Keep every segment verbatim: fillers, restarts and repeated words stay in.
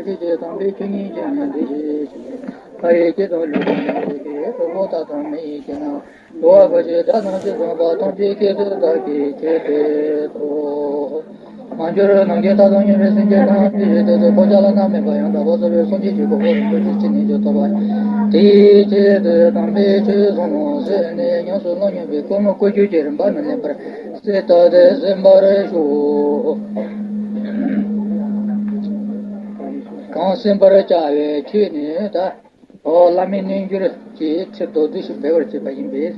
ཆོས་ཀྱི་དམ་པའི་ཆོས་ཉིད་ཀྱི་ངང་འདི་ཞེས་བྱ། ལྷ་ཡི་སྐད་དང་ཀླུ་དང་གནོད་སྦྱིན་སྐད། གྲུལ་བུམ་དག་དང་མི་ཡི་སྐད་རྣམས། འགྲོ་བ་ཀུན་གྱི་སྒྲ་རྣམས་ཇི་ཙམ་པ། ཐམས་ཅད་སྐད་དུ་བདག་གིས་ཆོས་བསྟན་ཏོ། མ་གྱུར་ནམ་མཁའི་མཐའ་དང་མཉམ་པའི་སེམས་ཅན་ཐམས་ཅད་ཀྱི་དོན་དུ་ཕོ་རྒྱས་ལ་མནར་མེད་པ་ཡང་དག་པར་རྫོགས་པའི་སངས་རྒྱས་ཀྱི་གོ་འཕང་རིན་པོ་ཆེ་ཅི་ནས་ཀྱང་ཐོབ་པ། དེའི་ཆེད་དུ་དམ་པའི་ཆོས་གསུམ་ལ་བརྩོན་ནས་ཉམས་སུ་བླང་སྙིང་པའི་སྒོ་ནས་བཀའ་བརྒྱུད་ཀྱི་རིམ་པ་རྣམས་ལེན་པར་གསལ་བཏབ་སྟེ་གསན་པར་ཞུ། གང་གསན་པར་བྱ་བའི་ཆོས་ནི་ད། ཨོ་བླ་མའི་རྣལ་འབྱོར་གྱི་ཚེ་མདོར་བསྡུས་ཤིག་འབད་བར་བྱེད་པ་ཡིན་པས།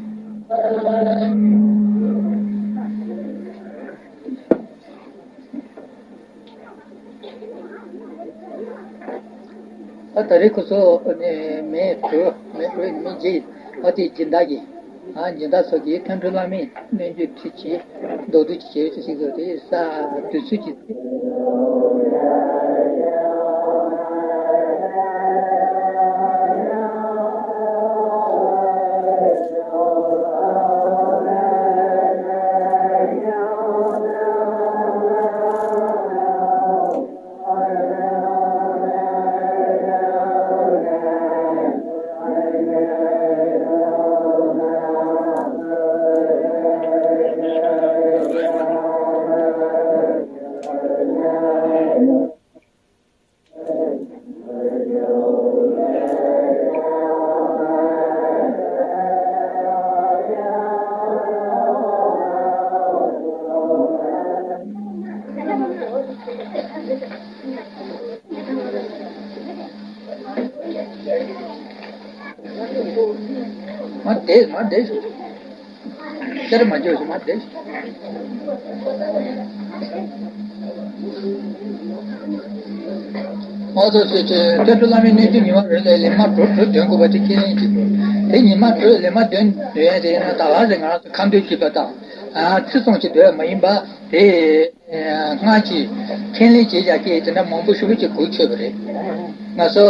ཨ་ད་རེས་ཁོ་ཚོ་ནས་མེ་དྲོས་མེ་དྲོས་མེ་རྗེས་ཨ་དེ་སྦྱིན་བདག་གིས་ཨ་སྦྱིན་བདག་ཚོ་གིས་མཁན་སྤྲུལ་བླ་མའི་རྣལ་འབྱོར་ཁྲིད་ཀྱིས་མདོར་བསྡུས་ཀྱི་བྱས་ཡོད་ཅེས་ཤིག་ཟེར་ཏེ་ས་དུས་ཚོད་ཀྱི། མ་བསྡད་མ་བསྡད་ཤོག་གསེར་མ་འཇོག་ཞིག་མ་བསྡད། ཨོ་ཚོ་ཚོ་ཚོ་མཁན་སྤྲུལ་བླ་མའི་གནས་ཚུལ་ཉི་མ་རེ་ལ་ལན་མ་དྲུག་དྲུག་འདོན་དགོས་པ་དེ་ཁས་ལེན་བྱེད་དགོས། དེ་ཉི་མ་དྲུག་ལན་མ་འདོན་འདོན་ཡ་དེ་ཡིན་ན་ད་ག་ཟེ་ང་རང་ཚོ་ཁ་འདོན་བྱེད་པ་དང་ཚིག་ཙམ་ཅིག་འདོན་ཡ་མ་ཡིན་པ་དེ། སྔར་གྱི་ཁས་ལེན་བྱས་བཞག་མཁན་དེ་འདྲ་མང་པོ་ཞེ་པོ་ཅིག་གོ་ཆོད་པ་རེད། ང་ཚོ་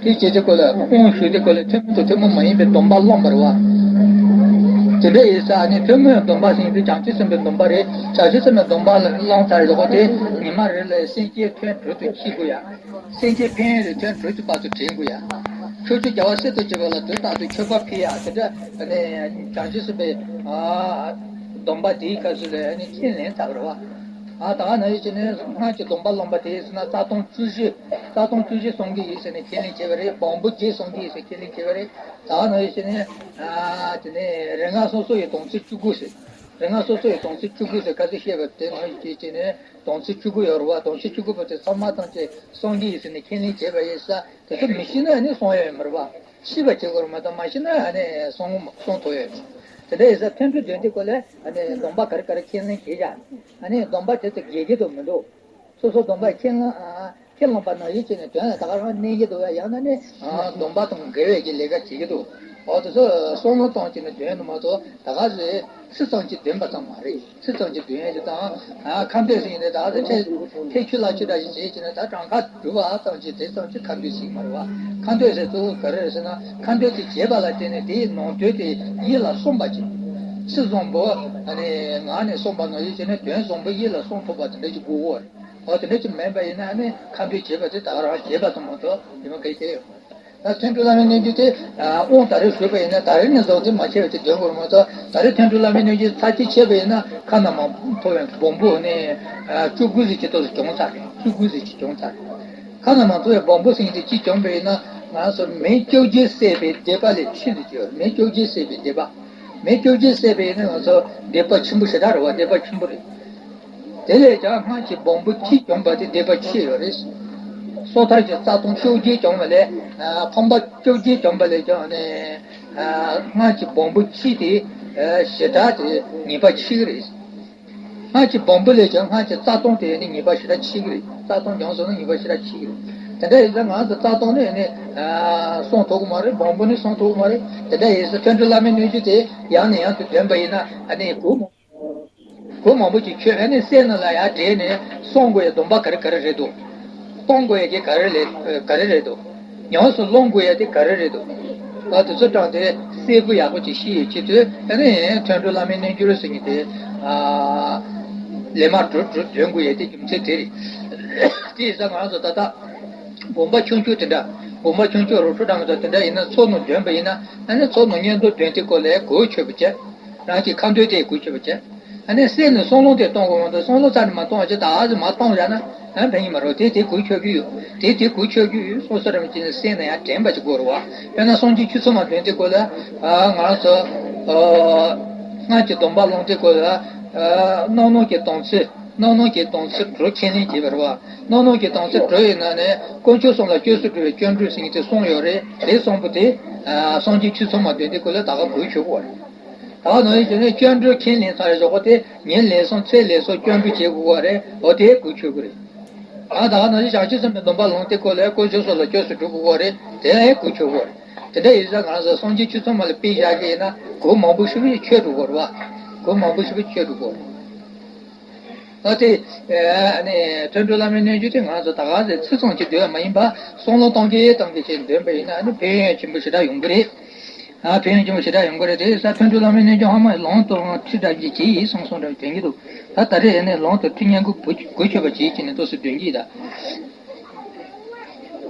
དེ་བྱེད་དུས་སྐོར་ལ་དབང་ཞུ་དུས་སྐོར་ལ་ཐུན་མོང་དང་ཐུན་མོང་མ་ཡིན་པའི་སྡོམ་པ་བླངས་པ་རེད་བ། དེ་འདྲ་ཡིན་ཙང་ནི་ཐུན་མོང་སྡོམ་པ་ཟེར་དུས་བྱང་ཆུབ་སེམས་དཔའི་སྡོམ་པ་རེད། བྱང་ཆུབ་སེམས་དཔའི་སྡོམ་པ་བླངས་ཚར་རེད་ཁོ་དེ་ཉི་མ་རེ་ལ་སེམས་བསྐྱེད་ཐུན་དྲུག་ཏུ་ཕྱིན་དགོས་ཡ། སེམས་བསྐྱེད་ཕན་ཡོན་དེ་ཐུན་དྲུག་ཏུ་བར་དུ་དྲན་དགོས་ཡ། ཕྱོགས་བཅུའི་རྒྱལ་བ་སྲིད་མཐའ་ཆེན་པོ་ལ་དུས་རྟག་ཏུ་མཆོད་པ་ཕུལ་ཡ་དེ་འདྲ་ནི་བྱང་ཆུབ་སེམས་དཔའི་སྡོམ་པ་དེའི་སྐབས་སུ་ལ་ནི་ཁས་ལེན་ཚར་བ་རེད་བ། ཨ་ད་ག་ནང་བཞིན་བྱས་ནས་སྔར་གྱི་སྡོམ་པ་བླངས་པ་དེ་ཟེར་ན་རྩ་ལྟུང་བཅུ་བཞི། རྩ་ལྟུང་བཅུ་བཞི་སྲུང་གི་ཡིན་ཟེར་ནས་ཁས་ལེན་བྱས་པ་རེད། སྦོམ་པོ་བརྒྱད་སྲུང་གི་ཡིན་ཟེར་ཁས་ལེན་བྱས་པ་རེད། ད་ག་ནང་བཞིན་བྱས་ནས་ཨ་དེ་ནས་རིགས་ལྔ་སོ་སོ་ཡི་སྡོམ་ཚིག་བཅུ་དགུ་ཟེར། རིགས་ལྔ་སོ་སོ་ཡི་སྡོམ་ཚིག་བཅུ་དགུ་ཟེར་ཁ་ཚིག་བཤད་པ་དེ་ནང་བཞིན་བྱས་ནས་སྡོམ་ཚིག་བཅུ་དགུ་ཡོད་རེད་བ། སྡོམ་ཚིག་བཅུ་དགུ་པོ་དེ་ཚང་མ་ཐམས་ཅད་སྲུང་གི་ཡིན་ཟེར་ནས་ཁས་ལེན་བྱས་པ་ཡིན་ས་དེ་ཚོ་མི་ཤེས་ན་ནི་སྲུང་ཡ་ཡོད་མ་རེད་བ། ཤེས་པ་བྱེད་དགོས་རེད་མ་གཏོགས་མ་ཤེས་ན་ནི་སྲུང་སྲུང་ཐུབ་ཡ་ཡོད་མ་རེད། དེ་འདྲ་ཡིན་ས་ཐུན་དྲུག་འདོན་དུས་སྐོར་ལ་ནི་སྡོམ་པ་ག་རེ་ག་རེ་ཁས་ལེན་བྱས་བཞག་ཨ་ནི་སྡོམ་པ་དེ་ཚོ་འགལ་གྱི་འདུག་མི་འདུག་སོ་སོ་སྡོམ་པ་ཁས་ལེན་ཨ། ཁས་བླངས་པ་ནང་བཞིན་བྱས་ནས་དོན་ལ་ད་ག་རང་གནས་ཀྱི་འདུག་ཡ། ཡང་ན་ནི་སྡོམ་པ་དང་འགལ་བའི་གི་ལས་ཀ་བྱེད་ཀྱི་འདུག་འོ་དེ་ཚོ་བསམ་བློ་བཏང་བྱས་ནས་འདོན་ནི་མ་གཏོགས་ད་ག་ཟེ་ཚིག་ཙམ་གྱིས་འདོན་པ་ཙམ་མ་རེད། ཚིག་ཙམ་གྱིས་འདོན་ཡ་ཅིག་དང་ཁ་འདོན་ཟེར་ཡིན་ནའི་ད་ག་ཟེ་ཐལ་ཐལ་ཆུ་ལག་ཆུ་འདྲ་ཞིག་བྱས་བྱས་ནས་ད་གྲངས་ཀ་སྒྲུབ་པ་ཙམ་གྱིས་དེ་ཙམ་གྱིས་ཁ་འདོན་ཟེར་གྱི་མ་རེད་བ། ཁ་འདོན་ཟེར་གཙོ་བོ་ག་རེ་རེད་ཟེར་ན་ཁ་འདོན་དེ་བྱས་པ་ལ་བརྟེན་ནས་དེའི་ནང་དོན་དེ་ཡིད་ལ་སོང་བ་ཅིག་ཚིག་བཟང་པོ་ཨ་ནི་ངག་ནས་གསུངས་པ་ནང་བཞིན་བྱས་ནས་དོན་བཟང་པོ་ཡིད་ལ་སོང་ཐུབ་པ་དེ་འདྲ་ཞིག་དགོས་ཀྱི་རེད། འོ་དེ་འདྲ་ཅིག་མིན་པ་ཡིན་ན་ནི་ཁ་འདོན་བྱེད་པ་དེ་ད་ག་རང་བྱེད་པ་ཙམ་མ་གཏོགས་ཡིན་པ་གལ་ཆེ་ཡོད། ད་ཐུན་དྲུག་བླ་མའི་རྣལ་འབྱོར་དེ་དབང་ད་རེས་ཞུས་པ་ཡིན་ན་ད་རེས་ནས་བཟུང་དེ་མ་བྱས་པ་དེ་འདོན་དགོས་མ་གཏོགས་ད་རེས་ཐུན་དྲུག་བླ་མའི་རྣལ་འབྱོར་ཚར་གཅིག་བྱས་པ་ཡིན་ན་ཁ་ན་མ་ཐོ་བའི་སྦོམ་པོ་ནི་བཅུ་དགུ་ཟིག་གི་ཐོག་ཏུ་བྱུང་ཚར་རེད། བཅུ་དགུ་ཟིག་གི་བྱུང་ཚར་རེད། ཁ་ན་མ་ཐོ་བའི་སྦོམ་པོ་ཟིག་དེ་གཅིག་བྱུང་པ་ཡིན་ན་ང་ཚོ་མེ་བཅོ་བརྒྱད་བསད་པའི་སྡིག་པ་ལས་ཆེ་ཟིག་ཡོད། མེ་བཅོ་བརྒྱད་བསད་པའི་སྡིག་པ། མེ་བཅོ་བརྒྱད་བསད་པ་ཡིན་ན་ང་ཚོ་སྡིག་པ་ཆེན་པོ་ཞེ་དྲག་རེད་བ། སྡིག་པ་ཆེན་པོ་རེད། དེ་ལས་ཀྱང་སྔར་གྱི་སྦོམ་པོ་གཅིག་བྱུང་བ་དེ་སྡིག་པ་ཆེ་ཡོད་རེད། སོ་ཐར་གྱི་རྩ་ལྟུང་བཅོ་བརྒྱད་བྱུང་བ་ལས་ཕམ་པ་བཅོ་བརྒྱད་བྱུང་བ་ལས་ཀྱང་ནི་སྔར་གྱི་སྦོམ་པོ་གཅིག་དེ་ཞེ་དྲག་དེ་ཉེས་པ་ཆེ་གི་རེད། སྔར་གྱི་སྦོམ་པོ་ལས་ཀྱང་སྔར་གྱི་རྩ་ལྟུང་དེ་ནི་ཉེས་པ་ཞེ་དྲག་ཆེ་གི་རེད། རྩ་ལྟུང་བྱུང་སོང་ན་ཉེས་པ་ཞེ་དྲག་ཆེ་གི་རེད། དེ་འདྲ་ཡིན་ཙང་ང་ཚོ་རྩ་ལྟུང་ནི་ནི་སྲུང་ཐུབ་ཀྱི་མ་རེད། སྦོམ་པོ་ནི་སྲུང་ཐུབ་ཀྱི་མ་རེད། དེ་འདྲ་ཡིན་ཙང་ཐུན་དྲུག་བླ་མའི་རྣལ་འབྱོར་དེ་ཡང་ནས་ཡང་དུ་འདོན་པ་ཡིན་ན་ཨ་ནི་གོ་མ། གོ་མང་པོ་ཅིག་ཁྱོད་ཨ་ནི་སེམས་ནང་ལ་ཡར་དྲན་ནས་སྲུང་དགོས་ཡ་སྡོམ་པ་ག་རེ་ག་རེ་རེད་འདུག་གཏོང་དགོས་ཡ་དེ་ག་རེ་ལས་ག་རེ་རེད་འདུག་ཉམས་སུ་བླང་དགོས་ཡ་དེ་ག་རེ་རེད་འདུག་ཨ་དེ་ཚོ་དྲངས་ཏེ་གསལ་པོ་ཡག་པོ་ཅིག་ཤེས་ཡོད་ཆེད་དུ་ཨ་ནི་ཐུན་དྲུག་བླ་མའི་རྣལ་འབྱོར་ཟེར་མཁན་དེ་ཨ་ ལས་མ་གྲུབ་གྲུབ་འདོན་དགོས་ཡས་དེ་རྒྱུ་མཚན་དེ་རེད། དེ་ཡིན་ཙང་ང་རང་ཚོ་ད་ལྟ་བུམ་པ་ཆུང་ཆུང་དེ་འདྲ། བུམ་པ་ཆུང་ཆུང་རོ་ཁྲུ་འདྲ་མི་འདྲ་དེ་འདྲ་ཡིན་ན་ཚོགས་ནང་འདོན་པ་ཡིན་ན། ཨ་ནི་ཚོགས་ནང་བསྙེན་རྫོགས་འདོན་དུས་སྐབས་ལ་གོས་ཆོད་པ་བྱས། རང་གི་ཁ་འདོན་དེ་གོས་ཆོད་པ་བྱས། ཨ་ནི་སེམས་ནས་བསམ་བློ་དེ་གཏོང་དགོས་མ་གཏོགས། བསམ་བློ་རྩ་ནས་མ་གཏོང་བ་ཅིག་ད་ཨ་ཙི་མ་གཏོང་བཞག་ན་ཨ་ཕན་གྱི་མ་རེད། དེ་དེ་གོས་ཆོད་ཀྱི་ཡོད། དེ་དེ་གོས་ཆོད་ཀྱི་ཡོད། སོ་སོ་རང་གི་སེམས་ནང་ཡང་དྲན་པ་ཅིག་དགོས་རེད་བ། དཔེར་ན་སངས་རྒྱས་ཆོས་ཚོགས་མ་འདོན་དུས་སྐབས་ལ། ཨ་ང་རང་ཚོ་ཨ་སྔར་གྱི་སྡོམ་པ་ལེན་དུས་སྐབས་ལ། ཨ་རྣམ་སྨིན་གྱི་དམ་ཚིག་རྣམ་སྨིན་གྱི་དམ་ཚིག་དྲུག་ཁས་ལེན་བྱས་པ་རེད་བ། རྣམ་སྨིན་གྱི་དམ་ཚིག་དྲུག་ཡིན་ན་ནི་དཀོན་མཆོག་གསུམ་ལ་སྐྱབས་སུ་འགྲོ་བའི་སྐྱབས་འགྲོ་ཟེར་མཁན་དེ་གསུམ་ཡོད་རེད། དེ་གསུམ་པོ་དེ་ཨ་སངས་རྒྱས་ཆོས་ཚོགས་མ་འདོན་དུས་སྐབས་ལ་ད་ག་གོས་ཆོད་དགོས་རེད། ད་ག་ནང་བཞིན་བྱས་ནས་སྐྱབས་འགྲོ་ཁས་ལེན་ཚར་བའི་ཞོགས་པ་དེ་ཉིན་ལེན་སོང་ཚེ་ལེན་སོང་སྐྱབས་འགྲོ་བྱེད་དགོས་པ་རེད། འོ་དེ་གོས་ཆོད་དགོས་རེད། ད་ག་ནང་བཞིན་བྱང་ཆུབ་སེམས་དཔའི་སྡོམ་པ་ལེན་དུས་སྐབས་ལ་དཀོན་མཆོག་གསུམ་ལ་སྐྱབས་སུ་འགྲོ་དགོས་པ་རེད། དེ་ཡང་གོས་ཆོད་དགོས་རེད། དེ་འདྲ་ཡིན་ཙང་ང་རང་ཚོ་སངས་རྒྱས་ཆོས་ཚོགས་མ་ལ་དཔེ་བཞག་གི་ཡིན་ན་གོས་མང་པོ་ཞིག་ཆོད་འགྲོ་དགོས་རེད་བ། གོས་མང་པོ་ཞིག་ཆོད་འགྲོ་དགོས་རེད། ད་དེ་ཨ་ནི་ཐོས་གྲོལ་བླ་མའི་རྣལ་འབྱོར་དེ་ང་ཚོ་ད་ག་ཚོད་ཚིག་ཙམ་གྱིས་འདོན་པ་མ་ཡིན་པ། བསམ་བློ་གཏོང་གིན་གཏོང་གིན་བྱས་འདོན་པ་ཡིན་ན་ཨ་ནི་ཕན་ཡོན་ཆེན་པོ་ཞེ་དྲག་ཡོང་གི་རེད། ཨ་ཕན་ཡོན་ཆེན་པོ་ཞེ་དྲག་ཡོང་གི་རེད། དེ་ས་ཐོས་གྲོལ་བླ་མའི་རྣལ་འབྱོར་ཧ་མ་ལོང་དུ་ཁྲིད་འདྲ་ཅིག་བྱས་ཡིན་གསུངས་གསུངས་འདྲ་དྲན་གྱི་འདུག་ད་ད་རེས་ཨ་ནི་ལོང་དུ་ཁྲིད་ཉན་གུ་གུ་གུ་ཆོད་པ་བྱས་བྱས་ནས་ཏོག་ཙམ་འདོན་གྱི་ཡིན་ད།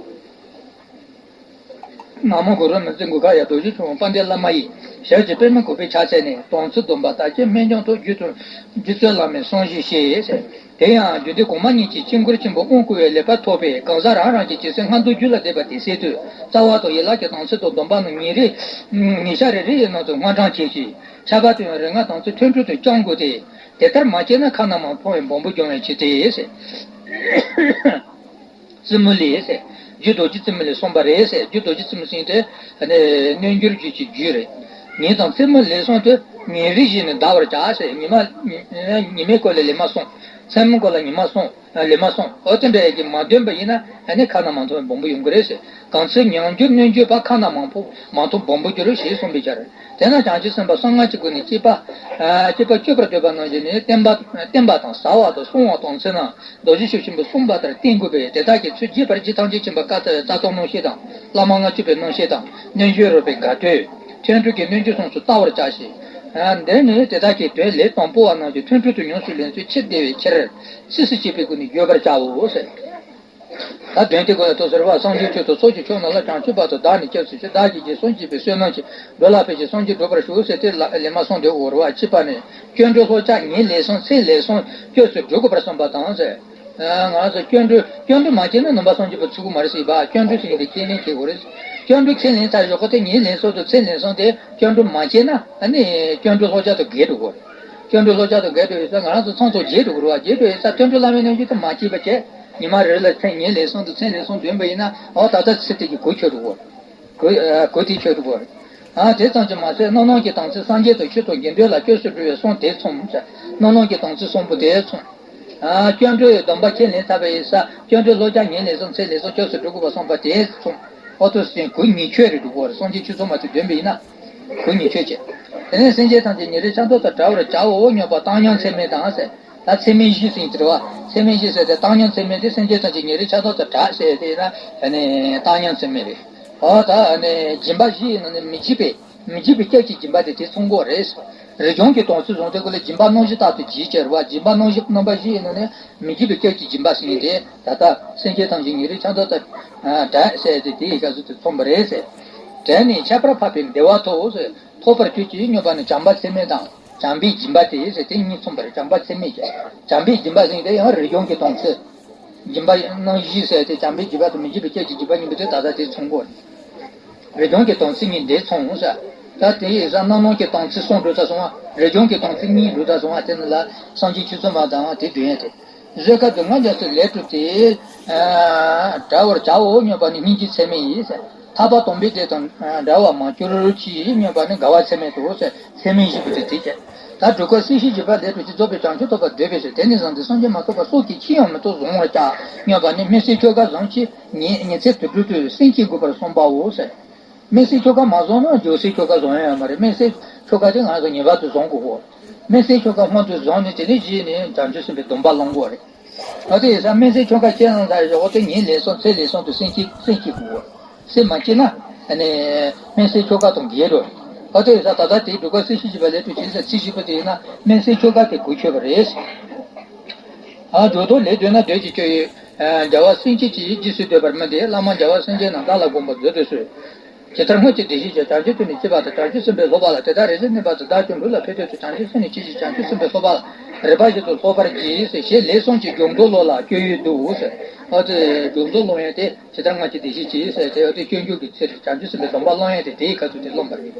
ན་མོ་གུ་རུ་མི་འཛིན་གུ་ག་ཡ། རྡོ་རྗེ་ཆུང་དཔལ་ལྡན་བླ་མ་ཡི། ཞབས་ཀྱི་པདྨོ་གུས་པས་ཕྱག་འཚལ་ནས། དམ་ཚིག་སྡོམ་པ་དག་ཀྱང་སྨན་ལྗོངས་ཐོབ། རྒྱུད་དུ་རྒྱུད་ཚོད་བླ་མའི་གསུང་བཞིན་བཤད། དེ་ཡང་རྒྱུད་སྡེ་གོང་མ་གཉིས་ཀྱི་དཀྱིལ་འཁོར་ཆེན་པོ་དབང་བསྐུར་བའི་ལེགས་པར་ཐོབ་པས། གང་ཟག་རང་རང་གི་ཇི་སྲིད་སྔ་མདོ་རྒྱུད་ལ་བསྡད་པ་དེ་སྲིད་དུ་རྩ་བ་དང་ཡན་ལག་གི་དམ་ཚིག་དང་སྡོམ་པ་རྣམས་ཉིན་རེ་ཉིན་ཞག་རེ་རེ་ཡི་ནང་དུ་སྔོ་བགྲང་བྱས་ཤིང་། ཁྱད་པར་དུ་ཡང་རིགས་ལྔ་དམ་ཚིག་ཐོས་གྲོལ་དུ་བསྐྱང་དགོས་ཏེ། དེ་ལྟར་མ་བྱས་ན་ཁ་ན་མ་ཐོ་བའི་སྦོམ་པོ་འབྱུང་བའི་ཕྱིར་ཏེ། རྩེ་མོ་ལས་ཟེར། རྒྱུད་རྡོ་རྗེ་རྩེ་མོ་ལས་གསུངས་པ་རེད་ཟེར། རྒྱུད་རྡོ་རྗེ་རྩེ་མོ་ཟེར་དེ་རྣལ་འབྱོར་རྒྱུད་ཀྱི་རྒྱུད་རེད། ཉིན་དང་མཚན་མོ་ལས་གསུངས་ཏེ་ཉིན་རེ་བཞིན་དུ་བཟླ་བར་བྱ་ཟེར། ཉི་མ་ཉི་མའི་སྐོར་ལ་ལེགས་མ་གསུངས། མཚན་མོའི་སྐོར་ལ་ཉི་མ་གསུངས། ལེགས་མ་གསུངས། འོ་དེ་འདྲ་ཡི་གེ་མ་འདོན་པ་ཡིན་ན་ཨ་ནི་ཁ་ན་མ་ཐོ་བའི་སྦོམ་པོ་ཡོང་གི་རེད་ཟེར། གང་ཚེ་ཉམས་འགྱུར་རྣལ་འབྱོར་པ། ཁ་ན་མ་ཐོ་མ་ཐོ་སྦོམ་པོ་འགྱུར་ཞེས་གསུངས་པའི་ཕྱིར། དེས་ན་བྱང་ཆུབ་སེམས་དཔའ་གསང་སྔགས་ཀྱི་སྒོ་ནས་སྐྱེས་པ་སྐྱེས་པ་སྤྱོད་པར་འདོད་པ་རྣམས་ཀྱིས་ནི་བསྟེན་པ་བསྟེན་པ་དང་བཟའ་བ་དང་བསྲུང་བ་དམ་ཚིག་རྣམས། རྡོ་རྗེ་ཤུགས་ཆེན་པོས་གསུངས་པ་ལྟར་བསྟེན་དགོས་པས། དེ་དག་གི་ཚུལ་རྒྱས་པར་རྗེ་ཐམས་ཅད་མཁྱེན་པ་བཀའ་ལྟར་རྩ་ལྟུང་རྣམ་བཤད་དང་། བླ་མ་ལྔ་མཆོད་པའི་རྣམ་བཤད་དང་། རྣལ་འབྱོར་རོལ་པའི་དགའ་སྟོན། ཐོས་གྲོལ་གྱི་རྣལ་འབྱོར་སོགས་སུ་བལྟ་བར་བྱ་ཞིང་། འདིར་ནི་དེ་དག་གི་དོན་ལས་དང་པོ་བ་རྣམས་ཀྱི་ཐོས་གྲོལ་དུ་ཉམས་སུ་ལེན་ཚུལ་ཕྱིར་བདེ་བའི་ཕྱིར། སྲིད་ཞིའི་སྤྱོད་པའི་སྒོ་ནས་བརྗོད་པར་བྱའོ་ཟེར། ད་དོན་དེ་ཀུན་ལ་ཐུགས་གསལ་བ། སངས་རྒྱས་ཆོས་དང་ཚོགས་ཀྱི་མཆོག་རྣམས་ལ། བྱང་ཆུབ་བར་དུ་བདག་ནི་སྐྱབས་སུ་མཆི། བདག་གིས་རྗེས་སུ་བགྱིས་པའི་བསོད་ནམས་ཀྱིས། འགྲོ་ལ་ཕན་ཕྱིར་སངས་རྒྱས་འགྲུབ་པར་ཤོག་ཟེར་དེ་ལ་ལེགས་མ་གསུངས་ཏེ། འོ་རེད་བ། གཅིག་པ་ནི་སྐྱབས་འགྲོ་ལྷོ་བྱ་ཉིན་ལེགས་སོང་ཚེ་ལེགས་སོང་སྐྱབས་སུ་འགྲོ་དགོས་པར་གསུངས་པ་དང་ཟེར། ང་ཚོ་སྐྱབས་འགྲོ་སྐྱབས་འགྲོ་མ་བྱས་ན་ནང་པ་སངས་རྒྱས་པ་ཚུགས་ཀྱི་མ་རེད་ཟེར་བ། སྐྱབས་འགྲོ་ཟེར་མཁན་དེ་ཁས་ལེན་བྱེད་དགོས་རེད། སྐྱབས་འགྲོ་ཁས་ལེན་ཚར་ཞོགས་ཀ་དེ་ཉིན་ལེགས་སོང་དང་ཚེ་ལེགས་སོང་དེ་སྐྱབས་འགྲོ་མ་བྱས་ན་ཨ་ནི་སྐྱབས་འགྲོ་ལྷོ་བྱ་དང་འགལ་འགྲོ་གི་རེད། སྐྱབས་འགྲོ་ལྷོ་བྱ་དང་འགལ་འགྲོ་ཡོད་ཙང་ང་རང་ཚོ་ཚང་ཚོ་བརྗེད་འགྲོ་གི་རེད་བ། བརྗེད་འགྲོ་ཡོད་ཙང་སྐྱབས་འགྲོ་བླ་མའི་རྣལ་འབྱོར་དེ་མ་བྱས་པ་བྱས། ཉི་མ་རེ་ལ་ཚེ་ཉིན་ལེགས་སོང་དང་ཚེ་ལེགས་སོང་འདོན་པ་ཡིན་ན་འོ་ད་ལྟ་ཚེ་དེ་གི་གོས་ཆོད་འགྲོ་གི་རེད། གོས་ཨ་གོས་དེ་ཆོད་འགྲོ་གི་རེད། ཨ་དེ་ཙམ་གྱིས་མ་ཟད་རྣམ་སྨིན་གྱི་དམ་ཚིག་སངས་རྒྱས་དང་ཆོས་དང་དགེ་འདུན་ལ་སྐྱབས་སུ་འགྲོ་བའི་གསུང་དེ་མཚུངས། རྣམ་སྨིན་གྱི་དམ་ཚིག་གསུམ་པོ་དེ་མཚུངས། ཨ་སྐྱབས་འགྲོའི་སྡོམ་པ་ཁས་ལེན་ཚར་བ་ཡིན་ཙང་སྐྱབས་འགྲོ་ལྷོ་བྱ་ཉིན་ལེགས་སོང་ཚེ་ལེགས་སོང་སྐྱབས་སུ་འགྲོ་དགོས་པ་གསུངས་པ་དེ་མཚུངས། འོ་དེ་ཟེར་གོས་ཉིད་ཆོད་རེད་འགྲོ་གི་རེད། སངས་རྒྱས་ཆོས་ཚོགས་མ་དེ་འདོན་པ་ཡིན་ན། གོས་ཉིད་ཆོད་བྱས། དེ་ནས་སེམས་ཅན་ཐམས་ཅད་ཉིན་རེའི་ཆར་གདོང་ལྟར་བགྲང་བར་བྱའོ་སྙམ་པ་བཏང་སྙོམས་ཚད་མེད་དང་ཟེར། ད་ཚད་མེད་བཞི་ཟེར་གྱི་རེད་བ། ཚད་མེད་བཞི་ཟེར་ཏེ་བཏང་སྙོམས་ཚད་མེད་དེ་སེམས་ཅན་ཐམས་ཅད་ཉིན་རེའི་ཆར་གདོང་ལྟར་བགྲང་ཟེར་དེ་ན་ཨ་ནི་བཏང་སྙོམས་ཚད་མེད་རེད། འོ་ད་ཨ་ནི་སྦྱིན་པ་བཞི་ཡི་ནང་ནས་མི་འཇིགས་པའི་མི་འཇིགས་པའི་སྐྱབས་ཀྱི་སྦྱིན་པ་དེ་དེ་མཚུངས་ཀྱི་རེད། རིགས་ལྗོངས་ཀྱི་དམ་ཚིག་བཟུང་དུས་ཀུན་ལ་སྦྱིན་པ་རྣམ་བཞི་རྟག་ཏུ་བགྱིད་ཅེས་རེད་བ། སྦྱིན་པ་རྣམ་བཞི་རྣམ་པ་བཞི་ཡི་ནང་ནས་མི་འཇིགས་པའི་སྐྱབས་ཀྱི་སྦྱིན་པ་ཟེར་མཁན་དེ་ད་ལྟ་སེམས་ཅན་ཐམས་ཅད་ཉིན་རེའི་ཆར་གདོང་ལྟར་བགྲང་ཟེར་དེ་དེའི་སྐབས་སུ་དེ་མཚུངས་པ་རེད་ཟེར། བགྲངས་ནས་ཁྱད་པར་འཕགས་པའི་བདེ་བ་ཐོབ་ཟེར། ཐོབ་པར་གྱུར་ཅིག་སྙམ་པ་ནི་བྱམས་པ་ཚད་མེད་དང་བྱམས་པའི་སྦྱིན་པ་སྟེ་ཟེར་དེ་གཉིས་མཚུངས་པ་རེད། བྱམས་པ་ཚད་མེད་ཀྱི་བྱམས་པའི་སྦྱིན་པ་ཟེར་དེ་ཡང་རིགས་ལྗོངས་ཀྱི་དམ་ཚིག་སྦྱིན་པ་རྣམ་བཞི་ཟེར་དེ་བྱམས་པའི་སྦྱིན་པ་དང་མི་འཇིགས་པའི་སྐྱབས་ཀྱི་སྦྱིན་པ་གཉིས་པོ་དེ་ད་ལྟ་དེ་མཚུངས་པོ་རེད། རིགས་ལྗོངས་ཀྱི་དམ་ཚིག་གཉིས་འདི་མཚུངས་ཟེར། ད་དེ་ཡིན་ཙང་རྣམ་སྨིན་གྱི་དམ་ཚིག་གསུམ་འགྲོ་ཚར་སོང་བ། རིགས་ལྗོངས་ཀྱི་དམ་ཚིག་གཉིས་འགྲོ་ཚར་སོང་བ། དེ་ནི་ལ་སངས་རྒྱས་ཆོས་ཚོགས་མ་དང་དེ་བདུན་ཡན་དེ། བཟོད་དཀའ་སྡུག་བསྔལ་རྒྱ་མཚོའི་ལས་གྲུབ་སྟེ། བྲལ་བར་བྱའོ་སྙམ་པ་ནི་སྙིང་རྗེ་ཚད་མེད་ཡིན། ཐར་པ་དམ་པའི་བདེ་དང་བྲལ་བར་མ་གྱུར་ཅིག་སྙམ་པ་ནི་དགའ་བ་ཚད་མེད་དོ། ཚད་མེད་བཞི་པོ་དེ་དེ་བྱས། ད་སྡུག་བསྔལ་སྲིད་ཞིའི་འཇིགས་པ་ལས་གྲོལ་ཅིང་རྫོགས་པའི་བྱང་ཆུབ་ཐོབ་པར་འདོད་པའི་ཕྱིར། དེ་ནི་བཟང་སྟེ་སངས་རྒྱས་མ་ཐོབ་བར་སྲོག་གི་ཕྱིར་ཡང་མི་ཐོབ་བཟུང་བར་བྱ་སྙམ་པ་ནི་སྨིན་བྱེད་ཆོ་ག་བཟུང་ཕྱིར་ཉིན་ཉིན་མཚན་དུས་དྲུག་ཏུ་སེམས་བསྐྱེད་དགོས་པར་གསུངས་པའོ། སྨིན་བྱེད་ཆོ་ག་མ་བཟུང་ན་འཇོག་བྱེད་ཆོ་ག་བཟུང་ཡ་མ་རེད། སྨིན་བྱེད་ཆོ་ག་དེ་ང་ཚོ་ངེས་པར་དུ་བཟུང་དགོས་གོ། སྨིན་བྱེད་ཆོ་ག་སྔོན་དུ་བཟུང་ནས་དེ་ནས་རྗེས་ནས་བྱང་ཆུབ་སེམས་དཔའི་སྡོམ་པ་ལེན་དགོས་རེད། ད་དེ་ཡིན་ཙང་སྨིན་བྱེད་ཆོ་ག་ཁས་བླངས་ཚར་ཞོག་དེ་ཉིན་ལེགས་སོང་ཚེ་ལེགས་སོང་དུ་སེམས་བསྐྱེད་སེམས་བསྐྱེད་དགོས། སེམས་མ་བསྐྱེད་ན་ཨ་ནི་སྨིན་བྱེད་ཆོ་ག་དང་འགལ་འགྲོ། ད་དེ་ཡིན་ཙང་ད་ལྟ་དེའི་སྡུག་བསྔལ་སྲིད་ཞིའི་འཇིགས་པ་ལས་གྲོལ་བྱེད་ས་ཚིག་བཞི་པོ་དེ་ཡིན་ན་སྨིན་བྱེད་ཆོ་ག་དེ་གོས་ཆོད་པ་རེད། ཨ་འགྲོ་དོན་ལས་འདོད་ན་འདོད་ཀྱི་སྤྱོད་ཡུལ། ཨ་རྒྱལ་བ་སེང་གེ་ཇི་ཡིས་རྗེས་སུ་བཟླས་པར་སྨིན་ཏེ། བླ་མ་རྒྱལ་བ་སེང་གེ་རྣམས་བདག་ལ་དགོངས་པ་མཛོད་དུ་གསོལ། ཇི་ལྟར་སྔོན་གྱི་བདེ་གཤེགས་ཀྱིས། བྱང་ཆུབ་སེམས་དཔའི་སློབ་པ་ལ། དེ་ལྟར་རིགས་སུ་གནས་པ་དེ་དག་ཀྱང་། ལུས་ལ་ཕན་ཕྱིར་དུ་བྱང་ཆུབ་སེམས་ནི་སྐྱེད་ཅིང་། བྱང་ཆུབ་སེམས་དཔའི་སློབ་པ་ལ། རིགས་པ་བཞིན་དུ་སློབ་པར་བགྱི། ཞེས་ལན་གསུམ་གྱིས་སྦྱོར་མཛོད་ཀློག་ལ་སྤྱོད་ཡུལ་བསྡུའོ་ཟེར། ཨ་ཏི་སྦྱོར་མཛོད་ཀློག་ཡས་དེ་ཇི་ལྟར་སྔོན་གྱི་བདེ་གཤེགས་ཀྱིས་ཟེར་ཏེ། ཨ་ཏི་སྤྱོད་འཇུག་གི་ཚེ་རེད། བྱང་ཆུབ་སེམས་དཔའི་སྡོམ་པ་བླང་ཡས་དེ་དེའི་ཁ་ཐུག་དེ་སློབ་པ་རེད།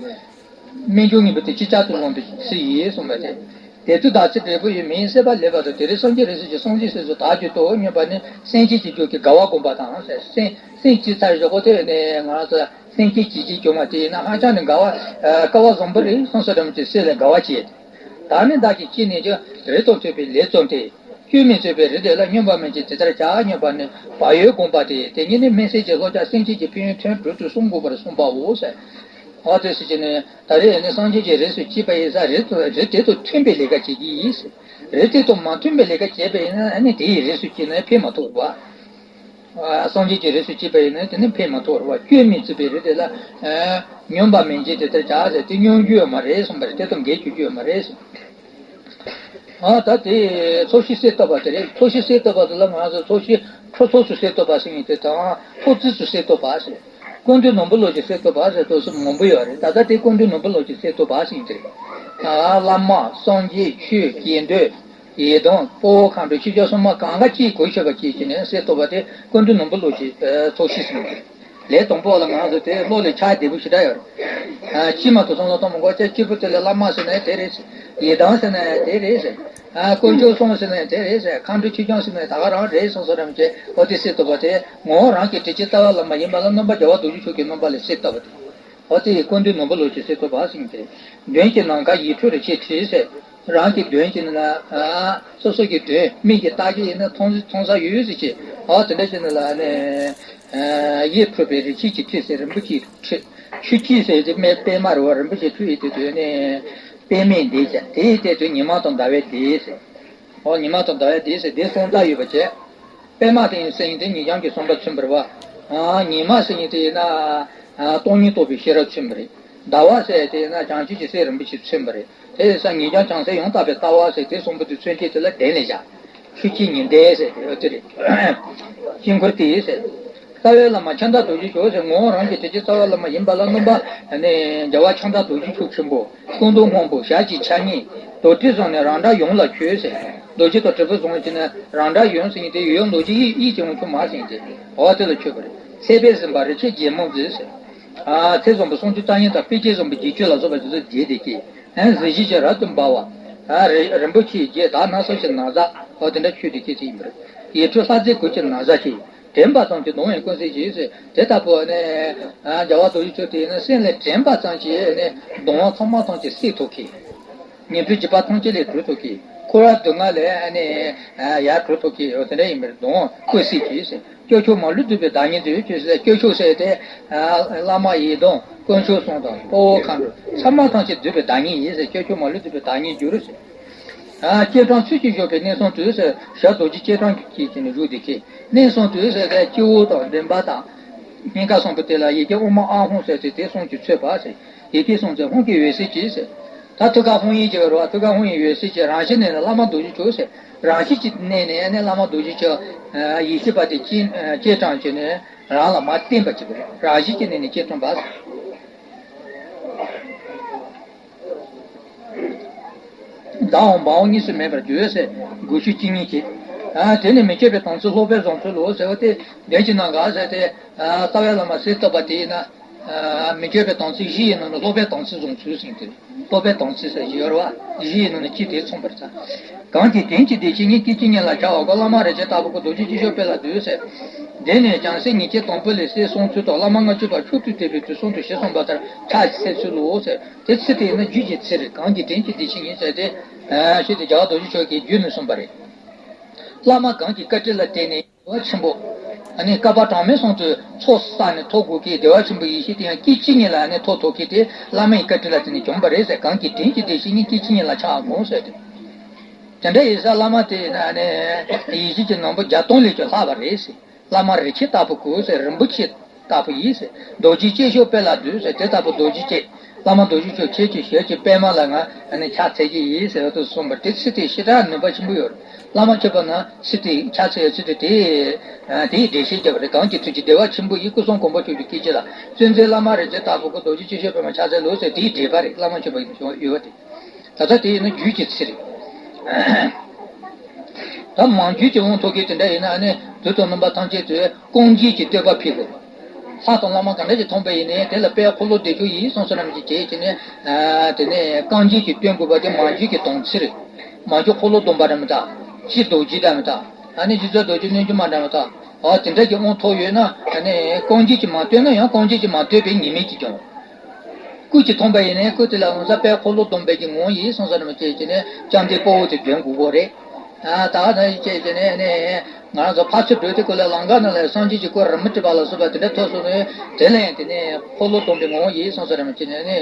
སྨིན་སྦྱོར་ངེས་པར་དུ་ཅིག་ཅར་དུ་ལོངས་པའི་ཚུལ་ཡིན་གསུངས་པ་སྟེ། དེ་དུས་བདག་ཚེ་འབྲས་བུ་ཡི། མིང་སྲིད་པ་ལེགས་པར་ཐོབ། དེ་རིང་སངས་རྒྱས་རིགས་སུ་སྐྱེས། སངས་རྒྱས་སྲས་སུ་བདག་གྱུར་ཏོ། སྙམ་པ་ནི་སེམས་བསྐྱེད་ཀྱི་རྒྱུ་གི་དགའ་བ་བསྒོམ་པ་དང་། སེམས་སེམས་བསྐྱེད་ཚར་བཞག་གོ་དེ་ནས་ང་རང་ཚོ་སེམས་བསྐྱེད་བྱེད་ཀྱི་བྱུང་བ་དེ་ཡིན་ན་ཧ་ཅང་ནས་དགའ་བ་ཨ་དཀའ་བ་བཟང་པོ་རེད་གསུངས་སོ། རིན་པོ་ཆེ་སྲས་ལས་དགའ་བ་སྐྱེས། བདག་ནི་བདག་གིས་ཅི་ནས་ཀྱང་། རིགས་དང་མཐུན་པའི་ལས་བརྩམས་ཏེ། སྐྱོན་མེད་བརྩམས་པའི་རིགས་དེ་ལ། སྨྱོན་པ་མིན་ཅིང་དེ་ལྟར་བྱ། སྙམ་པ་ནི་བག་ཡོད་བསྒོམ་པ་སྟེ། དེ་ཉིད་ནི་སྨིན་བྱེད་ཀྱི་བློ་ལྕགས་སེམས་བསྐྱེད་ཀྱི་ཕན་ཡོན་ཐོན་དྲུག་ཏུ་གསུང་དགོས་པར་གསུངས་པའོ་ཟེར། འོ་དེ་ཟེར་གྱི་ནི་ད་རེས་ནི་སངས་རྒྱས་ཀྱི་རིགས་སུ་སྐྱེས་པ་ཡིན་ཙང་རིགས་དང་རིགས་དེ་དང་མཐུན་པའི་ལས་ཀ་བྱེད་ཀྱི་ཡིན་ཟེར། རིགས་དེ་དང་མ་མཐུན་པའི་ལས་ཀ་བྱས་པ་ཡིན་ན་ཨ་ནི་དེ་ཡི་རིགས་སུ་སྐྱེས་ན་ཕན་མ་ཐོགས་པ། སངས་རྒྱས་ཀྱི་རིགས་སུ་སྐྱེས་པ་ཡིན་ན་དེ་ནི་ཕན་མ་ཐོགས་པ། སྐྱོན་མེད་བརྩམས་པའི་རིགས་དེ་ལ། སྨྱོན་པ་མིན་ཅིང་དེ་ལྟར་བྱ་ཟེར་དེ་སྨྱོན་རྒྱུ་ཡོད་མ་རེད་གསུངས་པ་རེད། དེ་དང་འགལ་གྱི་རྒྱུ་ཡོད་མ་རེད་ཟེར། ཨ་ད་དེ་ཚོགས་ཞིང་གསེར་བཏབ་པ་དེ་རེད། ཚོགས་ཞིང་གསེར་བཏབ་པ་དེ་ལ་ང་ཚོ་ཚོགས་ཞིང་ཁྲོ་ཚོགས་སུ་གསེར་བཏབ་པ་ཟེར་མཁན་དེ་དང་ཁྲོ་རྩིས་སུ་གསེར་བཏབ་པ་ཟེར། ཀུན་འདུས་ནོར་བུ་ལོ་ཀྱི་གསེར་བཏབ་པ་ཟེར་དུས་སུ་མང་པོ་ཡོད་རེད། ད་ལྟ་དེ་ཀུན་འདུས་ནོར་བུ་ལོ་ཀྱི་གསེར་བཏབ་པ་ཟེར་མཁན་དེ་རེད། ཨ་བླ་མ་སངས་རྒྱས་ཆོས་དགེ་འདུན་ཡི་དམ་དཔའ་བོ་མཁའ་འགྲོ་ཆོས་སྐྱོང་སྲུང་མ་གང་ག་ཅིག་གོ་ཆོད་པ་ཅིག་བྱས་ནས་གསེར་བཏབ་པ་དེ་ཀུན་འདུས་ནོར་བུ་ལོ་ཀྱི་ཚོགས་ཞིང་ཟེར་མཁན་དེ་རེད། ལས་དང་པོ་ལ་ང་ཚོ་དེ་བློ་ལ་འཆར་བདེ་པོ་ཞེ་དྲག་ཡོད་རེད། ཨ་སྤྱི་མ་གཏོགས་བསམ་བློ་གཏོང་མི་དགོས། ཅེས་སྐྱེས་བུ་དེ་ལ་བླ་མ་ཟེར་ན་དེ་རེད་ཟེར། ཡི་དམ་ཟེར་ན་དེ་རེད་ཟེར། ཨ་དཀོན་མཆོག་གསུམ་ཟེར་ན་དེ་རེད་ཟེར། མཁའ་འགྲོ་ཆོས་སྐྱོང་ཟེར་ན་ད་ག་རང་རེད་གསུངས་སོ། རིན་པོ་ཆེ་འོ་དེ་གསེར་བཏབ་པ་དེ་ངོ་བོ་རང་གི་དྲིན་ཅན་རྩ་བ་ལ་མ་ཡིན་པ་ལ་སྣང་བ་རྒྱལ་བ་རྡོ་རྗེ་འཆང་གི་རྣམ་པ་ལ་གསེར་བཏབ་པ་དེ། འོ་དེ་ཀུན་འདུས་ནོར་བུ་ལོ་ཀྱི་གསེར་བཏབ་པ་ཟེར་མཁན་དེ། མདུན་གྱི་ནམ་མཁར་ཡིད་འཕྲོག་རིན་ཆེན་ཁྲི་ཟེར། རང་གི་མདུན་གྱི་ནང་ལ་ཨ་སོ་སོ་གི་མདུན་མིག་གིས་བལྟ་གི་ཡིན་ན་མཐོང་མཐོང་ས་ཡོད་ཟེར་གྱི། ཨ་དེ་འདྲ་ཞིག་ནང་ལ་ནི་ཨ་ཡིད་འཕྲོག་པའི་རིན་ཆེན་གྱི་ཁྲི་ཟེར། རིན་པོ་ཆེའི་ཁྲི། ཆུ་སྐྱེས་ཟེར་དེ་སྨན་པད་མ་རེད་བ། རིན་པོ་ཆེ་ཁྲི་ཡི་དེ་དུས་ནི་པད་མའི་མདོག་ཅན། དེ་ཡི་དེ་དུས་ཉི་མ་དང་ཟླ་བའི་མདོག་ཟེར། ཨོ་ཉི་མ་དང་ཟླ་བའི་མདོག་ཟེར་དེ་གསུམ་ད་ཡོད་པ་བྱས། པད་མ་དེ་ཡིན་ཟེར་ཡིན་དེ་ཉིན་ལྗང་གི་གསུམ་པ་མཚོན་པ་རེད་བ། ཨ་ཉི་མ་ཟེར་ཡིན་དེ་ཡིན་ན་ཨ་སྟོང་ཉིད་རྟོགས་པའི་ཤེས་རབ་མཚོན་པ་རེད། ཟླ་བ་ཟེར་དེ་ཡིན་ན་བྱང་ཆུབ་ཀྱི་སེམས་རིན་པོ་ཆེ་མཚོན་པ་རེད། དེ་ཡིན་ཙང་ཉིན་ལྗང་བྱང་སེམས་ཡང་དག་པའི་ལྟ་བ་ཟེར་དེ་གསུམ་པོ་དེ་མཚོན་བྱེད་དེ་ལ་གདན་ལ་བཞག་ཆུ་སྐྱེས་ཉི་ཟླ་ཟེར་དེ་ཨ་དེ་རེད། དཀྱིལ་འཁོར་དེ་ཟེར། རྩ་བའི་བླ་མ་ཁྱབ་བདག་རྡོ་རྗེ་འཆང་ཟེར། ངོ་བོ་རང་གི་དྲིན་ཅན་རྩ་བའི་བླ་མ་ཡིན་པ་ལ་སྣང་བ་ནི་རྒྱལ་བ་ཁྱབ་བདག་རྡོ་རྗེ་འཆང་ཆེན་པོ། སྐུ་མདོག་སྔོན་པོ་ཞལ་གཅིག་ཕྱག་གཉིས། རྡོ་རྗེ་བཟུང་ནས་རང་འདྲ་ཡོངས་ལ་མཆོད་ཟེར། རྡོ་རྗེ་དང་དྲིལ་བུ་བཟུང་བྱས་ནས་རང་འདྲ་ཡོངས་ཟེར་ཡིན་དེ་ཡོངས་རྡོ་རྗེ་ཡིད་ཡིད་ཀྱི་དབང་ཕྱུག་མ་ཟེར་ཡིན་དེ་འོ་དེ་ལ་མཆོད་པ་རེད། ཚེ་དཔལ་ཟིན་པ་རི་ཁྲོད་རྒྱལ་མོ་མཛེས་ཟེར། ཨ་ཚེ་བཟང་པོ་སུམ་ཅུ་རྩ་གཉིས་དང་དཔེ་བྱད་བཟང་པོ་བརྒྱད་ཅུ་ལ་སོགས་པ་དེ་ཚོ་བརྒྱད་དེ་སྐྱེས། ཨ་གཟི་བརྗིད་ཀྱིས་རབ་ཏུ་འབར་བ། ཨ་རི་རིན་པོ་ཆེའི་རྒྱན་དག་སྣ་ཚོགས་ཀྱི་ན་བཟའ་འོ་དེ་འདྲ་མཆོད་དེ་སྐྱེས་ཚེ་ཡིན་པ་རེད། ཡིད་འཕྲོག་ལྷ་རྫས་གོས་ཀྱི་ན་བཟའ་ཞིག་དྲན་པ་ཙམ་གྱིས་གདུང་བས་ཀུན་སེལ་ཞེས་ཟེར། དེ་ལྟ་བུ་ནི་རྒྱལ་བ་རྡོ་རྗེ་འཆང་དེ་ནི་སེམས་ལ་དྲན་པ་ཙམ་གྱིས་ནི་གདུང་བ་ཚང་མ་ཐམས་ཅད་སེལ་ཐུབ་མཁན། ངན་འགྲོའི་འཇིགས་པ་ཐམས་ཅད་ལས་གྲོལ་ཐུབ་མཁན། འཁོར་བ་སྡུག་བསྔལ་ལས་ནི་ཡར་གྲོལ་ཐུབ་མཁན་འོ་དེ་འདྲ་ཡིན་པར་གདུང་བས་ཀུན་སེལ་གྱིས་ཟེར། སྐྱེས་མཆོག་མ་ལུས་འདུས་པའི་བདག་ཉིད་དུ་ཅེས་ཟེར། སྐྱེས་མཆོག་ཟེར་དེ་བླ་མ་ཡི་དམ་དཀོན་མཆོག་གསུམ་དང་དཔའ་བོ་མཁའ་འགྲོ་ཚང་མ་ཐམས་ཅད་འདུས་པའི་བདག་ཉིད་ཡིན་ཟེར། སྐྱེས་མཆོག་མ་ལུས་འདུས་པའི་བདག་ཉིད་འགྱུར་ཟེར། ཨ་སྐྱེས་གྲོང་ཚུལ་གྱིས་བཞག་པའི་གནས་གསུམ་དུ་ཟེར། ཞབས་རྡོ་རྗེ་སྐྱེས་གྲོང་གི་ཅི་ནས་བཞུགས་དེ་ཁྱེད་གནས་གསུམ་དུ་ཟེར་ཏེ་སྤྱི་བོ་དང་མགྲིན་པ་དང་། སྙིང་ག་གསུམ་པོ་དེ་ལ་ཡི་གེ་ཨོཾ་ཨཱཿཧཱུྃ་ཟེར་ཏེ་དེ་གསུམ་གྱིས་མཆོད་པ་ཟེར། ཡི་གེ་གསུམ་ཟེར་ཧཱུྃ་གི་འོད་ཟེར་གྱིས་ཟེར། ད་ཐུགས་ཀར་ཧཱུྃ་ཡིག་ཅིག་ཡོད་རེད་བ། ཐུགས་ཀར་ཧཱུྃ་ཡིག་འོད་ཟེར་གྱིས་རང་བཞིན་ནས་ནི་བླ་མ་རྡོ་རྗེ་འཆང་ཟེར། རང་བཞིན་གྱི་གནས་ནས་ནི་བླ་མ་རྡོ་རྗེ་འཆང་ཡེ་ཤེས་པ་དེ་སྐྱེས་སྐྱེས་གྲོང་གྱི་ནས་རང་ལ་མར་བརྟེན་པ་ཅིག་རེད། རང་བཞིན་གྱི་གནས་ནས་སྐྱེས་གྲོང་པ་ཟེར། བདག་འོང་བ་འོང་གཉིས་སུ་མེད་པར་འགྱུར་ཟེར། དགུ་ཤུ་གཅིག་གཉིས་ཀྱིས། ཨ་དེ་ནི་མི་བསྐྱོད་པའི་དམ་ཚིག་སློབ་པའི་བཟང་ཚུལ་ལོ་ཟེར་བ་སྟེ། དོན་གྱི་ནང་ག་ཟེར་ཏེ། ཨ་རྩ་བའི་བླ་མ་གསེར་བཏབ་པ་དེ་ཡིན་ན། ཨ་མི་བསྐྱོད་པའི་དམ་ཚིག་བཞི་ཡི་ནང་ནས་སློབ་པའི་དམ་ཚིག་བཟང་ཚུལ་ཟེར་ཏེ། སློབ་པའི་དམ་ཚིག་ཟེར་བཞི་ཡོད་རེད་བ། བཞི་ཡི་ནང་ནས་གཅིག་དེ་མཚོན་པར་བྱ། གང་གིས་དྲིན་གྱིས་འདི་ཕྱི་གཉིས། སྐྱེ་གཅིག་ཉིད་ལ་འཆར་བ་ཀུན། བླ་མ་རིན་ཆེན་ལྟ་བུ་ཀུན། རྡོ་རྗེ་སྐྱེས་མཆོག་དཔལ་ལ་འདུད་ཟེར། དེ་ནས་ཀྱང་སྲས་ཉེར་གཅིག་དང་པོ་ལས་གསེར་གསུམ་ཚུལ་དང་། བླ་མ་ལྔ་བཅུ་པ་མཆོག་ཏུ་དད་པས་དུས་གསུམ་དུ། ཞེས་གསུངས་པ་ལྟར་ཕྱག་བྱས་ཚུལ་ལོ་ཟེར། དེ་ཚིག་དེ་ནི་རྒྱུད་ཀྱི་ཚིག་རེད། གང་གིས་དྲིན་གྱིས་འདི་ཕྱི་གཉིས་ཟེར་ཏེ། ཨ་ཞེས་ཏེ་རྒྱལ་བ་རྡོ་རྗེ་འཆང་གིས་བརྗོད་ནས་གསུངས་པ་རེད། བླ་མ་གང་གི་བཀའ་དྲིན་ལ་བརྟེན་ནས་བདེ་བ་ཆེན་པོ། ཨ་ནི་བསྐལ་པ་གྲངས་མེད་གསུམ་དུ་ཚོགས་བསགས་ནས་ཐོབ་དགོས་ཀྱི་བདེ་བ་ཆེན་པོའི་ཡེ་ཤེས་དེ་ཡང་སྐྱེ་གཅིག་ཉིད་ལ་ནི་ཐོབ་ཐུབ་མཁན་དེ་བླ་མའི་བཀའ་དྲིན་ལ་བརྟེན་ནས་བྱུང་བ་རེད་ཟེར། གང་གིས་དྲིན་གྱིས་འདི་ཕྱི་གཉིས། སྐྱེ་གཅིག་ཉིད་ལ་འཆར་བ་ཀུན་ཟེར་ཏེ། དེ་འདྲ་ཡིན་ཙང་བླ་མ་དེ་ཡིན་ན་ནི་ཡེ་ཤེས་ཀྱི་ནོར་བུ་བརྒྱ་སྟོང་ལས་ཀྱང་ལྷག་པ་རེད་ཟེར། བླ་མ་རིན་ཆེན་ལྟ་བུ་ཀུན་ཟེར། རིན་པོ་ཆེ་ལྟ་བུ་ཡིན་ཟེར། རྡོ་རྗེ་སྐྱེས་མཆོག་དཔལ་ལ་འདུད་ཟེར། དེ་ལྟ་བུ་རྡོ་རྗེ་སྐྱེས། བླ་མ་རྡོ་རྗེ་འཆང་ཁྱེད་ཀྱི་ཞལ་གྱི་པད་མ་ལ་ང་ཨ་ནི་ཕྱག་འཚལ་གྱི་ཡིན་ཟེར་བ་དེ་གསུངས་པ་དེ་ཚིག་དེ་ཞེ་དྲག་ནུས་པ་ཆེན་པོ་ཡོད་རེད། བླ་མ་མཆོད་པ་ན་ཚིག་དེ་ཕྱག་འཚལ་བའི་ཚིག་དེ་དེ་དེའི་འགྲེལ་བཤད་བརྒྱབ་པ་རེད། གང་གི་མཐུ་ཆེན་བདེ་བ་ཆེན་པོ་ཡི། སྐུ་གསུམ་གོ་འཕང་མཆོག་གྱུར་སྐྱེ་མཆེད་ལ། གཙོ་མཛད་བླ་མ་རིན་ཆེན་ལྟ་བུ་སྐུ། རྡོ་རྗེ་ཆོས་ཀྱི་པད་མ་ཕྱག་འཚལ་ལོ་ཟེར་དེའི་འགྲེལ་པ་རེད། བླ་མ་མཆོད་པ་ཡིན་ཡོད་པ་དེ། ད་ལྟ་དེ་ཡིན་ན་རྒྱུད་ཀྱི་ཚིག་རེད། ད་མང་རྒྱུད་ཀྱི་དབང་ཐོབ་མཁན་དེ་འདྲ་ཡིན་ན་ཨ་ནི་དུས་དང་རྣམ་པ་ཐམས་ཅད་དུ་རྐང་རྗེས་ཀྱི་བསྟོད་པ་ཕུལ་དགོས། ལྷ་དང་བླ་མ་ག་འདྲ་ཞིག་མཐོང་པ་ཡིན་ནའི་དེ་ལ་དཔལ་འཁོར་ལོ་བདེ་མཆོག་ཡིད་བསམ་ས་རྣམས་ཀྱིས་བྱས་བྱས་ནས། དེ་ནས་རྐང་རྗེས་ཀྱི་བསྟོད་དགོས་པ་དེ་མང་རྒྱུད་ཀྱི་དམ་ཚིག་རེད། མང་རྒྱུད་འཁོར་ལོ་སྡོམ་པ་འདྲ་མི་དག་སྤྱིར་རྡོ་རྗེ་འདྲ་མི་དག་ཨ་ནི་རྗེ་བཙུན་རྡོ་རྗེ་རྣལ་འབྱོར་མ་འདྲ་མི་དག་འོ་དེ་འདྲ་གྱི་དབང་ཐོབ་ཡོད་ན་ཨ་ནི་རྐང་རྗེས་ཀྱིས་མ་བསྟོད་ན་ཡང་རྐང་རྗེས་ཀྱིས་མ་བསྟོད་པའི་ཉེས་དམིགས་ཀྱིས་ཀྱང་། སྐུ་གཅིག་མཐོང་པ་ཡིན་ནའི་སྐུ་དེ་ལ་འོང་ས་དཔལ་འཁོར་ལོ་སྡོམ་པའི་གི་ངང་ཡིད་བསམ་ས་རྣམས་ཀྱིས་བྱས་ནས་ཅང་ཏེ་དཔའ་བོ་དེ་འདོན་དགོས་གོ་རེད། ད་ནི་བྱས་བྱས་ནས་ནི་ང་རང་ཚོ་ཕར་ཚུར་བགྲོད་དེ་ཁོ་ལ་ལང་ཀ་ནང་ལ་སངས་རྒྱས་ཀྱི་སྐུ་རིན་པོ་ཆེ་བ་ལ་སོགས་པ་དེ་འདྲ་ཐོབ་སོང་ནས་དེ་ལ་ཡང་དེ་ནས་འཁོར་ལོ་སྡོམ་པའི་ངང་ཡིད་བསམ་ས་རྣམས་ཀྱིས་ནི་ནི་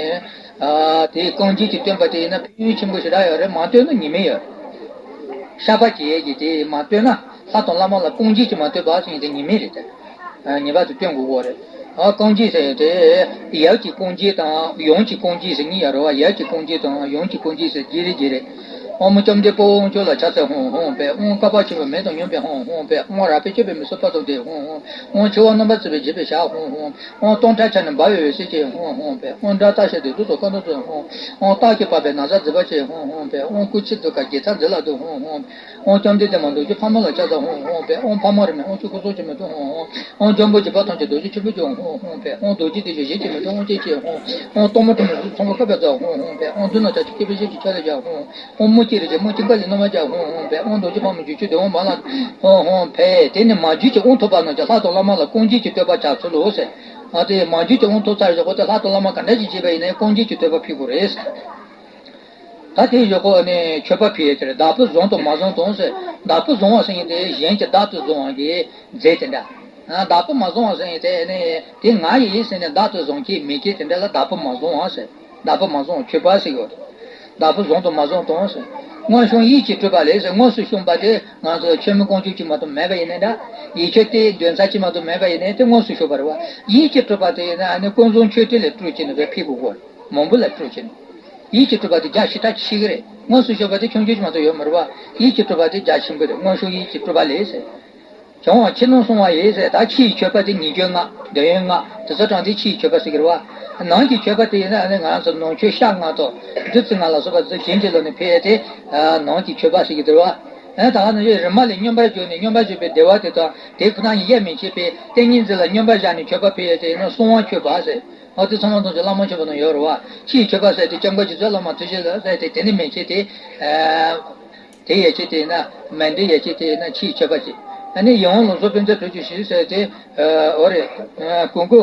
དེའི་རྐང་རྗེས་ཀྱི་བསྟོད་པ་དེ་ཡིན་ན་ཕན་ཡོན་ཆེན་པོ་ཞེ་དྲག་ཡོད་རེད། མ་བསྟོད་ན་ཉེས་དམིགས་ཡོད་རེད། བཤགས་པ་བྱེད་ཡས་ཀྱི་དེ་མ་བསྟོད་ན་ལྷ་དང་བླ་མ་ལ་རྐང་རྗེས་ཀྱིས་མ་བསྟོད་པ་ཟེར་ཡས་དེ་ཉེས་དམིགས་རེད་དེ། ངེས་པར་དུ་བསྟོད་དགོས་ཀྱི་རེད། ཨ་རྐང་རྗེས་ཟེར་ཡས་དེ་ཡབ་ཀྱི་རྐང་རྗེས་དང་ཡུམ་གྱི་རྐང་རྗེས་ཟེར་གཉིས་ཡོད་རེད་བ། ཡབ་ཀྱི་རྐང་རྗེས་དང་ཡུམ་གྱི་རྐང་རྗེས་ཟེར་བརྗེ་རེས་བརྗེ་རེས། ཨོཾ་ཨ་ནི་བཅོམ་ལྡན་དཔའ་བོ་དབང་ཕྱུག་ལ་ཕྱག་འཚལ་ཧཱུྃ་ཧཱུྃ་ཕཊ། ཨོཾ་བསྐལ་པ་ཆེན་པོའི་མེ་དང་མཉམ་པའི་ཧཱུྃ་ཧཱུྃ་ཕཊ། ཨོཾ་རབ་དཔལ་སྤྱོད་པའི་མེ་སོགས་དཔག་ཏུ་མེད་ཧཱུྃ་ཧཱུྃ་ཕཊ། ཨོཾ་འཆི་བ་རྣམ་པར་སེལ་བའི་བྱེད་པའི་ཞལ་ཧཱུྃ་ཧཱུྃ་ཕཊ། ཨོཾ་སྟོང་ཕྲག་ཕྱག་ནི་འབར་བའི་འོད་ཟེར་གྱིས་ཧཱུྃ་ཧཱུྃ་ཕཊ། ཨོཾ་སྒྲ་དག་ཤར་དུས་གཟུགས་སོགས་ཀུན་ཏུ་སྟོན་ཧཱུྃ་ཕཊ། ཨོཾ་སྟག་གི་པགས་པའི་ན་བཟའ་མཛེས་པར་བྱེད་ཧཱུྃ་ཧཱུྃ་ཕཊ། ཨོཾ་སྐུ་མཆེད་གདུགས་དཀར་དགེ་རྩ་མཛེས་ལ་བསྡུ་ཧཱུྃ་ཧཱུྃ་ཕཊ། ཨོཾ་བཅོམ་ལྡན་འདས་མ་ལྡོག་ཕྱོགས་ཕག་མོ་ལ་ཕྱག་འཚལ་ཧཱུྃ་ཧཱུྃ་ཕཊ། ཨོཾ་ཕག་མོ་རིགས་མའི་དབང་ཕྱུག་སྐུ་གསུམ་གྱི་མེ་ཏོག་ཧཱུྃ་ཧཱུྃ་ཕཊ། ཨོཾ་འཇམ་དཔལ་གྱི་དཔལ་ཐམས་ཅད་རྡོ་རྗེ་ཆེན་པོ་ཀྱང་ཧཱུྃ་ཧཱུྃ་ཕཊ། ཨོཾ་རྡོ་རྗེ་གདན་བཞི་གཞན་གྱི་མེ་ཏོག་དབང་ཆེན་གྱིས་ཧཱུྃ་ཧཱུྃ་ཕཊ། ཨོཾ་གཏོར་མ་ཁྲོ་མོའི་གཟུགས་ཚངས་པར་སྤེལ་པ་མཛད་ཧཱུྃ་ཧཱུྃ་ཕཊ། ཨོཾ་མདུན་ནག་ཕྱག་མཆོག་སྐྱེད་པའི་བཞད་ཀྱིས་ཁྱབ་ལ་བཞག་ཧཱུྃ་ཧཱུྃ་ཕཊ། ཨོཾ་རྨུ་སྐྱེས་རིན་ཆེན་རྨུ་གཅིག་པ་ལས་སྣང་བ་རྒྱས་ཧཱུྃ་ཧཱུྃ་ཕཊ། ཨོཾ་རྡོ་རྗེ་ཕག་མོ་འཇིགས་བྱེད་བདུད་དབང་འབར་ལ་ཧཱུྃ་ཧཱུྃ་ཕཊ། དེ་ནི་མ་རྒྱུད་ཀྱི་དབང་ཐོབ་པ་རྣམས་ཀྱིས་ལྷ་དང་བླ་མ་ལ་རྐང་རྗེས་ཀྱི་བསྟོད་པ་བྱ་ཚུལ་ལོ་ཟེར། ཨ་དེ་མ་རྒྱུད་ཀྱི་དབང་ཐོབ་ཚར་བཞག་གོ་དེ་ལྷ་དང་བླ་མ་ག་འདྲ་ཞིག་བྱས་པ་ཡིན་ནའི་རྐང་རྗེས་ཀྱི་བསྟོད་པ་ཕུལ་དགོས་རེད། ད་དེ་བཞག་གོ་ནས་མཆོད་པ་ཕུལ་ཡས་དེར་བདག་པོས་བཟུང་དང་མ་བཟུང་དང་ཟེར། བདག་པོས་བཟུང་བ་ཟེར་མཁན་དེ་གཞན་གྱིས་བདག་ཏུ་བཟུང་བ་གི་རྫས་དེ་འདྲ། བདག་པོས་མ་བཟུང་བ་ཟེར་མཁན་དེ་ནི་དེ་ང་ཡིན་ཟེར་ནས་བདག་ཏུ་བཟུང་མཁན་མེད་མཁན་དེ་འདྲ་ལ་བདག་པོས་མ་བཟུང་བ་ཟེར། བདག་པོས་མ་བཟུང་བ་མཆོད་པ་ཟེར་གི་ཡོད་རེད། བདག་པོས་བཟུང་དང་མ་བཟུང་དང་ཟེར། མངོན་སུམ་ཡིད་ཀྱིས་སྤྲུལ་པ་ལས་ཟེར། དངོས་སུ་བྱུང་བ་དེ་ང་ཚོ་ཆོས་མིན་རྐང་བཙུགས་ཅིག་མ་གཏོགས་མེད་པ་ཡིན་ནའི་འདྲ། ཡིད་ཆེས་ཏེ་འདོན་ས་ཅིག་མ་གཏོགས་མེད་པ་ཡིན་ནའི་དེ་དངོས་སུ་བྱུང་བ་རེད་བ། ཡིད་ཀྱིས་སྤྲུལ་པ་དེ་ཡིན་ན་ཨ་ནི་ཀུན་བཟང་མཆོད་རྟེན་ལས་སྤྲུལ་ཅིག་ནི་རེད་ཕུལ་དགོས་གོ། མང་པོ་ལ་སྤྲུལ་ཅིག་ནི། ཡིད་ཀྱིས་སྤྲུལ་པ་དེ་རྒྱ་ཞེ་དྲག་ཆེ་གི་རེད། དངོས་སུ་བྱུང་བ་དེ་ཆུང་ཆུང་ཅིག་མ་གཏོགས་ཡོད་མ་རེད་བ། ཡིད་ཀྱིས་སྤྲུལ་པ་དེ་རྒྱ་ཆེན་པོ་རེད། མངོན་སུམ་ཡིད་ཀྱིས་སྤྲུལ་པ་ལས་ཟེར། བྱུང་བ་ཕྱི་ནང་གསང་བ་ཡིས་ཟེར། ད་ཕྱི་ཡི་མཆོད་པ་དེ་ཉེས་སྤྱོད་ལྔ། འདོད་ཡོན་ལྔ། དེ་ཚོ་དྲངས་ཏེ་ཕྱི་ཡི་མཆོད་པ་ཟེར་གི་རེད་བ། ནང་གི་མཆོད་པ་དེ་ཡིན་ན་ཨ་ནི་ང་རང་ཚོ་ནང་མཆོད་ཤ་ལྔ་དང་བདུད་རྩི་ལྔ་ལ་སོགས་པ་དེ་ཚོ་བྱིན་གྱིས་རློབ་ནས་ཕུལ་ཡས་དེ། ནང་གི་མཆོད་པ་ཟེར་གི་རེད་བ། ཨ་ད་ག་ནང་བཞིན་རིག་མ་ལས་སྙོམས་པར་བཞག་ནས་སྙོམས་པར་བཞག་པའི་བདེ་བ་དེ་དང་དེ་ཁོ་ན་ཉིད་དབྱེར་མི་ཕྱེད་པའི་ཏིང་ངེ་འཛིན་ལ་སྙོམས་པར་བཞག་ནས་མཆོད་པ་ཕུལ་ཡས་དེ་ཡིན་ན་གསང་བ་མཆོད་པ་ཟེར། འོ་དེ་ཚང་མ་ཚང་ཚོ་བླ་མ་མཆོད་པ་ནང་ཡོད་རེད་བ། ཕྱི་ཡི་མཆོད་པ་ཟེར་དེ་སྐྱབས་མགོན་རྗེ་བཙུན་བླ་མ་ཐུགས་རྗེ་ལ་ཟེར་དེ་དེ་ནི་མན་ཆད་དེ། དེ་ཡན་ཆད་དེ་ན་མན་དེ་ཡན་ཆད་དེ་ན་ཕྱིའི་མཆོད་པ་བྱེད། ཨ་ནི་ཡིད་འོང་ལང་ཚོ་པད་མཛེས་དྲོད་ཆུ་ཞེས་ཟེར་ཏེ། འོ་རེད། གོས་འགོ་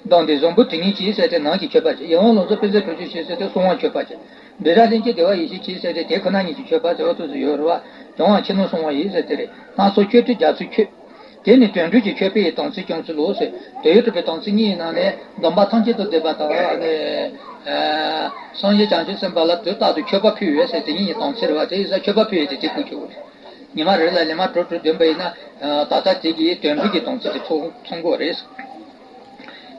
ལྡང་སྟེ་བཟང་པོ་དོན་གཉེར་གྱིས་ཟེར་ཏེ་ནང་གི་མཆོད་པ་བྱེད། ཡིད་འོང་ལང་ཚོ་པད་མཛེས་དྲོད་ཆུ་ཞེས་ཟེར་ཏེ་གསང་བ་མཆོད་པ་བྱེད། འབྲས་ར་ལྷན་སྐྱེས་བདེ་བ་ཡེ་ཤེས་ཀྱིས་ཟེར་ཏེ་དེ་ཁོ་ན་ཉིད་ཀྱི་མཆོད་པ་ཟེར་བ་དེ་ཚོ་ཡོད་རེད་བ། བྱུང་བ་ཕྱི་ནང་གསང་བ་ཡིས་ཟེར་དེ་རེད། སྣ་ཚོགས་མཆོད་སྤྲིན་རྒྱ་མཚོས་མཆོད། དེ་ནི་དོན་སྒྲུབ་ཀྱི་མཆོད་པའི་དམ་ཚིག་བསྐྱང་ཚུལ་ལོ་ཟེར། དོན་ཡོད་གྲུབ་པའི་དམ་ཚིག་གཉིས་ནང་ནས་སྡོམ་པ་ཐམས་ཅད་དུ་ལྡན་པ་དང་ནི། སངས་རྒྱས་བྱང་ཆུབ་སེམས་དཔའ་ལ་དུས་རྟག་ཏུ་མཆོད་པ་ཕུལ་བས་ཟེར་དེ་ཉིད་ཀྱི་དམ་ཚིག་རེད་བ། དེ་ཡིན་ཙང་མཆོད་པ་ཕུལ་ཡས་དེ་དེ་དགོས་ཀྱི་ཡོད་རེད། ཉི་མ་རེ་ལ་ལན་མ་དྲུག་དྲུག་འདོན་པ་ཡིན་ན། ད་ལྟ་དེ་གི་དོན་སྒྲུབ་ཀྱི་དམ་ཚིག་དེ་ཚང་ཚང་དགོས་རེད།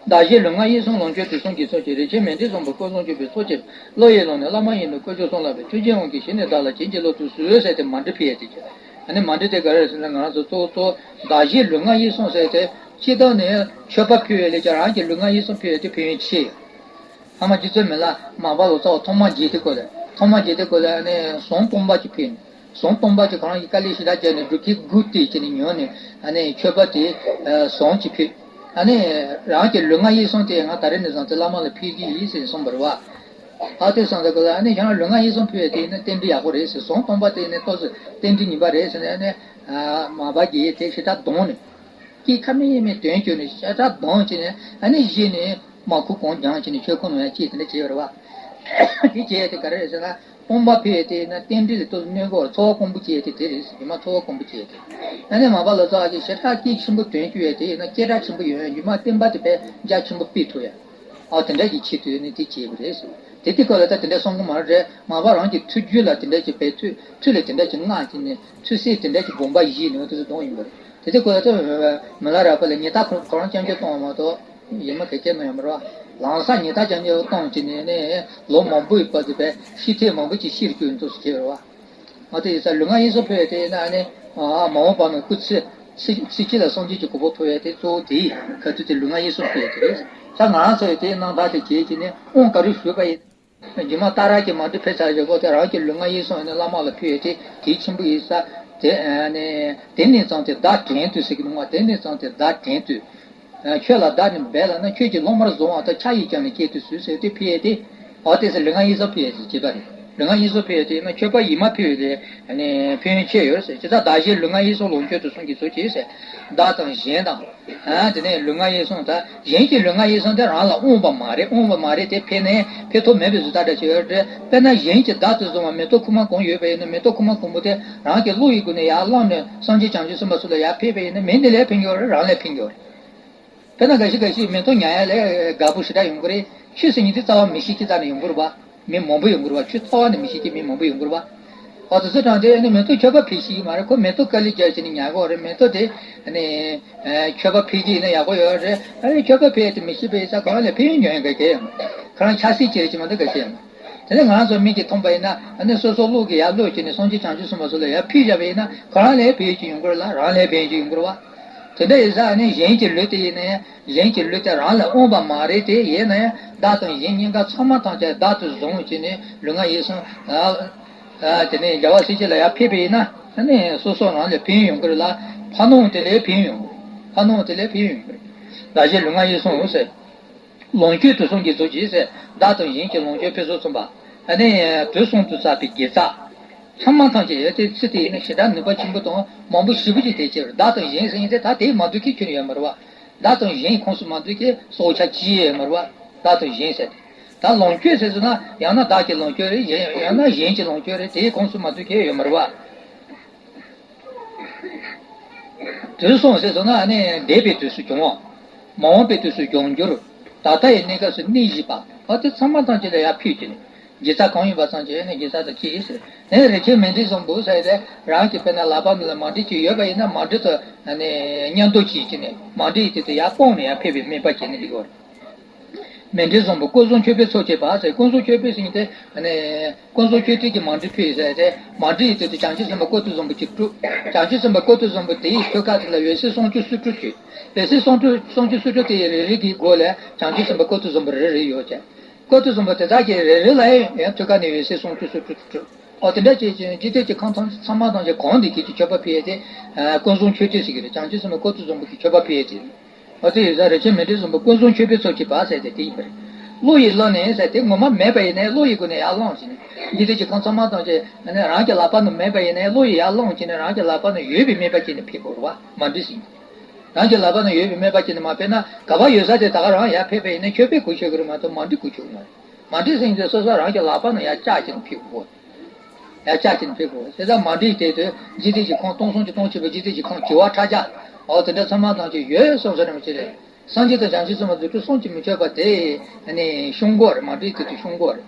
བདག་གཞན་ལུས་ངག་ཡིད་གསུམ་ལོངས་སྤྱོད་དུས་གསུམ་གྱི་ཚོགས་ཀྱི་རིན་ཆེན་མཎྜལ་བཟང་པོ་སྐུ་གསུམ་མཆོད་པའི་ཚོགས་ཀྱིས་བློ་ཡི་ཀློང་ནས་བླ་མ་ཡིན་ལུགས་དཀོན་མཆོག་གསུམ་ལ་བའི་ཆོས་ཀྱི་དབང་གིས་གཞི་ནས་བདག་ལ་བྱིན་གྱིས་རློབ་ཏུ་གསོལ་ཟེར་ཏེ་མཎྜལ་ཕུལ་ཡས་དེ་བྱས། ཨ་ནི་མཎྜལ་དེ་ག་རེ་རེད་ཟེར་ན་ང་རང་ཚོ་གཙོ་བོ་གཙོ་བོ་བདག་གཞན་ལུས་ངག་ཡིད་གསུམ་ཟེར་ཏེ་སྤྱིར་བཏང་ནས་མཆོད་པ་ཕུལ་བའི་ལས་ཀྱང་རང་གི་ལུས་ངག་ཡིད་གསུམ་ཕུལ་བའི་དེ་ཕན་ཡོན་ཆེ་ཡོད། ཨ་མ་རྗེ་བཙུན་མི་ལ་མར་པ་ལོ་ཙཱ་བ་ཐོག་མ་མཇལ་དུས་སྐབས་ལ་ཐོག་མ་མཇལ་དུས་སྐབས་ལ་ཨ་ནི་ཟངས་སྟོང་པ་ཅིག་ཕུལ་ནས་ཟངས་སྟོང་པ་ཅིག་ཁོ་རང་གིས་དཀའ་ལས་ཞེ་དྲག་བརྒྱབ་ནས་སྒྲུབ་ཁྲིད་སྒུག་བསྡད་བྱས་ནས་ཉོས་ནས་ཨ་ནི་མཆོད་པ་དེ་ཟངས་ཅིག་ཕུལ། ཨ་ནི་རང་གི་ལུས་ངག་ཡིད་གསུམ་དེ་ང་ད་རེས་ནས་བཟུང་སྟེ་བླ་མ་ལ་ཕུལ་གྱི་ཡིན་ཟེར་གསུངས་པ་རེད་བ། ཨ་དེ་སོང་ཙང་ཀུན་ལ་ཨ་ནི་ཁྱེད་རང་ལུས་ངག་ཡིད་གསུམ་ཕུལ་བས་དེ་ཡིན་ན་རྟེན་འབྲེལ་ཡག་པོ་རེད་ཟེར། ཟངས་སྟོང་པ་དེ་ཡིན་ན་ཏོག་ཙམ་རྟེན་འབྲེལ་ངན་པ་རེད་ཟེར་ནས་ཨ་ནི་མར་པ་དགེ་བའི་དེ་ཞེ་དྲག་གདོང་ནས་སྐད་ཁ་མེད་མེད་དོན་བཅོས་ནས་ཞེ་དྲག་གདོང་བྱས་ནས་ཨ་ནི་གཞི་ནས་མར་ཁུ་གང་རྒྱང་བྱས་ནས་ཆོས་ཁོ་ན་ཡང་ཅིག་དེ་འདྲ་བྱས་ཡོད་རེད་བ། དེ་བྱས་ཏེ་ག་རེ་རེད་ཟེར་ན་སྟོང་པ་ཕུལ་བས་དེ་ཡིན་ན་རྟེན་འབྲེལ་ལ་ཏོག་ཙམ་གནོད་གོ། ཚོར་བ་སྐོང་པོ་བྱས་ཏེ་དེ་རེད་ཟེར། ཉི་མ་ཚོར་བ་སྐོང་པོ་བྱས་ཏེ་ཨ་ནི་མར་པ་ལོ་ཙཱ་བ་གིས་ཞེ་དྲག་སྐད་ཆེན་པོ་དོན་བཅོས་བས་དེ་ཡིན་ན་སྐད་གྲགས་ཆེན་པོ་ཡོད་ཡང་སྒྱུ་མ་བསྟན་པ་དེ་དཔེ་རྒྱ་ཆེན་པོ་སྤེལ་ཐུབ་ཡ། ཨ་དེ་འདྲ་ཞིག་བྱེད་དུས་ནི་དེ་བྱེད་དགོས་རེད་ཟེར། དེ་དུས་སྐབས་ལ་ད་དེ་འདྲ་གསུང་གི་མ་རེད། མར་པ་རང་གི་ཐུགས་རྒྱུད་ལ་དེ་འདྲ་ཞིག་བས་ཐུགས་ཐུགས་ལ་དེ་འདྲ་ཞིག་མངའ་བྱས་ནས་ཐུགས་སྲས་དེ་འདྲ་ཞིག་དགོངས་པ་བཞེས་ནས་དེ་ཚོ་གདོང་ཡིན་པ་རེད། དེ་དུས་སྐབས་ལ་ད་མི་ལ་རས་པ་ལ་ཉེས་རྡུང་ཁོ་རང་རྐྱང་རྐྱང་གཏོང་བ་མ་གཏོགས་ཡིན་མ་གལ་ཆེ་ནོ་ཡོད་མ་རེད། ལང་ས་ཉི་ཟླ་རྐྱང་རྐྱང་བཏང་བྱས་ནས་ནི་ལོ་མང་པོའི་བར་དུ་བས་ཤི་ཐེངས་མང་པོ་ཅིག་ཤི་རུ་སྐྱོན་འདུག་ཟེར་གྱི་རེད་བ། ང་དེ་ཡིན་ས་ལུས་ངག་ཡིད་གསུམ་ཕུལ་བའི་དེ་ཡིན་ན་ནི་མ་འོངས་པ་ན་སྐུ་ཚེ་ཚེ་ཚེ་གཅིག་ལ་སངས་རྒྱས་ཀྱི་གོ་འཕང་ཐོབ་ཡས་དེ་གཙོ་བོ་དེ་ཡིན། ག་དུས་དེ་ལུས་ངག་ཡིད་གསུམ་ཕུལ་ཡས་དེ་རེད། ད་ང་རང་ཚོ་ཡི་དེ་གནང་བདག་དེ་བྱེད་ཀྱི་ནི་དབང་བཀའ་རུ་ཞུས་པ་ཡིན། རྗེས་མ་ཏཱ་ར་གི་མ་འདི་ཕེབས་ཚར་བཞག་གོ་དེ་རང་གི་ལུས་ངག་ཡིད་གསུམ་ནི་བླ་མ་ལ་ཕུལ་ཡས་དེ་དེའི་ཆེན་པོ་ཡིན་ས། དེ་ནི་དེ་ནས་བརྩམས་ཏེ་བདག་དྲན་དུ་ཟེར་གི་འདུག་བ། དེ་ནས་བརྩམས་ཏེ་བདག་དྲན་དུ། ཁྱོད་ལ་བདག་ནི་འབད་ལ་ན་ཁྱོད་ཀྱིས་སློབ་མར་བཟུང་བ་དང་ཕྱག་ཡིས་ཀྱང་ནི་བསྐྱེད་དུ་གསོལ་ཟེར་དེ་ཕུལ་ཡས་དེ། འོ་དེ་ཟེར་ལུས་ངག་ཡིད་གསུམ་ཕུལ་ཡས་ཟེར་བྱེད་པ་རེད། ལུས་ངག་ཡིད་གསུམ་ཕུལ་ཡས་དེ་ཡིན་ན་མཆོད་པ་ཡིས་མ་ཕུལ་བའི་ལས་ཕན་ཡོན་ཆེ་ཡོད་ཟེར། ཇི་ལྟར་བདག་གཞན་ལུས་ངག་ཡིད་གསུམ་ལོངས་སྤྱོད་དུ་གསུངས་ཀྱི་ཚུལ་གྱིས་ཟེར། བདག་དང་གཞན་དང་། དེ་ནས་ལུས་ངག་ཡིད་གསུམ་དང་གཞན་གྱི་ལུས་ངག་ཡིད་གསུམ་དེ་རང་ལ་དབང་བ་མ་རེད། དབང་བ་མ་རེད་དེ་ཕན་ནས་ཕན་ཐོགས་མེད་པའི་བཟོ་ལྟ་འདྲ་ཞིག་ཡོད་རེད། དཔེར་ན་གཞན་གྱིས་བདག་ཏུ་བཟུང་བ་མེ་ཏོག་ཁུག་མ་གང་ཡོད་པ་ཡིན་ན་མེ་ཏོག་ཁུག་མ་གང་པོ་དེ་རང་གི་བློ་ཡི་སྒོ་ནས་ཡར་བླངས་ནས་སངས་རྒྱས་བྱང་ཆུབ་སེམས་དཔའ་ཚོ་ལ་ཡར་ཕུལ་བ་ཡིན་ན་མི་འདི་ལས་ཕན་གྱི་ཡོད་རེད། རང་ལས་ཕན་གྱི་ཡོད་རེད། དཔེར་ན་འགའ་ཞིག་འགའ་ཞིག་མེ་ཏོག་ཉར་ཡ་ལས་དགའ་པོ་ཞེ་དྲག་ཡོང་གི་རེད། ཆུ་ཟེར་མཁན་དེ་རྩ་བ་མི་ཤེས་ཀྱི་རྩ་ནས་ཡོང་གི་རེད་པ། མི་མང་པོ་ཡོང་གི་རེད་པ། ཆུ་རྩ་བ་ནས་མི་ཤེས་ཀྱི་མི་མང་པོ་ཡོང་གི་རེད་པ། འོ་དེ་ཚོ་དྲངས་ཏེ་ཨ་ནི་མེ་ཏོག་མཆོད་པ་ཕུལ་ཤེས་ཀྱི་མ་རེད། ཁོ་མེ་ཏོག་དཀའ་ལས་རྒྱག་བྱས་ནས་ཉར་གི་ཡོད་རེད། མེ་ཏོག་དེ་ཨ་ནི་མཆོད་པ་ཕུལ་གྱི་ཡིན་ན་ཡག་པོ་ཡོད་རེད། ཨ་ནི་མཆོད་པ་ཕུལ་ཡ་དེ་མི་ཤེས་པ་ཡིན་ཙང་ཁོ་རང་ལ་ཕན་ཡོན་ཉོན་ཡ་ག་གེ་ཡོད་མ་རེད། ཁོ་རང་ཆགས་སྲེད་བྱེད་ཀྱི་མ་གཏོགས་ག་གེ་ཡོད་མ་རེད། དེ་ནས་ང་རང་ཚོ་མིག་གིས་མཐོང་པ་ཡིན་ན་ཨ་ནི་སོ་སོ་བློ་གིས་ཡར་བློས་བྱས་ནས་སངས་རྒྱས་བྱང་ཆུབ་སེམས་དཔའ་ཚོ་ལ་ཡར་ཕུལ་བཞག་པ་ཡིན་ན་ཁོ་རང་ལ་ཕན་ཡོན་ཅིག་ཡོང་གི་རེད་ལ། རང་ལ་ཕན་ཡོན་ཅིག་ཡོང་གི་རེད་བ། དེ་འདྲ་ཡིན་ཙང་ཨ་ནི་གཞན་གྱི་ལུས་དེ་ཡིན་ན་ཡང་གཞན་གྱི་ལུས་དེ་རང་ལ་དབང་བ་མ་རེད་དེ། ཡིན་ན་ཡང་བདག་དང་གཞན་གཉིས་ཀ་ཚང་མ་ཐམས་ཅད་བདག་ཏུ་བཟུང་བྱས་ནས་ལུས་ངག་ཡིད་གསུམ་དེ་ནས་རྒྱལ་བ་སྲས་བཅས་ལ་ཡར་ཕུལ་བ་ཡིན་ན་ཨ་ནི་སོ་སོ་རང་ལ་ཕན་ཡོན་ཡོང་གི་རེད་ལ། ཕ་ནོར་དེ་ལས་ཕན་ཡོན་ཡོང་གི་རེད། ཕ་ནོར་དེ་ལས་ཕན་ཡོན་ཡོང་གི་རེད། བདག་གཞན་ལུས་ངག་ཡིད་གསུམ་ཟེར། ལོངས་སྤྱོད་དུ་གསུངས་ཀྱི་ཚུལ་གྱིས་ཟེར། བདག་དང་གཞན་གྱི་ལོངས་སྤྱོད་ཕུན་སུམ་ཚོགས་པ། ཨ་ནི་དུས་གསུམ་དུ་བསགས་པའི་དགེ་རྩ། ཚང་མ་ཐམས་ཅད་ཡོད་དེ་ཚེ་དེ་ཡིན་ན་ཞེ་དྲག་ནུས་པ་ཆེན་པོ་དང་མང་པོ་ཞེ་པོ་ཅིག་དེ་སྐྱེ་བར། བདག་དང་གཞན་ཟེར་མཁན་དེ་ད་དེ་མ་འདུས་མཁན་ཁྱོན་ནས་ཡོད་མ་རེད་བ། བདག་དང་གཞན་ཁོངས་སུ་མ་འདུས་མཁན་སྲོག་ཆགས་ཅི་ཡང་ཡོད་མ་རེད་བ། བདག་དང་གཞན་ཟེར་ཏེ། ད་ལོངས་སྤྱོད་ཟེར་སོང་ན་ཡང་ན་བདག་གི་ལོངས་སྤྱོད་རེད། གཞན་ཡང་ན་གཞན་གྱི་ལོངས་སྤྱོད་རེད། དེའི་ཁོངས་སུ་མ་འདུས་མཁན་ཡོད་མ་རེད་བ། དུས་གསུམ་ཟེར་སོང་ན་ཨ་ནི་འདས་པའི་དུས་སུ་བྱུང་བ། མ་འོངས་པའི་དུས་སུ་འབྱུང་འགྱུར། ད་ལྟ་ཡི་གནས་སྐབས་སུ་གནས་བཞི་པ། འོ་དེ་ཚང་མ་ཐམས་ཅད་ལ་ཡར་ཕུལ་གྱི་ནི། དགེ་རྩ་གང་ཡིན་པ་ཐམས་ཅད་ཨ་ནི་དགེ་རྩ་དང་གཅིག་ཟེར། ཨེ་རས་ཆུང་མཎྜལ་བཟང་པོ་ཟེར་ཏེ་རང་གི་དཔེར་ན་ལག་པ་ནང་ལ་མཎྜལ་ཅིག་ཡོད་པ་ཡིན་ན་མཎྜལ་དུ་ཨ་ནི་མཉམ་དུ་བྱེད་ཀྱི་ནི་མཎྜལ་ཡི་དེ་དུ་ཡར་སྤུངས་ནས་ཡར་ཕུལ་བའི་དམིགས་པ་བྱེད་ནི་འདི་གོ། མཎྜལ་བཟང་པོ་སྐུ་གསུང་མཆོད་པས་ཚོགས་བཅས་པ་ཟེར། སྐུ་གསུང་མཆོད་པས་ཟེར་མཁན་དེ་ནི་སྐུ་གསུང་མཆོད་རྟེན་གྱི་མཎྜལ་ཕུལ་ཟེར་ཏེ་མཎྜལ་ཡི་དེ་དུ་བྱང་ཆུབ་སེམས་དཔའ་ཀུན་ཏུ་བཟང་པོ་གཅིག་སྤྲུལ། བྱང་ཆུབ་སེམས་དཔའ་ཀུན་ཏུ་བཟང་པོ་དེ་ཡི་ཐོད་ཁ་དེ་ལ་འོད་ཟེར་སུམ་ཅུ་སོ་དྲུག་བྱོན། འོད་ཟེར་སུམ་ཅུ་སོ་དྲུག་དེ་ཡི་རེ་རེ་གི་མགོ་ལ་བྱང་ཆུབ་སེམས་དཔའ་ཀུན་ཏུ་བཟང་པོ་རེ་རེ་ཡོད་ཅེས། ཀུན་ཏུ་བཟང་པོ་དེ་དག་གི་རེ་རེ་ལ་ཡང་ཐོད་ཁ་ནས་འོད་ཟེར་སུམ་ཅུ་སོ་དྲུག་སྤྲོ། ཨོ་དེ་འདྲ་བྱས་ཀྱི་འཇིག་རྟེན་གྱི་ཁམས་ཚང་ཚང་མ་ཐམས་ཅད་གང་དེ་གྱད་ཀྱི་མཆོད་པ་ཕུལ་ཡས་དེ། ཀུན་བཟང་མཆོད་རྟེན་ཟེར་གྱི་རེད། བྱང་ཆུབ་སེམས་དཔའ་ཀུན་ཏུ་བཟང་པོ་གི་མཆོད་པ་ཕུལ་ཡས་དེ། ཨོ་དེ་ཡོད་ས་རས་ཆུང་མཎྜལ་བཟང་པོ་སྐུ་གསུང་མཆོད་པས་ཚོགས་བྱས་པ་ཟེར་ཏེ་དེ་ཡིན་པ་རེད། བློ་ཡིས་བླངས་ནས་ཟེར་དེ་ངོ་མ་མེད་པ་ཡིན་ནའི་བློ་ཡི་སྒོ་ནས་ཡར་བླངས་བྱས་ནས་འཇིག་རྟེན་གྱི་ཁམས་ཚང་མ་ཐམས་ཅད་རང་གི་ལག་པ་ནང་མེད་པ་ཡིན་ནའི་བློ་ཡིས་ཡར་བླངས་བྱས་ནས་རང་གི་ལག་པ་ནང་ཡོད་པའི་དམིགས་པ་བྱས་ནས་ཕུལ་དགོས་རེད་བ། མཎྜལ་ཟེར་མཁན་དེ། རང་གི་ལག་པ་ནང་ཡོད་པའི་དམིགས་པ་བྱས་ནས་མ་ཕུལ་ན་ག་པར་ཡོད་ས་དེ་ད་ག་རང་ཡར་ཕུལ་བ་ཡིན་ན་མཆོད་པས་གོ་ཆོད་ཀྱི་རེད་མ་གཏོགས་མཎྜལ་གོ་ཆོད་ཀྱི་མ་རེད། མཎྜལ་ཟེར་མཁན་དེ་སོ་སོ་རང་གི་ལག་པ་ནང་ཡར་བཅག་བྱས་ནས་ཕུལ་དགོས། ཡར་བཅག་བྱས་ནས་ཕུལ་དགོས། དེ་ལྟར་མཎྜལ་དེ་དུས་འཇིག་རྟེན་གྱི་ཁམས་སྟོང་གསུམ་གྱི་སྟོང་ཆེན་པོ་འཇིག་རྟེན་གྱི་ཁམས་བྱེ་བ་ཕྲག་བརྒྱ། འོ་དེ་འདྲ་ཚང་མ་ཐམས་ཅད་ཡོད་གསུངས་ས་རེད་མ་གཅིག་རེད། སངས་རྒྱས་དང་བྱང་ཆུབ་སེམས་དཔའ་རྫུ་འཕྲུལ་གསུམ་གྱི་མི་མཆོད་པ་དེ་ནི་ཤོང་གི་རེད། མཎྜལ་དེ་དུས་ཤོང་གི་རེད།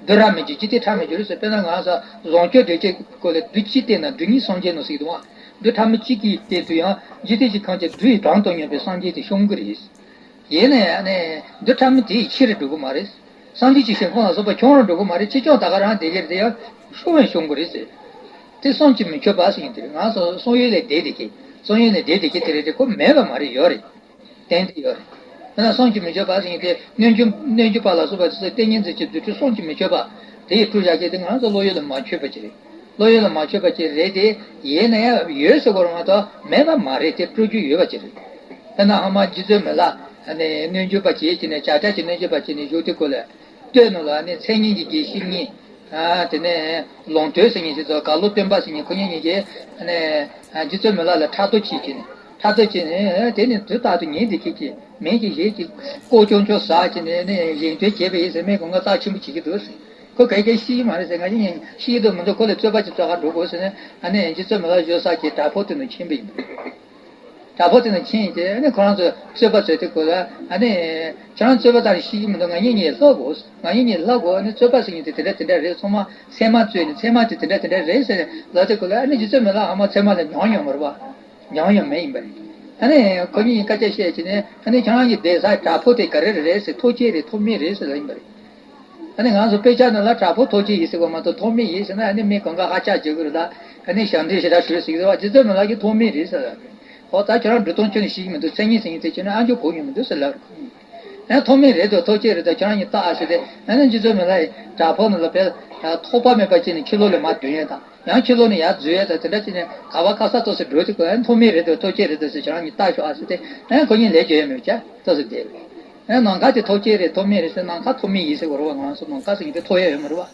བདུད་ར་མི་འཇིགས་འཇིག་རྟེན་ཁྲག་མི་འཇིགས་ཟེར། དཔེར་ན་ང་ཚོ་བཟང་སྤྱོད་སྒྲིབ་བྱེད་སྐོར་ལ་བདུད་གཅིག་བསྟེན་ན་བདུད་གཉིས་སངས་རྒྱས་ནོ་ཟེར་གྱི་འདུག་བ། བདུད་ཕྲ་མོ་གཅིག་གིས་བསྟེན་དུས་ཡང་འཇིག་རྟེན་གྱི་ཁམས་ཀྱི་བདུད་དང་དུ་མཉམ་པའི་སངས་རྒྱས་དེ་ཤོང་གི་རེད། ཡིན་ན་ཡང་ནི་བདུད་ཕྲ་མོ་དེ་ཡི་ཕྱིར་འགྲོ་གི་མ་རེད། སངས་རྒྱས་ཀྱི་ཞིང་ཁམས་ལ་སོགས་པ་ཁྱོང་རུ་འགྲོ་གི་མ་རེད། ཕྱིས་ཀྱང་ད་ག་རང་དེ་གར་དེ་ཡང་ཤོང་བས་ཤོང་གི་རེད་ཟེར། དེ་གསུམ་གྱི་མི་མཆོད་པ་ཟེར་མཁན་དེ་རེད། ང་ཚོ་གསང་ཡུལ་ལས་འདས་དེ་གི་གསང་ཡུལ་ལས་འདས་དེ་གི་དེ་རེད་དེ་ཁོ་མེད་པ་མ་རེད། ཡོད་རེད། གཏན་དུ་ཡོད་རེད། དེ་ན་གསུམ་གྱི་མི་མཆོད་པ་ཟེར་མཁན་དེ་སྣོད་བཅུད་སྣོད་བཅུད་པ་ལ་སོགས་པ་དེ་ཚོ་ཏིང་ངེ་འཛིན་གྱི་རྫུ་འཕྲུལ་གསུམ་གྱི་མི་མཆོད་པ་དེ་ཡི་སྤྲུལ་བཞག་གི་དེ་ང་ཚོ་བློ་ཡུལ་ལ་མ་མཆོད་པ་ཅིག་རེད། བློ་ཡུལ་ལ་མ་མཆོད་པ་ཅིག་རེད་དེ། ཡིན་ན་ཡང་ཡོད་ཟེར་དགོས་རེད་མ་གཏོགས་མེད་པ་མ་རེད། དེ་སྤྲོ་རྒྱུ་ཡོད་པ་ཅིག་རེད། དཔེར་ན་ཨ་མ་རྗེ་བཙུན་མི་ལ་ནི་སྣོད་བཅུད་པ་བྱེད་ཀྱི་ནས་བྱ་བྱ་གྱི་སྣོད་བཅུད་པ་བྱེད་ནས་བཞུགས་དུས་སྐོར་ལ། སྟོད་ནང་ལ་ནི་མཚན་སྙན་གྱི་དགེ་བཤེས་གཉིས། དེ་ནས་ལོང་སྟོད་ཟེར་མཁན་ཞིག་དང་གར་ལོ་སྟོན་པ་ཟེར་མཁན་ཁོ་གཉིས་གཉིས་ཀྱིས་ནི་རྗེ་བཙུན་མི་ལ་ལ་ཕྲག་དོག་བྱེད་ཀྱི་ནས་ཕྲག་དོག་བྱས་ནས་དེ་ནི་དུས་རྟག་ཏུ་ཉིན་དེ་ཁྱེད་ཀྱིས་མིང་གི་གཞས་ཀྱི་ཀོ་ཅོང་ཅོང་ཟ་བྱས་ནས་ནི་གཞན་དོན་བྱས་པ་ཡིན་ཟེར་མི་གང་ག་རྩ་ཆེན་པོ་བྱེད་ཀྱི་འདུག་ཟེར། ཁོ་ག་གེ་ཤེས་ཀྱི་མ་རེད་ཟེར། ང་ཡིན་ཤེས་ཀྱི་འདུག་མི་འདུག་ཁོ་ལ་རྩོད་པ་ཅིག་རྩོད་ག་འགྲོ་དགོས་ཟེར་ནས་ཨ་ནི་རྗེ་བཙུན་མི་ལ་བཞུགས་ས་ཀྱི་བྲག་ཕུག་དེ་ནང་ཕྱིན་པ་ཡིན། བྲག་ཕུག་དེ་ནང་ཕྱིན་ཏེ་ཨ་ནི་ཁོ་རང་ཚོ་རྩོད་པ་རྩོད་དུས་སྐབས་ལ་ཨ་ནི་ཁྱེད་རང་རྩོད་པ་དང་ཤེས་ཀྱི་མི་འདུག་ང་གཉིས་གཉིས་ལྷོད་དགོས། ང་གཉིས་གཉིས་ལྷོད་དགོས། ཨ་ནི་རྩོད་པ་ཟེར་མཁན་དེ་དེ་འདྲ་དེ་འདྲ་རེད། ཚང་མ་ཚད་མ་རྩོད་ནས་ཚད་མ་དེ་དེ་འདྲ་དེ་འདྲ་རེད་ཟེར་ནས་ལབ་དུས་སྐབས་ལ་ཨ་ནི་རྗེ་བཙུན་མི་ལ་ཨ་མ་ཚད་མ་ལ་མྱོང་མྱོང་མ་རེད་པ། མྱོང་ཡང་མེད་ཡིན་པ་རེད། ཨ་ནི་ཁོ་གཉིས་ཀྱིས་སྐད་ཆ་བཤད་བྱས་ནས། ཨ་ནི་ཁྱེད་རང་གི་བསྡད་ས་བྲག་ཕུག་དེ་ག་རེ་རེད་ཟེར། ཐོག་ཅིག་རེད། ཐོག་མེད་རེད་ཟེར་ལབ་ཡིན་པ་རེད། ཨ་ནི་ང་ཚོ་དཔེ་ཆ་ནང་ལ་བྲག་ཕུག་ཐོག་ཅིག་ཡིན་ཟེར་བ་མ་གཏོགས་ཐོག་མེད་ཡིན་ཟེར་ན། ཨ་ནི་མི་གང་ག་ཧ་ཅག་བརྗོད་ཀྱི་རེད། ད་ཨ་ནི་ཞབས་འདྲེན་ཞེ་དྲག་ཞུས་ཟེར་གྱི་འདུག་བ། རྗེ་བཙུན་མི་ལ་གིས་ཐོག་མེད་རེད་ཟེར་ལབ་རེད། ཨོ་ད་ཁྱེད་རང་འབྲི་སྟངས་ཁྱོན་ནས་ཤེས་ཀྱི་མི་འདུག་མཚན་ཉིད་ཟེར་མཁན་དེ་ཁྱོད་ནས་ཨ་མཆོག་གོ་མྱོང་མི་འདུག་ཟེར་ལབ་རེད། ཨ་ཐོག་མེད་རེད་འདུག་ཐོག་ཅིག་རེད་འདུག་ཁྱེད་རང་གཉིས་བལྟ་ཨ་ཟེར་ཏེ། ཨ་ནི་རྗེ་བཙུན་མི་ལ་ཡིས་བྲག་ཕུག་ནང་ལ་དཔེ་ཐོགས་པ་མེད་པ་བྱས་ནས་ཕྱི་ལོགས་ལ་མར་འདོན་ཡས་དང་། ཡང་ཕྱི་ལོགས་ནས་ཡར་འཛུལ་ཡས་དང་། དེ་འདྲ་བྱས་ནས་ག་པ་ག་ས་ཏོག་ཙམ་འགྲོ་དུས་ཀོ། ཨ་ཐོག་མེད་རེད་འདུག་ཐོག་ཅིག་རེད་འདུག་ཟེར། ཁྱེད་རང་གཉིས་བལྟ་ཤོག་ཨ་ཟེར་ཏེ། ཨ་ཁོ་གཉིས་ལས་བྱེད་ཡས་མེད་པ་བྱས་ཏོག་ཙམ་བསྡད་རེད། ཨ་ནམ་མཁའ་དེ་ཐོག་ཅིག་རེད། ཐོག་མེད་རེད་ཟེར། ནམ་མཁའ་ཐོག་མེད་ཡིན་ཟེར་གོ་རེད་བ། ང་ཚོ་ནམ་མཁའ་ཟེར་མཁན་དེ་ཐོག་ཡས་ཡོད་མ་རེད་བ།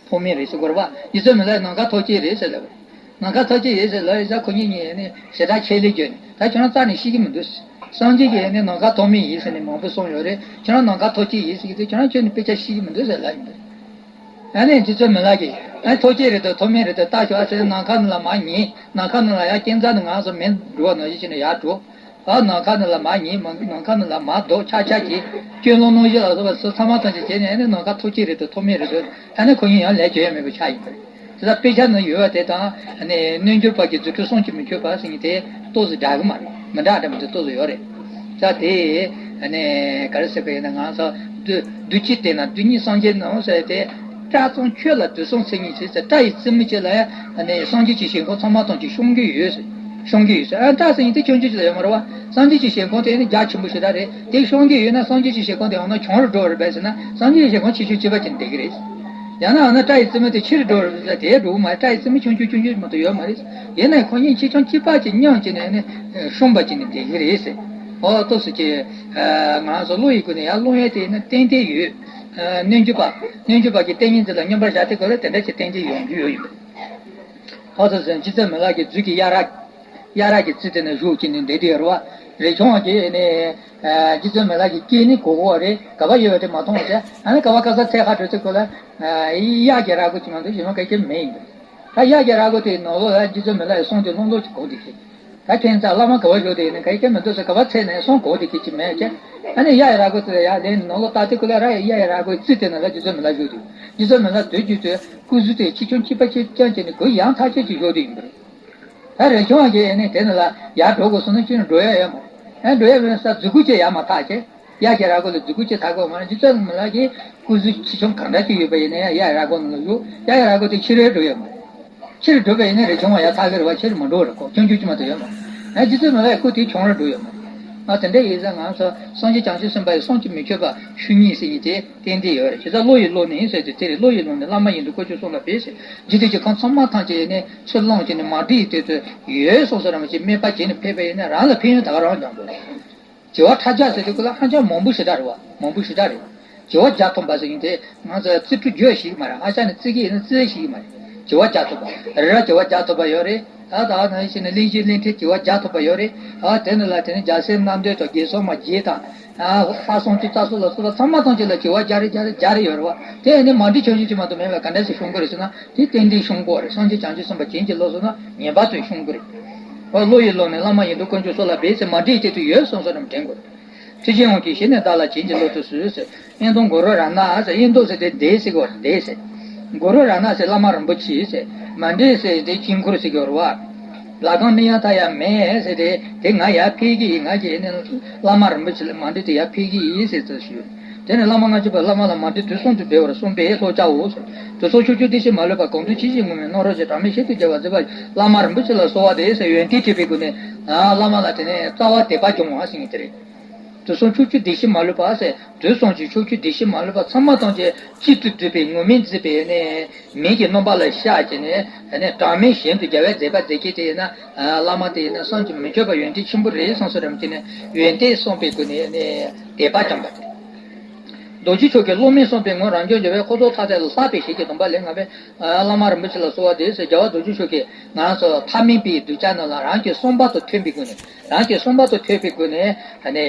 ཐོག་མེད་རེད་ཟེར་གོ་རེད་བ། རྗེ་བཙུན་མི་ལ་ནམ་མཁའ་ཐོག་ཅིག་རེད་ཟེར་ལབ་པ་རེད། ནམ་མཁའ་ཐོག་ཅིག་ཡིན་ཟེར་ལབ་ཡིན་ཙང་ཁོ་གཉིས་གཉིས་ནི་ཞེ་དྲག་ཆེད་ལས་བརྗོད་ནས། ད་ཁྱོད་རང་རྩ་ནས་ཤེས་ཀྱི་མི་འདུག་སངས་རྒྱས་ཀྱིས་ནི་ནམ་མཁའ་ཐོག་མེད་ཡིན་ཟེར་ནས་མང་པོ་གསུངས་ཡོད་རེད། ཁྱོད་རང་ནམ་མཁའ་ཐོག་ཅིག་ཡིན་ཟེར་གྱི་འདུག་ཁྱོད་རང་ཁྱོན་ནས་དཔེ་ཆ་ཤེས་ཀྱི་མི་འདུག་ཟེར་ལབ་ཡིན་པ་རེད། ཨ་ནི་རྗེ་བཙུན་མི་ལ་གིས། ཨ་ཐོག་ཅིག་རེད་འདུག་ཐོག་མེད་རེད་འདུག་བལྟ་ཤོག་ཨ་ཟེར། ནམ་མཁའ་ནང་ལ་མར་ཉལ། ནམ་མཁའ་ནང་ལ་ཡར་ཀན་རྩ་ནས་ང་ཚོ་མེ་འབྲུ་བ་ནང་བཞིན་བྱས་ནས་ཡར་འགྲོ། ཨ་ནམ་མཁའ་ནང་ལ་མར་ཉལ། མ་ནམ་མཁའ་ནང་ལ་མར་ལྡོག་ཆག་ཆག་གིས། སྐྱོན་ལོག་སྣང་བཞི་ལ་སོགས་པ་ཚང་མ་ཐམས་ཅད་བྱས་ནས། ཨ་ནི་ནམ་མཁའ་ཐོག་ཅིག་རེད་འདུག་ཐོག་མེད་རེད་འདུག་ཨ་ནི་ཁོ་གཉིས་ཡང་ལས་བྱེད་ཡས་མེད་པ་ཆགས་ཡིན་པ་རེད། དེ་ལྟར་དཔེ་ཆ་ནང་ཡོད་པ་དེ་དང་། ཨ་ནི་རྣལ་འབྱོར་པ་གི་རྫུ་འཕྲུལ་བསམ་གྱིས་མི་ཁྱབ་པ་ཟེར་མཁན་དེ་ཏོག་ཙམ་འདྲ་གི་མ་རེད། མི་འདྲ་འདྲ་མི་འདུག་ཏོག་ཙམ་ཡོད་རེད། ད་དེ་ཨ་ནི་ག་རེ་ཟེར་བ་ཡིན་ན། ང་ཚོ་བདུད་བདུད་ཀྱིས་བསྟན་ན་བདུད་ཉིད་སངས་རྒྱས་ནོ་ཟེར་ཏེ། སྐྲ་ཙམ་ཁྱོད་ལ་དུག་གསུམ་མཚན་ཉིད་ཕྱིར་ཟེར། སྐྲ་ཡི་རྩེ་མོ་གཅིག་ལ་ཡང་ཨ་ནི་སངས་རྒྱས་ཀྱི་ཞིང་ཁམས་ཚང་མ་ཐམས་ཅད་ཤོང་གི་ཡོད་ཟེར། ཤོང་གི་ཡོད་ཟེར། ཨ་སྐྲ་ཟེར་མཁན་དེ་ཁྱོད་ཆོས་ཅིག་ལ་ཡོད་མ་རེད་བ། སངས་རྒྱས་ཀྱི་ཞིང་ཁམས་དེ་ནི་རྒྱ་ཆེན་པོ་ཞེ་དྲག་རེད། དེ་ཤོང་གི་ཡོད་ན་སངས་རྒྱས་ཀྱི་ཞིང་ཁམས་དེ་འོ་ན་ཆུང་རུ་འགྲོ་བ་རེད་པས་ཟེར་ན། སངས་རྒྱས་ཀྱི་ཞིང་ཁམས་ཆེ་ཆུང་གཅིག་པ་ཅིག་བསྡད་ཀྱི་རེད། ཡང་ན་འོ་ན་སྐྲ་ཡི་རྩེ་མོ་དེ་ཆེ་རུ་འགྲོ་བ་རེད་ཟེར། དེ་འགྲོ་གི་མ་རེད། སྐྲ་ཡི་རྩེ་མོ་ཆུང་ཆུང་ཆུང་ཆུང་མ་གཏོགས་ཡོད་མ་རེད། ཡིན་ནའི་ཁོ་གཉིས་ཆེ་ཆུང་གཅིག་པ་ཅིག་མཉམ་བྱས་ནས་ནི་ཤོང་བ་ཅིག་ནི་བསྡད་ཀྱི་རེད་ཟེར། འོ་ཏོག་ཙམ་ཅིག་ང་ཚོ་བློ་ཡི་སྒོ་ནས་ཡར་སློང་ཡས་དེ་ནི་ཏན་ཏན་ཡོད། རྣལ་འབྱོར་པ། རྣལ་འབྱོར་པ་གི་ཏིང་ངེ་འཛིན་ལ་སྙོམས་པར་བཞག་དུས་སྐབས་ལ་དེ་འདྲ་ཅིག་ཏན་ཏན་ཡོང་རྒྱུ་ཡོད་ཡིན་པ། ཨོ་ཙི་ཙི་རྗེ་བཙུན་མི་ལ་གི་རྫུས་ཀྱི་གཡའ་ར། གཡའ་ར་གི་རྩེ་དེ་ན་བཞུགས་ཀྱི་ནི་འདི་དེ་རུ་བ། རས་ཆུང་བ་གིས་ནི། རྗེ་བཙུན་མི་ལ་གི་སྐད་ནི་གོ་གོ་བ་རེད། ག་པར་ཡོད་པ་དེ་མ་མཐོང་བ་བྱས། ཨ་ནི་ག་པར་ག་ས་ཚད་ཁ་འགྲོ་ཚེ་ཁོ་ལ། གཡག་གི་ར་སྒོ་ཅིག་མ་གཏོགས་གཞན་པ་ག་གེ་མེད་ཡིན་པ། ད་གཡག་གི་ར་སྒོ་དེའི་ནང་ལོགས་ལ་རྗེ་བཙུན་མི་ལ་ཡི་གསུང་དེ་ལྷུང་ལྷུང་ཅིག་གོ་བསྡད་ཀྱི། ད་ཁྱེད་ཚ་བླ་མ་ག་པར་བཞུགས་དེ་ཡིན་ན་ག་གེ་མི་འདུག་ཟེར། ག་པར་ཚད་ནས་གསུང་གོ་བསྡད་ཀྱི་ཅིག་མེད་ཀྱི། ཨ་ནི་གཡག་གི་ར་སྒོ་དེ་ལ་ཡར་ལེན་ནང་ལོགས་ལྟ་དུས་ཁོ་ལ་ར་གཡག་གི་ར་སྒོའི་རྩེ་དེ་ན་ལ་རྗེ་བཙུན་མི་ལ་བཞུགས་དུས། རྗེ་བཙུན་མི་ལ་སྡོད་རྒྱུ་དེ་སྐུ་གཟུགས་དེ་ཆེ་ཆུང་གཅིག་པ་གཅིག་རྐྱང་བྱས་ནས་གུ་ཡངས་ཐག་ཆོད་ཅིག་བཞུགས་དེ་ཡིན་པ་རེད། ད་རས་ཆུང་བ་གིས་ནི་དེ་ནི་ལ་ཡར་འགྲོ་དགོས་སོང་ན་ཁྱོད་ནི་འགྲོ་ཡ་ཡོད་མ་རེད། ཡང་འགྲོ་ཡ་མེད་ས་རྫི་གུ་ཅིག་ཡར་མ་ཐག་ཅེ། གཡག་གི་ར་སྒོ་ལ་རྫི་གུ་ཅིག་ཐག་དགོས་མ་རེད། རྗེ་བཙུན་མི་ལ་གི་སྐུ་གཟུགས་ཆེ་ཆུང་གང་འདྲ་ཅིག་ཡོད་པ་ཡིན་ན་ཡང་གཡག་ར་སྒོ་ནང་ལ་བཞུགས། གཡག་ར་སྒོ་དེ་ཕྱི་རོལ་འགྲོ་ཡ་མ་རེད། ཕྱིར་འགྲོ་བ་ཡིན་ན་རས་ཆུང་བ་ཡར་ཐག་གི་རེད་བ། ཕྱིར་མ་འགྲོ་རེད། ཁོ་ཆུང་ཆུང་ཅིག་མ་གཏོགས་ཡོད་མ་རེད། ཨ་རྗེ་བཙུན་མི་ལ་ཡི་སྐུ་དེ་ཆུང་ར་འགྲོ་ཡོད་མ་རེད། ཨ་དེ་འདྲ་ཡིན་ཙང་ང་ཚོ་སངས་རྒྱས་བྱང་ཆུབ་སེམས་དཔའ་ཡི་བསམ་གྱིས་མི་ཁྱབ་པ་ཆོས་ཉིད་ཟེར་མཁན་དེ་ཏན་ཏན་ཡོད་རེད། བྱས་ཙང་བློ་ཡིས་བླངས་ནས་ཟེར་དུས་དེ་རེད། བློ་ཡིས་བླངས་ནས་བླ་མ་ཡི་དམ་དཀོན་མཆོག་གསུམ་ལ་ཕན་ཟེར། རྒྱུད་སྡེ་གི་ཁམས་ཚང་མ་ཐམས་ཅད་ནས་ཚུར་བླངས་བྱས་ནས་མ་འདྲིས་དེ་ཚོ་ཡོད་སོང་ས་ར་མ་ཅིག་སྨད་པ་བྱས་ནས་ཕེབས་པ་ཡིན་ན་རང་ལ་ཕན་ཡོན་ད་ག་རང་ཡོང་དགོས་རེད། བྱེ་བ་ཕྲག་བརྒྱ་ཟེར་དུས་ཀུན་ལ་ཧ་ཅང་མང་པོ་ཞེ་དྲག་རེད་བ། མང་པོ་ཞེ་དྲག་རེད། བྱེ་བ་བརྒྱ་ཐམ་པ་ཟེར་མཁན་དེ་ང་ཚོ་རྩིས་འཕྲུལ་བརྗོད་ཤེས་ཀྱི་མ་རེད། ཨ་ཅག་ནི་རྩིས་ཀྱི་ཡིན་ན་རྩིས་ཤེས་ཀྱི་མ་རེད། བྱེ་བ་བརྒྱ་ཐམ་པ། རི་རབ་བྱེ་བ་བརྒྱ་ཐམ་པ་ཡོད་རེད། ཨ་ད་ནང་བཞིན་གླིང་བཞི་གླིང་ཕྲན་བྱེ་བ་བརྒྱ་ཐམ་པ་ཡོད་རེད། ཨ་དེ་ནི་ལ་དེ་ནི་རྒྱལ་སྲས་རྣམ་འདྲེན་དང་དགེ་སློང་མ་བརྒྱད་དང་། ཨ་ལྷ་སུམ་ཅུ་རྩ་གསུམ་ལ་སོགས་པ་ཚང་མ་ཐམས་ཅད་ལ་བྱེ་བ་བརྒྱ་རེ་བརྒྱ་རེ་བརྒྱ་རེ་ཡོད་རེད་བ། དེ་ནི་མ་འདྲིས་ཆུང་ཆུང་ཅིག་མ་གཏོགས་མེད་པ་ག་འདྲ་ཞིག་ཤོང་གི་རེད་ཟེར་ན། དེ་ཏན་ཏན་ཤོང་གི་རེད། སངས་རྒྱས་བྱང་ཆུབ་སེམས་དཔའ་བྱིན་གྱིས་རློབ་སོང་ན་ངེས་པར་དུ་ཤོང་གི་རེད། ཨོ་བློ་ཡིས་བླངས་ནས་བླ་མ་ཡི་དམ་དཀོན་མཆོག་གསུམ་ལ་ཕན་ཟེར། མ་འདྲིས་དེ་དུས་ཡོད་སོང་ས་རྣམས་དྲན་དགོས། ཐུགས་རྗེའི་དབང་གིས་ཞི་གནས་བདག་ལ་བྱིན་གྱིས་རློབ་ཏུ་གསོལ་ཟེར། ཨེ་དོ་གུ་རུ་རཏྣ་ཟེར། ཨེ་དོ་ཟེར་དེ་འདས་ཟེར་གོ། འདས་ཟེར། གུ་རུ་རཏྣ་ཟེར་བླ་མ་རིན་པོ་ཆེ་ཟེར། མ་འདྲིས་ཟེར་དེ་དཀྱིལ་འཁོར་ཟེར་གོ་རེད་བ། ལྷ་ཁང་ནི་ཡང་མཐའ་ཡང་མེད་ཟེར་དེ། དེ་ང་ཡར་ཕེབས་ཀྱི་ཡིན། ང་གིས་ནི་བླ་མ་རིན་པོ་ཆེ་ལ་མ་འདྲིས་དེ་ཡར་ཕེབས་ཀྱི་ཡིན་ཟེར་ཚུལ་ཞུས། དེ་ནས་བླ་མ་ལྔ་བཅུ་པ་བླ་མ་ལ་མ་འདྲིས་དུས་གསུམ་དུ་འབེབས་པར་གསུངས་པས་ལྷོ་བྱའོ་ཟེར། དུས་གསུམ་ཕྱོགས་བཅུའི་བདེ་གཤེགས་མ་ལུས་པ། གང་འདུལ་ཇི་བཞིན་ངུར་སྨྲིག་རྣམ་རོལ་ཅན། གྲངས་མེད་ཞལ་དུ་མཇལ་བར་མཛད་པ། བླ་མ་རིན་པོ་ཆེ་ལ་གསོལ་བ་འདེབས་ཟེར་ཡོན་ཏན་བྲིས་པའི་སྒོ་ནས། ཨ་བླ་མ་ལ་དེ་ནས་རྩ་བ་དད་པ་སྦྱོང་བ་ཟེར་མཁན་དེ་རེད། དུས་གསུམ་ཕྱོགས་བཅུའི་བདེ་གཤེགས་མ་ལུས་པ་ཟེར། དུས་གསུམ་གྱི་ཕྱོགས་བཅུའི་བདེ་གཤེགས་མ་ལུས་པ་ཚང་མ་ཐམས་ཅད་གཅིག་ཏུ་བསྡུས་པའི་ངུར་སྨྲིག་མཛད་པའི་ནས་མིག་གི་རྣམ་པ་ལ་ཤར་བྱས་ནས། ཨ་ནི་གྲངས་མེད་གཞན་དུ་མཇལ་བར་མཛད་པ་མཛད་མཁན་དེ་ཡིན་ན། ཨ་བླ་མ་དེ་ཡིན་ན་བསམ་གྱིས་མི་ཁྱབ་པ་ཡོན་ཏན་ཆེན་པོ་རེད་བསམ་ས་རེད་བ། དེ་ནས་ཡོན་ཏན་བསམ་པའི་སྒོ་ནས་ནས་དད་པ་བཅངས་པ་དེ། རྡོ་རྗེ་འཆང་གི་སློབ་མས་གསུངས་པའི་ངོར་རང་བྱུང་རྒྱལ་བའི་འཁོར་ཚོགས་མཐའ་དག་ལ། ལྷག་པའི་ཞལ་གྱིས་གདམས་པ་ལས་སྔ་བས། ཨ་བླ་མ་རིན་པོ་ཆེ་ལ་གསོལ་བ་འདེབས་ཟེར། རྒྱལ་བ་རྡོ་རྗེ་འཆང་གིས་ང་ཚོ་ཐ་མལ་པའི་གདུལ་བྱ་རྣམས་ལ་རང་གི་བསམ་པ་དང་མཐུན་པའི་སྒོ་ནས། རང་གི་བསམ་པ་དང་མཐུན་པའི་སྒོ་ནས་ཨ་ནི་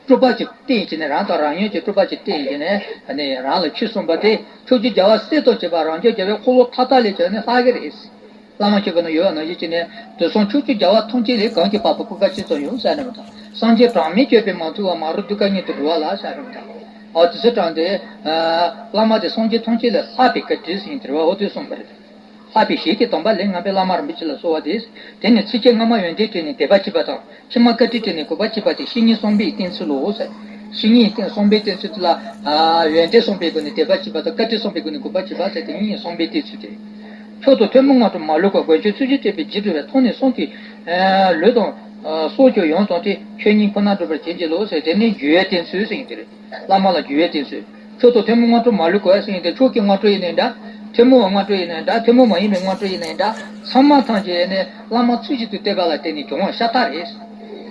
སྤྲུལ་པ་ཅིག་བསྟན་བྱས་ནས། རང་དང་རང་ཡུལ་གྱི་སྤྲུལ་པ་ཅིག་བསྟན་བྱས་ནས། ཨ་ནི་རང་ལ་ཆོས་གསུངས་པ་དེ་ཕྱོགས་བཅུའི་རྒྱལ་བ་སྲས་དང་བཅས་པ་རང་བྱུང་རྒྱལ་བའི་འཁོར་ལོ་མཐའ་དག་ལས་ཀྱང་ནི་ལྷག་གི་རེད། བླ་མ་མཆོད་པའི་ནང་ཡོད་པ་ནང་བཞིན་བྱས་ནས། དུས་གསུམ་ཕྱོགས་བཅུའི་རྒྱལ་བ་ཐམས་ཅད་ལས་གང་གི་བབ་པ་སྤུས་ཀ་ཆེ་ཙམ་ཡོད་ཟེར་ནས་མ་ཐག་སངས་རྒྱས་གྲངས་མེད་སྤྱོད་པའི་མང་ཐོས་པ། མ་རིག་གདུལ་དཀའ་ཉེ་དུ་འགྲོ་བ་ལ་ཟེར་ནས་མ་ཐག་ཨོ་དེ་ཚོ་དྲངས་ཏེ། ཨ་བླ་མ་དེ་སངས་རྒྱས་ཐམས་ཅད་ལས་ལྷག་པའི་བཀའ་དྲིན་ཟེར་དེ་རེད་བ། འོ་དེ་གསུངས་པ་རེད། ལྷག་པའི་ཞལ་གྱི་དམ་པ་ལས་ངན་པའི་བླ་མ་རིན་པོ་ཆེ་ལ་གསོལ་བ་དེ། དེ་ནས་ཚིགས་བཅད་སྔ་མ་ཡོན་ཏན་བཀྲལ་ནས་དད་པ་བྱེད་པ་དང་། ཕྱི་མ་བཀའ་དྲིན་བཀྲལ་ནས་གུས་པ་བྱེད་པ་དེ་བཤེས་གཉེན་གསུམ་པའི་བསྟེན་ཚུལ་ལོ་ཟེར། བཤེས་གཉེན་གསུམ་པའི་བསྟེན་ཚུལ་དེ་ལ། ཡོན་ཏན་གསུམ་པའི་སྒོ་ནས་དད་པ་བྱེད་པ་དང་། བཀའ་དྲིན་གསུམ་པའི་སྒོ་ནས་གུས་པ་བྱེད་པ་ཟེར་ཏེ་བཤེས་གཉེན་གསུམ་པའི་བསྟེན་ཚུལ་དེ། མཆོག་ཏུ་ཐུན་མོང་དངོས་གྲུབ་མ་ལུས་གོ། མགོན་ཆེན་ཐུགས་རྗེ་བསྟན་པའི་རྗེས་འགྲོ་བའི། ཐོབ་ནས་གསུང་གི་ལུས་དང་སྲོག་ཀྱང་ཡོངས་དང་བྲལ། ཆོས་ཉིད་ཁོ་ནར་འགྲོ་བར་བྱིན་གྱིས་རློབས་ཟེར། དེ་ནི་རྒྱུ་བའི་བསྟེན་ཚུལ་ཟེར་ཡིན་དེ་རེད། བླ་མ་ལ་རྒྱུ་བའི་བསྟེན་ཚུལ། མཆོག་ཏུ་ཐུན་མོང་དངོས་གྲུབ་མ་ལུས་གོ་ཟེར་ཡིན་ཏེ། མཆོག་གི་དངོས་གྲུབ་ཡིན་ནའི་འདྲ། ཐུན་མོང་བའི་དངོས་གྲུབ་ཡིན་ནའི་འདྲ། ཐུན་མོང་མ་ཡིན་པའི་དངོས་གྲུབ་ཡིན་ནའི་འདྲ། ཚང་མ་ཐམས་ཅད་ནི་བླ་མ་ཚུལ་བཞིན་དུ་བསྟེན་པ་ལ་བརྟེན་ནས་བྱུང་བ་ཤ་སྟག་རེད།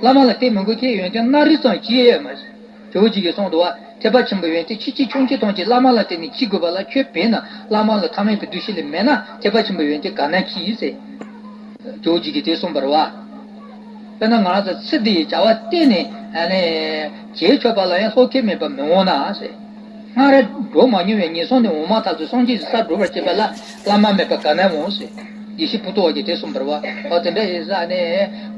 བླ་མ་ལ་བརྟེན་མི་དགོས་ཀྱི་ཡོན་ཏན་སྣ་རིགས་ཙམ་ཅི་ཡང་ཡོད་མ་རེད། ཇོ་བོ་རྗེ་གིས་གསུངས་འདུག་བ། ཐེག་པ་ཆེན་པོའི་ཡོན་ཏན་ཆེ་ཆུང་ཆུང་ཐམས་ཅད་བླ་མ་ལ་བརྟེན་ནས་ཤེས་དགོས་པ་ལ། ཁྱོད་བས་ན་བླ་མ་ལ་ཐ་མལ་པའི་འདུ་ཤེས་ལས་མེད་ན། ཐེག་པ་ཆེན་པོའི་ཡོན་ཏན་ག་ནས་སྐྱེ་ཡིན་ཟེར། ཇོ་བོ་རྗེ་གིས་དེ་གསུངས་པ་རེད་བ། དཔེར་ན་ང་རང་ཚོ་ཚེ་འདི་ཡི་བྱ་བ་གཏན་ནས་ཨ་ནི་བྱེད་ཆོག་པ་ལ་ཡང་བློ་ཁེལ་མེད་པར་མི་འོང་ན་ཟེར། སྔར་འགྲོ་མ་མྱོང་བའི་ངན་སོང་ནས་འོང་མ་ཐག་ཏུ་སངས་རྒྱས་ཀྱི་སར་འགྲོ་བར་བྱེད་པ་ལ་བླ་མ་མེད་པར་ག་ནས་འོང་ཟེར། དགེ་བཤེས་པོ་ཏོ་བ་གིས་དེ་གསུངས་པ་རེད་བ། འོ་དེ་འདྲ་ཡིན་ཙང་ནི།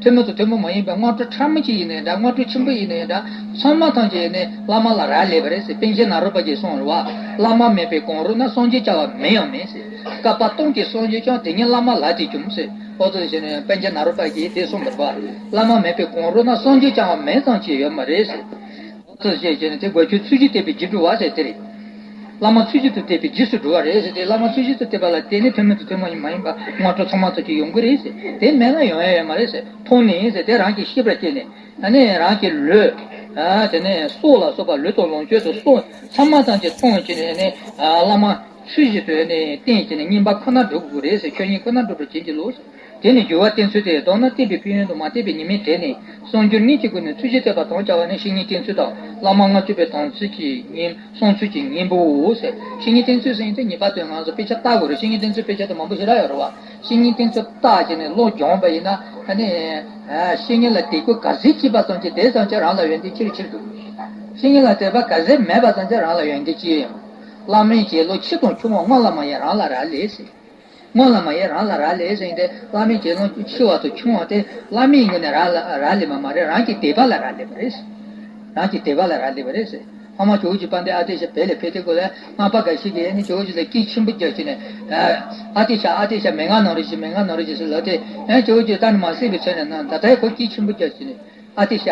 ཐུན་མོང་དང་ཐུན་མོང་མ་ཡིན་པའི་དངོས་གྲུབ་ཕྲ་མོ་ཅིག་ཡིན་ནའི་འདྲ། དངོས་གྲུབ་ཆེན་པོ་ཡིན་ནའི་འདྲ། ཚང་མ་ཐམས་ཅད་ནི་བླ་མ་ལ་རག་ལས་པ་རེད་ཟེར། པཎ་ཆེན་ནཱ་རོ་པ་གིས་གསུངས་རེད་བ། བླ་མ་མེད་པའི་གང་རུང་ན། སངས་རྒྱས་བྱ་བ་མིང་ཡང་མེད་ཟེར། བསྐལ་པ་སྟོང་གི་སངས་རྒྱས་ཀྱང་། དེ་ཉིད་བླ་མ་ལ་དེ་འབྱུང་ཟེར། འོ་ཙམ་ཞིག་ནས་པཎ་ཆེན་ནཱ་རོ་པ་གིས་དེ་གསུངས་པ་རེད་བ། བླ་མ་མེད་པའི་གང་རུང་ན། སངས་རྒྱས་བྱ་བ་མིང་ཙམ་གྱིས་ཡོད་མ་རེད་ཟེར། འོ་ཙམ་ཞིག་ནས་དེ་མགོན་ཆེན་ཚུལ་བཞིན་བསྟེན་པའི་རྗེས་འགྲོ་བ་ཟེར་དེ་རེད། བླ་མ་ཚུལ་བཞིན་དུ་བསྟེན་པའི་རྗེས་སུ་འགྲོ་བ་རེད་ཟེར་ཏེ། བླ་མ་ཚུལ་བཞིན་དུ་བསྟེན་པ་ལ་བརྟེན་ནས་ཐུན་མོང་དང་ཐུན་མོང་མ་ཡིན་པ་དངོས་གྲུབ་ཚང་མ་ཐམས་ཅད་ཡོང་གི་རེད་ཟེར། དེ་མེད་ན་ཡོང་ཡ་ཡོད་མ་རེད་ཟེར། མཐོང་ནས་ཟེར་དེ་རང་གིས་ཤེས་པར་བྱས་ནས། ཨ་ནི་རང་གི་ལུས། ཨ་དེ་ནས་སྲོག་ལ་སོགས་པ། ལུས་དང་ལོངས་སྤྱོད་དང་སྲོག་ཚང་མ་ཐམས་ཅད་བཏང་བྱས་ནས་ནི། ཨ་བླ་མ་ཚུལ་བཞིན་དུ་ནི་བསྟེན་བྱས་ནས་བསྙེན་པ་ཁོ་ནར་འགྲོ་དགོས་རེད་ཟེར། ཆོས་ཉིད་ཁོ་ནར་འགྲོ་བར་བྱིན་གྱིས་རློབས་ཟེར། དེ་ནི་རྒྱུ་བ་བསྟེན་ཚུལ་ཏེ། མདོར་ན་བསྟེན་པའི་ཕན་ཡོན་དང་མ་བསྟེན་པའི་ཉེས་དམིགས་བྲལ་ནས། གསར་འགྱུར་དངོས་ཀྱི་སྒོ་ནས་ཚུལ་བཞིན་བསྟེན་པ་དང་བཅས་པ་ནི་བཤེས་གཉེན་བསྟེན་ཚུལ་དང་། བླ་མ་ལྔ་མཆོད་པའི་དམ་ཚིག་གི་ཉིན། གསང་ཚུལ་གྱི་གཉེན་པོའོ་ཟེར། བཤེས་གཉེན་བསྟེན་ཚུལ་ཟེར་ཡིན་ཏེ། ངེས་པར་དུ་ང་ཚོ་དཔེ་ཆ་ལྟ་དགོས་རེད། བཤེས་གཉེན་བསྟེན་ཚུལ་དཔེ་ཆ་དེ་མང་པོ་ཞེ་དྲག་ཡོད་རེད་བ། བཤེས་གཉེན་བསྟེན་ཚུལ་བལྟས་བྱས་ནས་བློ་སྦྱངས་པ་ཡིན་ན། ཨ་ནི་བཤེས་གཉེན་ལ་དད་གུས་ག་ཚད་བྱས་པ་ཙམ་གྱིས་དེ་ཙམ་གྱིས་རང་ལ་ཡོན་ཏན་ཆེ་རུ་ཆེ་རུ་འགྲོ་གི་རེད། བཤེས་གཉེན་ལ་དད་པ་ག་ཚད་མེད་པ་ཙམ་གྱིས་རང་ལ་ཡོན་ཏན་ཅི་ཡང་ཡོད་མ་རེད། བླ་མའི་བྱིན་རླབས་ཆེ་དང་ཆུང་བ་སྔོན་ལ་མ་ཡིན་རང་ལ་རག་ལས་ཟེར། སྔོན་ལ་མ་ཡིན་རང་ལ་རག་ལས་ཟེར་ཏེ། བླ་མའི་བྱིན་རླབས་ཆེ་བ་དང་ཆུང་བ་དེ་བླ་མའི་ངོས་ནས་རག་ལ་རག་ལས་པ་མ་རེད། རང་གི་དད་པ་ལ་རག་ལས་པ་རེད། རང་གི་དད་པ་ལ་རག་ལས་པ་རེད་ཟེར། ཨ་མ་ཇོ་བོ་རྗེ་དཔལ་ལྡན་ཨ་ཏི་ཤ་བོད་ལ་ཕེབས་དུས་སྐབས་ལ། སྔགས་པ་འགའ་ཞིག་གིས་ཨ་ནི་ཇོ་བོ་རྗེ་ལ་སྐད་ཆེན་པོ་རྒྱག་བྱས་ནས། ཨ་ཏི་ཤ་ཨ་ཏི་ཤ་མན་ངག་ནོར་བུ་ཞིག་མན་ངག་ནོར་བུ་ཞིག་ཟེར་ལབ་དུས། ཨ་ཇོ་བོ་རྗེ་ད་ནི་མ་གསན་པའི་ཚོད་ནས་ན། ད་ལྟའི་ཁོ་སྐད་ཆེན་པོ་རྒྱག་བྱས་ནས། ཨ་ཏི་ཤ།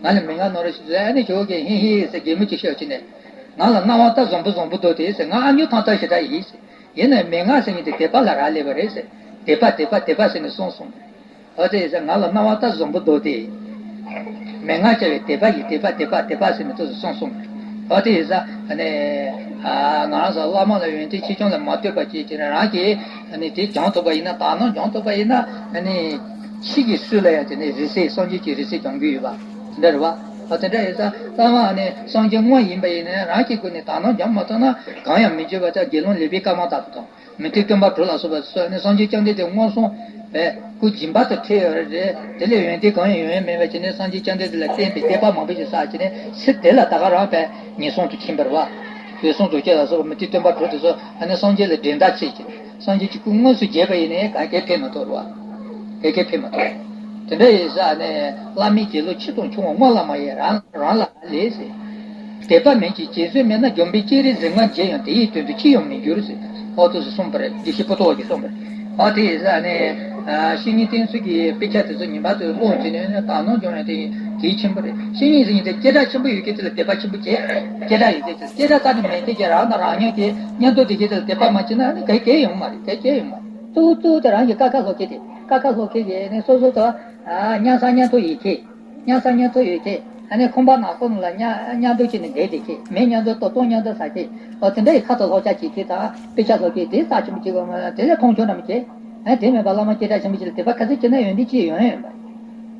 ང་ལ་མན་ངག་ནོར་བུ་ཞིག་ཟེར། ཨ་ནི་ཇོ་བོ་རྗེ་ཧི་ཧི་ཟེར་གད་མོ་ཅིག་ཤོར་བྱས་ནས། ང་ལ་སྣང་བ་ལྟ་བཟང་པོ་བཟང་པོ་འདུག་སྟེ་ཟེར། ང་ཨ་ཉོ་ཐང་ལྟ་ཞེ་དྲག་ཡིན་ཟེར། ཡིན་ནའི་མན་ངག་ཟེར་མཁན་དེ་དད་པ་ལ་རག་ལས་པ་རེད་ཟེར། དད་པ་དད་པ་དད་པ་ཟེར་ནས་གསུངས་སོང་། འོ་དེ་ཡིན་ཙང་ང་ལ་སྣང་བ་ལྟ་བཟང་པོ་འདུག་སྟེ། མན་ངག་བྱ་བའི་དད་པ་ཡིས། དད་པ་དད་པ་དད་པ་ཟེར་ནས་དེ་ཚོ་གསུངས་སོང་། འོ་དེ་ཡིན་ཙང་ཨ་ནི། ཨ་ང་རང་ཚོ་བླ་མ་ལ་ཡོན་ཏན་ཆེ་ཆུང་ལ་མ་ལྟོས་པ་བྱས་བྱས་ནས། རང་གིས་ཨ་ནི་དེ་སྦྱང་ཐུབ་པ་ཡིན་ན། དག་སྣང་སྦྱང་ཐུབ་པ་ཡིན་ན། ཨ་ནི་ཕྱི་གི་སྲོལ་ལ་ཡང་དེ་ནས་རིགས་སད། སངས་རྒྱས་ཀྱི་རིགས་སད་སྦྱང་གི་ཡོད་པ་དེ་འདྲ་རེད་བ། འོ་དེ་འདྲ་ཡིན་ཙང་བླ་མ་ཨ་ནི་སངས་རྒྱས་དངོས་ཡིན་པ་ཡིན་ན། རང་གི་སྒོ་ནས་དག་སྣང་སྦྱང་མ་ཐུབ་ན། གང་ཡང་མི་བརྗོད་པ་ལྟར། དགེ་སློང་ལེགས་པའི་སྐར་མ་ལྟ་བུ་དང་། མུ་སྟེགས་སྟོན་པ་དྲུག་ལ་སོགས་པ་སོགས་ནི། སངས་རྒྱས་བཅོམ་ལྡན་འདས་མངོན་སུམ་པའི་སྐུ་འཇིགས་པ་དང་འཕྲད་ཡོད་རེད། དེ་ལས་ཡོན་ཏན་གང་ཡང་ཡོང་ཡ་མེད་པ་བྱས་ནས། སངས་རྒྱས་བཅོམ་ལྡན་འདས་ལ་བརྟེན་པའི་དད་པ་མང་པོ་ཞིག་བསགས་བྱས་ནས། ཚེ་འདི་ལ་ད་ག་རང་དཔེ་ངན་སོང་དུ་ཕྱིན་པ་རེད་བ། འོད་སྲུང་རྡོ་རྗེ་ལ་སོགས་པ་མུ་སྟེགས་སྟོན་པ་དྲུག་དེ་ཚོ་ཨ་ནི་སངས་རྒྱས་ལ་འགྲན་ཟླ་བྱེད་ཀྱི། སངས་རྒྱས་ཀྱི་སྐུ་དངོས་སུ་མཇལ་བ་ཡིན་ནའི་ག་གེ་ཕན་མ་ཐོགས་རེད་བ། ག་གེ་ཕན་མ་ཐོགས། དེ་འདྲ་ཡིན་ཙང་ནས་བླ་མའི་བྱིན་རླབས་ཆེ་དང་ཆུང་བ་སྔོན་ལ་མ་ཡིན་རང་རང་ལ་ལས་ཟེར། དད་པ་མིན་གྱི་རྗེས་བཟོད་མེད་ན། འཇོམས་པའི་སྤྱན་རས་གཟིགས་དངོས་མཇལ་ཡང་། དེ་ཡི་དོན་དུ་ཅི་ཡང་མི་འགྱུར་ཟེར། འོ་དེ་ཚོ་གསུངས་པ་རེད། དགེ་བཤེས་པོ་ཏོ་བ་གིས་གསུངས་པ་རེད། འོ་དེ་ཡིན་ཙང་ནས་བཤེས་གཉེན་བསྟེན་ཚུལ་གྱི་དཔེ་ཆ་དེ་ཚོ་ཉན་པ་དེ་ཀློག་བྱས་ནས་ནས་དག་སྣང་སྦྱོང་ཡང་དེ་གལ་ཆེན་པོ་རེད། བཤེས་གཉེན་ཟེར་མཁན་དེ་སྐད་གྲགས་ཆེན་པོ་ཡོད་མཁན་དེ་ལ་དད་པ་ཆེན་པོ་བྱེད། སྐད་གྲགས་ཡོད་མཁན་དེ། སྐད་གྲགས་རྩ་ནས་མེད་མཁན་གྱི་རང་དང་རང་ཉིད་ཀྱི་མཉམ་དུ་བསྡད་མཁན་དེ་ལ་དད་པ་མ་བྱས་ན་ནི་གལ་གལ་ཡོང་མ་རེད། གལ་གལ་ཡོང་མ་རེད། གཙོ་བོ་གཙོ་བོ་དེ་རང་གི་ཀ་ཁ་སློབ་མཁན་དེ། ཀ་ཁ་སློབ་མཁན་གྱི་ནི་སོ་སོ་དང་། ཨ་མཉམ་ཟ་མཉམ་འཐུང་ཡོད་མཁན། མཉམ་ཟ་མཉམ་འཐུང་ཡོད་མཁན། ཨ་ནི་ཁང་པ་ནག་པོ་ནང་ལ་མཉམ་མཉམ་དུ་བྱས་ནས་བསྡད་བསྡད་མཁན། མི་མཉམ་དུ་ལྟོ་སྟོང་མཉམ་དུ་ཟ་མཁན། འོ་དེ་འདྲ་ཡི་ཁ་ཐོག་སློབ་གྲྭ་བྱེད་མཁན་དང་དཔེ་ཆ་སློབ་མཁན་དེ་རྩ་ཆེན་པོ་བྱེད་དགོས་མ་རེད། དེ་ལས་མཐོང་ཆུང་འདྲ་མི་བྱེད། ཨ་དེ་མེད་པར་བླ་མ་སྐད་གྲགས་ཆེན་པོ་ཅིག་ལ་དད་པ་ག་ཚོད་བྱས་ན་ཡོན་ཏན་ཅི་ཡོང་ཡོད་པ་རེད།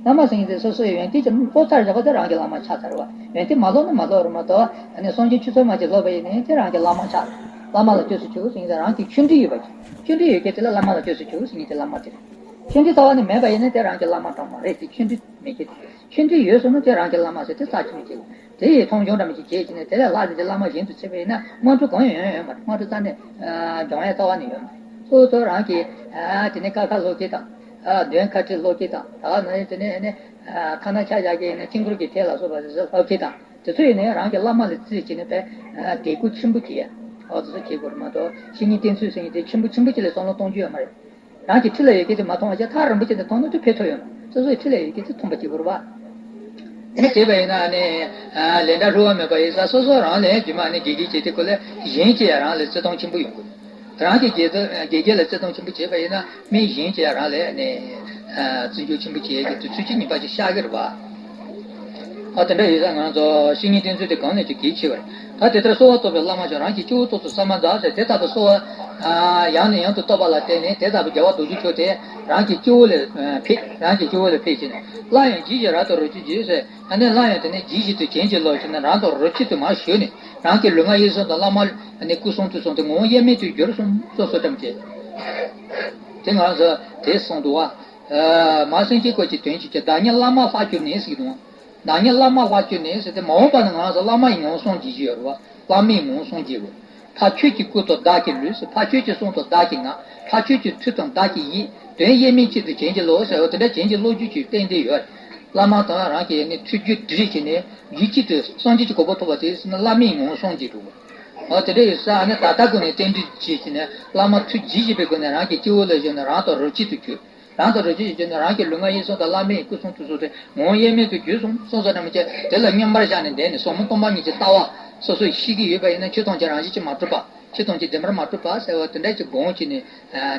བླ་མ་ཟེར་མཁན་དེ་སོ་སོའི་ཡོན་ཏན་ཅིག་སློབ་ཚར་བཞག་པ་དེ་རང་གི་བླ་མ་ཆགས་ཚར་བ། ཡོན་ཏན་མ་སློབ་ན་མ་སློབ་རེད་མ་གཏོགས། ཨ་ནི་སངས་རྒྱས་ཆོས་ཚོགས་མ་ཅིག་སློབ་པ་ཡིན་ནའི་དེ་རང་གི་བླ་མ་ཆགས། བླ་མ་ལ་བསྟོད་གསོལ་ཞུ་ཟེར་མཁན་དེ་རང་གི་ཆོས་འདྲི་ཡོད་པ་ཅིག་ཆོས་འདྲི་ཡོད་མཁན་དེ་ལ་བླ་མ་ལ་བསྟོད་གསོལ་ཞུ་ཟེར་མཁན་དེ་བླ་མ་དེ་རེད། ཆོས་འདྲི་རྩ་བ་ནས་མེད་པ་ཡིན་ན་དེ་རང་གི་བླ་མ་དང་མ་རེད་དེ། ཆོས་འདྲི་མེད་ཀྱི་དེ། ཆོས་འདྲི་ཡོད་སོང་ན་དེ་རང་གི་བླ་མ་ཟེར་དེ་རྩ་ཆེན་པོ་ཅིག་དེ་ཡི་མཐོང་ཆུང་འདྲ་མི་ཅིག་བྱེད་ཀྱི་ནས། དེ་ལས་ལྷག་ཙམ་ཅིག་བླ་མ་གཞན་དུ་ཚེ་བས་ན་དངོས་གྲུབ་གང་ཡང་ཡོང་ཡོད་མ་རེད། དངོས་གྲུབ་རྩ་ནས་སྦྱོང་ཡ་རྩ་བ་ནས་ཡོད་མ་རེད། སོ་སོ་རང་གིས་དེ་ནས་ཀ་ཁ་སློབ་ཀྱི་དང་། མདུན་ཁ་ཁྲིད་སློབ་ཀྱི་དང་། ད་ག་ནས་དེ་ནས་ནས་ཁ་ན་ཆ་བཞག་གི་ནས་དཀྱིལ་འཁོར་གྱི་ཐད་ལ་སོགས་པ་དེ་ཚོ་སློབ་ཀྱི་དང་། དེ་ཚོ་ཡིན་ནའི་རང་གི་བླ་མ་ལ་བརྩིས་བྱས་ནས་པས་དད་གུས་ཆེན་པོ་བྱེད་ཡ། ཨོ་ཙི་ཙི་བྱེད་དགོས་རེད་མ་གཏོགས་ཤེས་ཉིན་བསྟེན་ཚུལ་ཟེར་ཡིན་དེ་ཆེན་པོ་ཆེན་པོ་ཅིག་ལ་བསམ་བློ་གཏོང་རྒྱུ་ཡོད་མ་རེད། རང་གི་འཁྲིས་ལ་ཡོད་མཁན་དེ་མ་མཐོང་བ་བྱས་ཐག་རིང་པོ་ཅིག་ནས་མཐོང་ན་དེ་ཕན་ཐོགས་ཡོད་མ་རེད། སོ་སོའི་འཁྲིས་ལ་ཡོད་མཁན་དེ་མཐོང་པ་བྱེད་དགོས་རེད་བ། དེ་ནས་བྱས་པ་ཡིན་ན་ནི་ལས་འདྲ་ཧྲུལ་བ་མེད་པ་ཡིན་ཙང་སོ་སོ་རང་ལས་རྗེས་མ་ནི་དགེ་རྒན་བྱེད་དུས་ཁོ་ལས་གཞན་གྱིས་ཡང་རང་ལ་བརྩི་མཐོང་ཆེན་པོ་ཡོང་གི་རེད། རང་གི་དགེ་དགེ་རྒན་ལ་བརྩི་མཐོང་ཆེན་པོ་བྱས་པ་ཡིན་ན་མི་གཞན་གྱིས་ཡང་རང་ལ་ནི་བརྩི་འཇོག་ཆེན་པོ་བྱེད་ཀྱི་དུས་ཚོད་ཅིག་ཉིན་པ་ཅིག་ཤར་གི་རེད་བ། ཨ་དེ་འདྲ་ཡོད་ཙང་ང་ཚོ་བཤེས་གཉེན་བསྟེན་ཚུལ་དེ་གང་ལས་ཀྱང་གལ་ཆེ་བ་རེད། ད་དེ་ལྟར་གསོལ་བ་བཏབ་པའི་བླ་མ་ཞིག་རང་གི་སྤྱི་བོ་ཐོག་ཏུ་གསལ་མ་འཛག་ཟེར་དེ་ལྟ་བུ་གསོལ་བ་ཡང་ནས་ཡང་དུ་བཏབ་པ་ལ་བརྟེན་ནས་དེ་ལྟ་བུ་རྒྱལ་བ་རྡོ་རྗེ་འཆང་དེ་རང་གི་སྤྱི་བོ་ལ་ཕེབས། རང་གི་སྤྱི་བོ་ལ་ཕེབས་ཕྱིན་ནས་སླར་ཡང་རྗེས་ཀྱི་རབ་ཏུ་རོལ་ཅིག་བརྗོད་ཟེར། ཨ་ནི་སླར་ཡང་དེ་ནས་རྗེས་བཞིན་དུ་བྱིན་གྱིས་རློབས་ཕྱིན་ནས་རབ་ཏུ་རོལ་ཅིག་ཏུ་མར་ཞུས་ནས་རང་གི་ལུས་ངག་ཡིད་གསུམ་དང་བླ་མ་ནི་སྐུ་གསུང་ཐུགས་གསུམ་དེ་ངོ་བོ་དབྱེར་མེད་དུ་གྱུར་གསུངས་སོ་སོ་ཙམ་གྱིས། དེ་ང་ཚོ་དེ་གསུངས་འདུག་བ། མ་སེམས་ཅན་སྐོར་གྱི་དོན་གྱི་ཆེད་བདག་ཉིད་བླ་མ་ལྷར་གྱུར་ནས་ཟེར་གྱི་འདུག་བ། བདག་ཉིད་བླ་མ་ལྷར་གྱུར་ནས་ཟེར་ཏེ་མ་འོངས་པ་ན་ང་ཚོ་བླ་མ་ཡི་ངོ་བོ་སངས་རྒྱས་ཀྱི་ཡོད་རེད་བ། བླ་མའི་ངོ་བོ་སངས་རྒྱས་དགོས། ཕ་ཆོས་ཀྱི་སྐུ་དང་བདག་གི་ལུས་སུ་ཕ་ཆོས་ཀྱི་གསུང་དང་བདག་གི་ངག་ཕ་ཆོས་ཀྱི་ཐུགས་དང་བདག་གི་ཡིད་དོན་དབྱེར་མེད་ཆེད་དུ་བྱིན་གྱིས་རློབས་ཟེར་བ་དེ་འདྲ་བྱིན་གྱིས་རློབ་རྒྱུ་ཅིག་གཏན་གཏན་ཡོད་རེད། བླ་མ་དང་རང་གི་ནི་ཐུགས་རྒྱུད་འདྲེས་བྱས་ནས་རྒྱུད་གཅིག་ཏུ་སངས་རྒྱས་ཀྱི་གོ་འཕང་ཐོབ་པ་དེ་ཟེར་ན་བླ་མའི་ངོ་བོ་སངས་རྒྱས་འགྲོ་དགོས། འོ་དེ་འདྲ་ཡོད་ས་ནི་ད་ལྟ་སྒོ་ནས་རྟེན་འབྲེལ་བྱེད་ཀྱི་ནས་བླ་མ་ཐུགས་རྗེ་བཞིན་པའི་སྒོ་ནས་རང་གི་སྤྱི་བོ་ལ་བཞག་ནས་རབ་ཏུ་རོལ་ཅིག་ཏུ་གྱུར། རབ་ཏུ་རོལ་ཅིག་གྱུར་ནས་རང་གི་ལུས་ངག་ཡིད་གསུམ་དང་བླ་མའི་སྐུ་གསུང་ཐུགས་གསུམ་དེ་ངོ་བོ་དབྱེར་མེད་དུ་གྱུར་སོང་སོང་ཙམ་ན་མི་བྱེད་དེ་ལ་མཉམ་པར་བཞག་ནས་བསྡད་ནས་ཟབ་མོ་སྟོང་པ་ཉིད་ཀྱི་ལྟ་བ་སོ་སོས་ཤེས་ཀྱི་ཡོད་པ་ཡིན་ན་ཆོས་ཐམས་ཅད་རང་བཞིན་གྱིས་མ་གྲུབ་པ་ཆོས་ཐམས་ཅད་བདེན་པར་མ་གྲུབ་པ་ཟེར་བ་དེ་འདྲ་ཅིག་དགོངས་བྱས་ནས་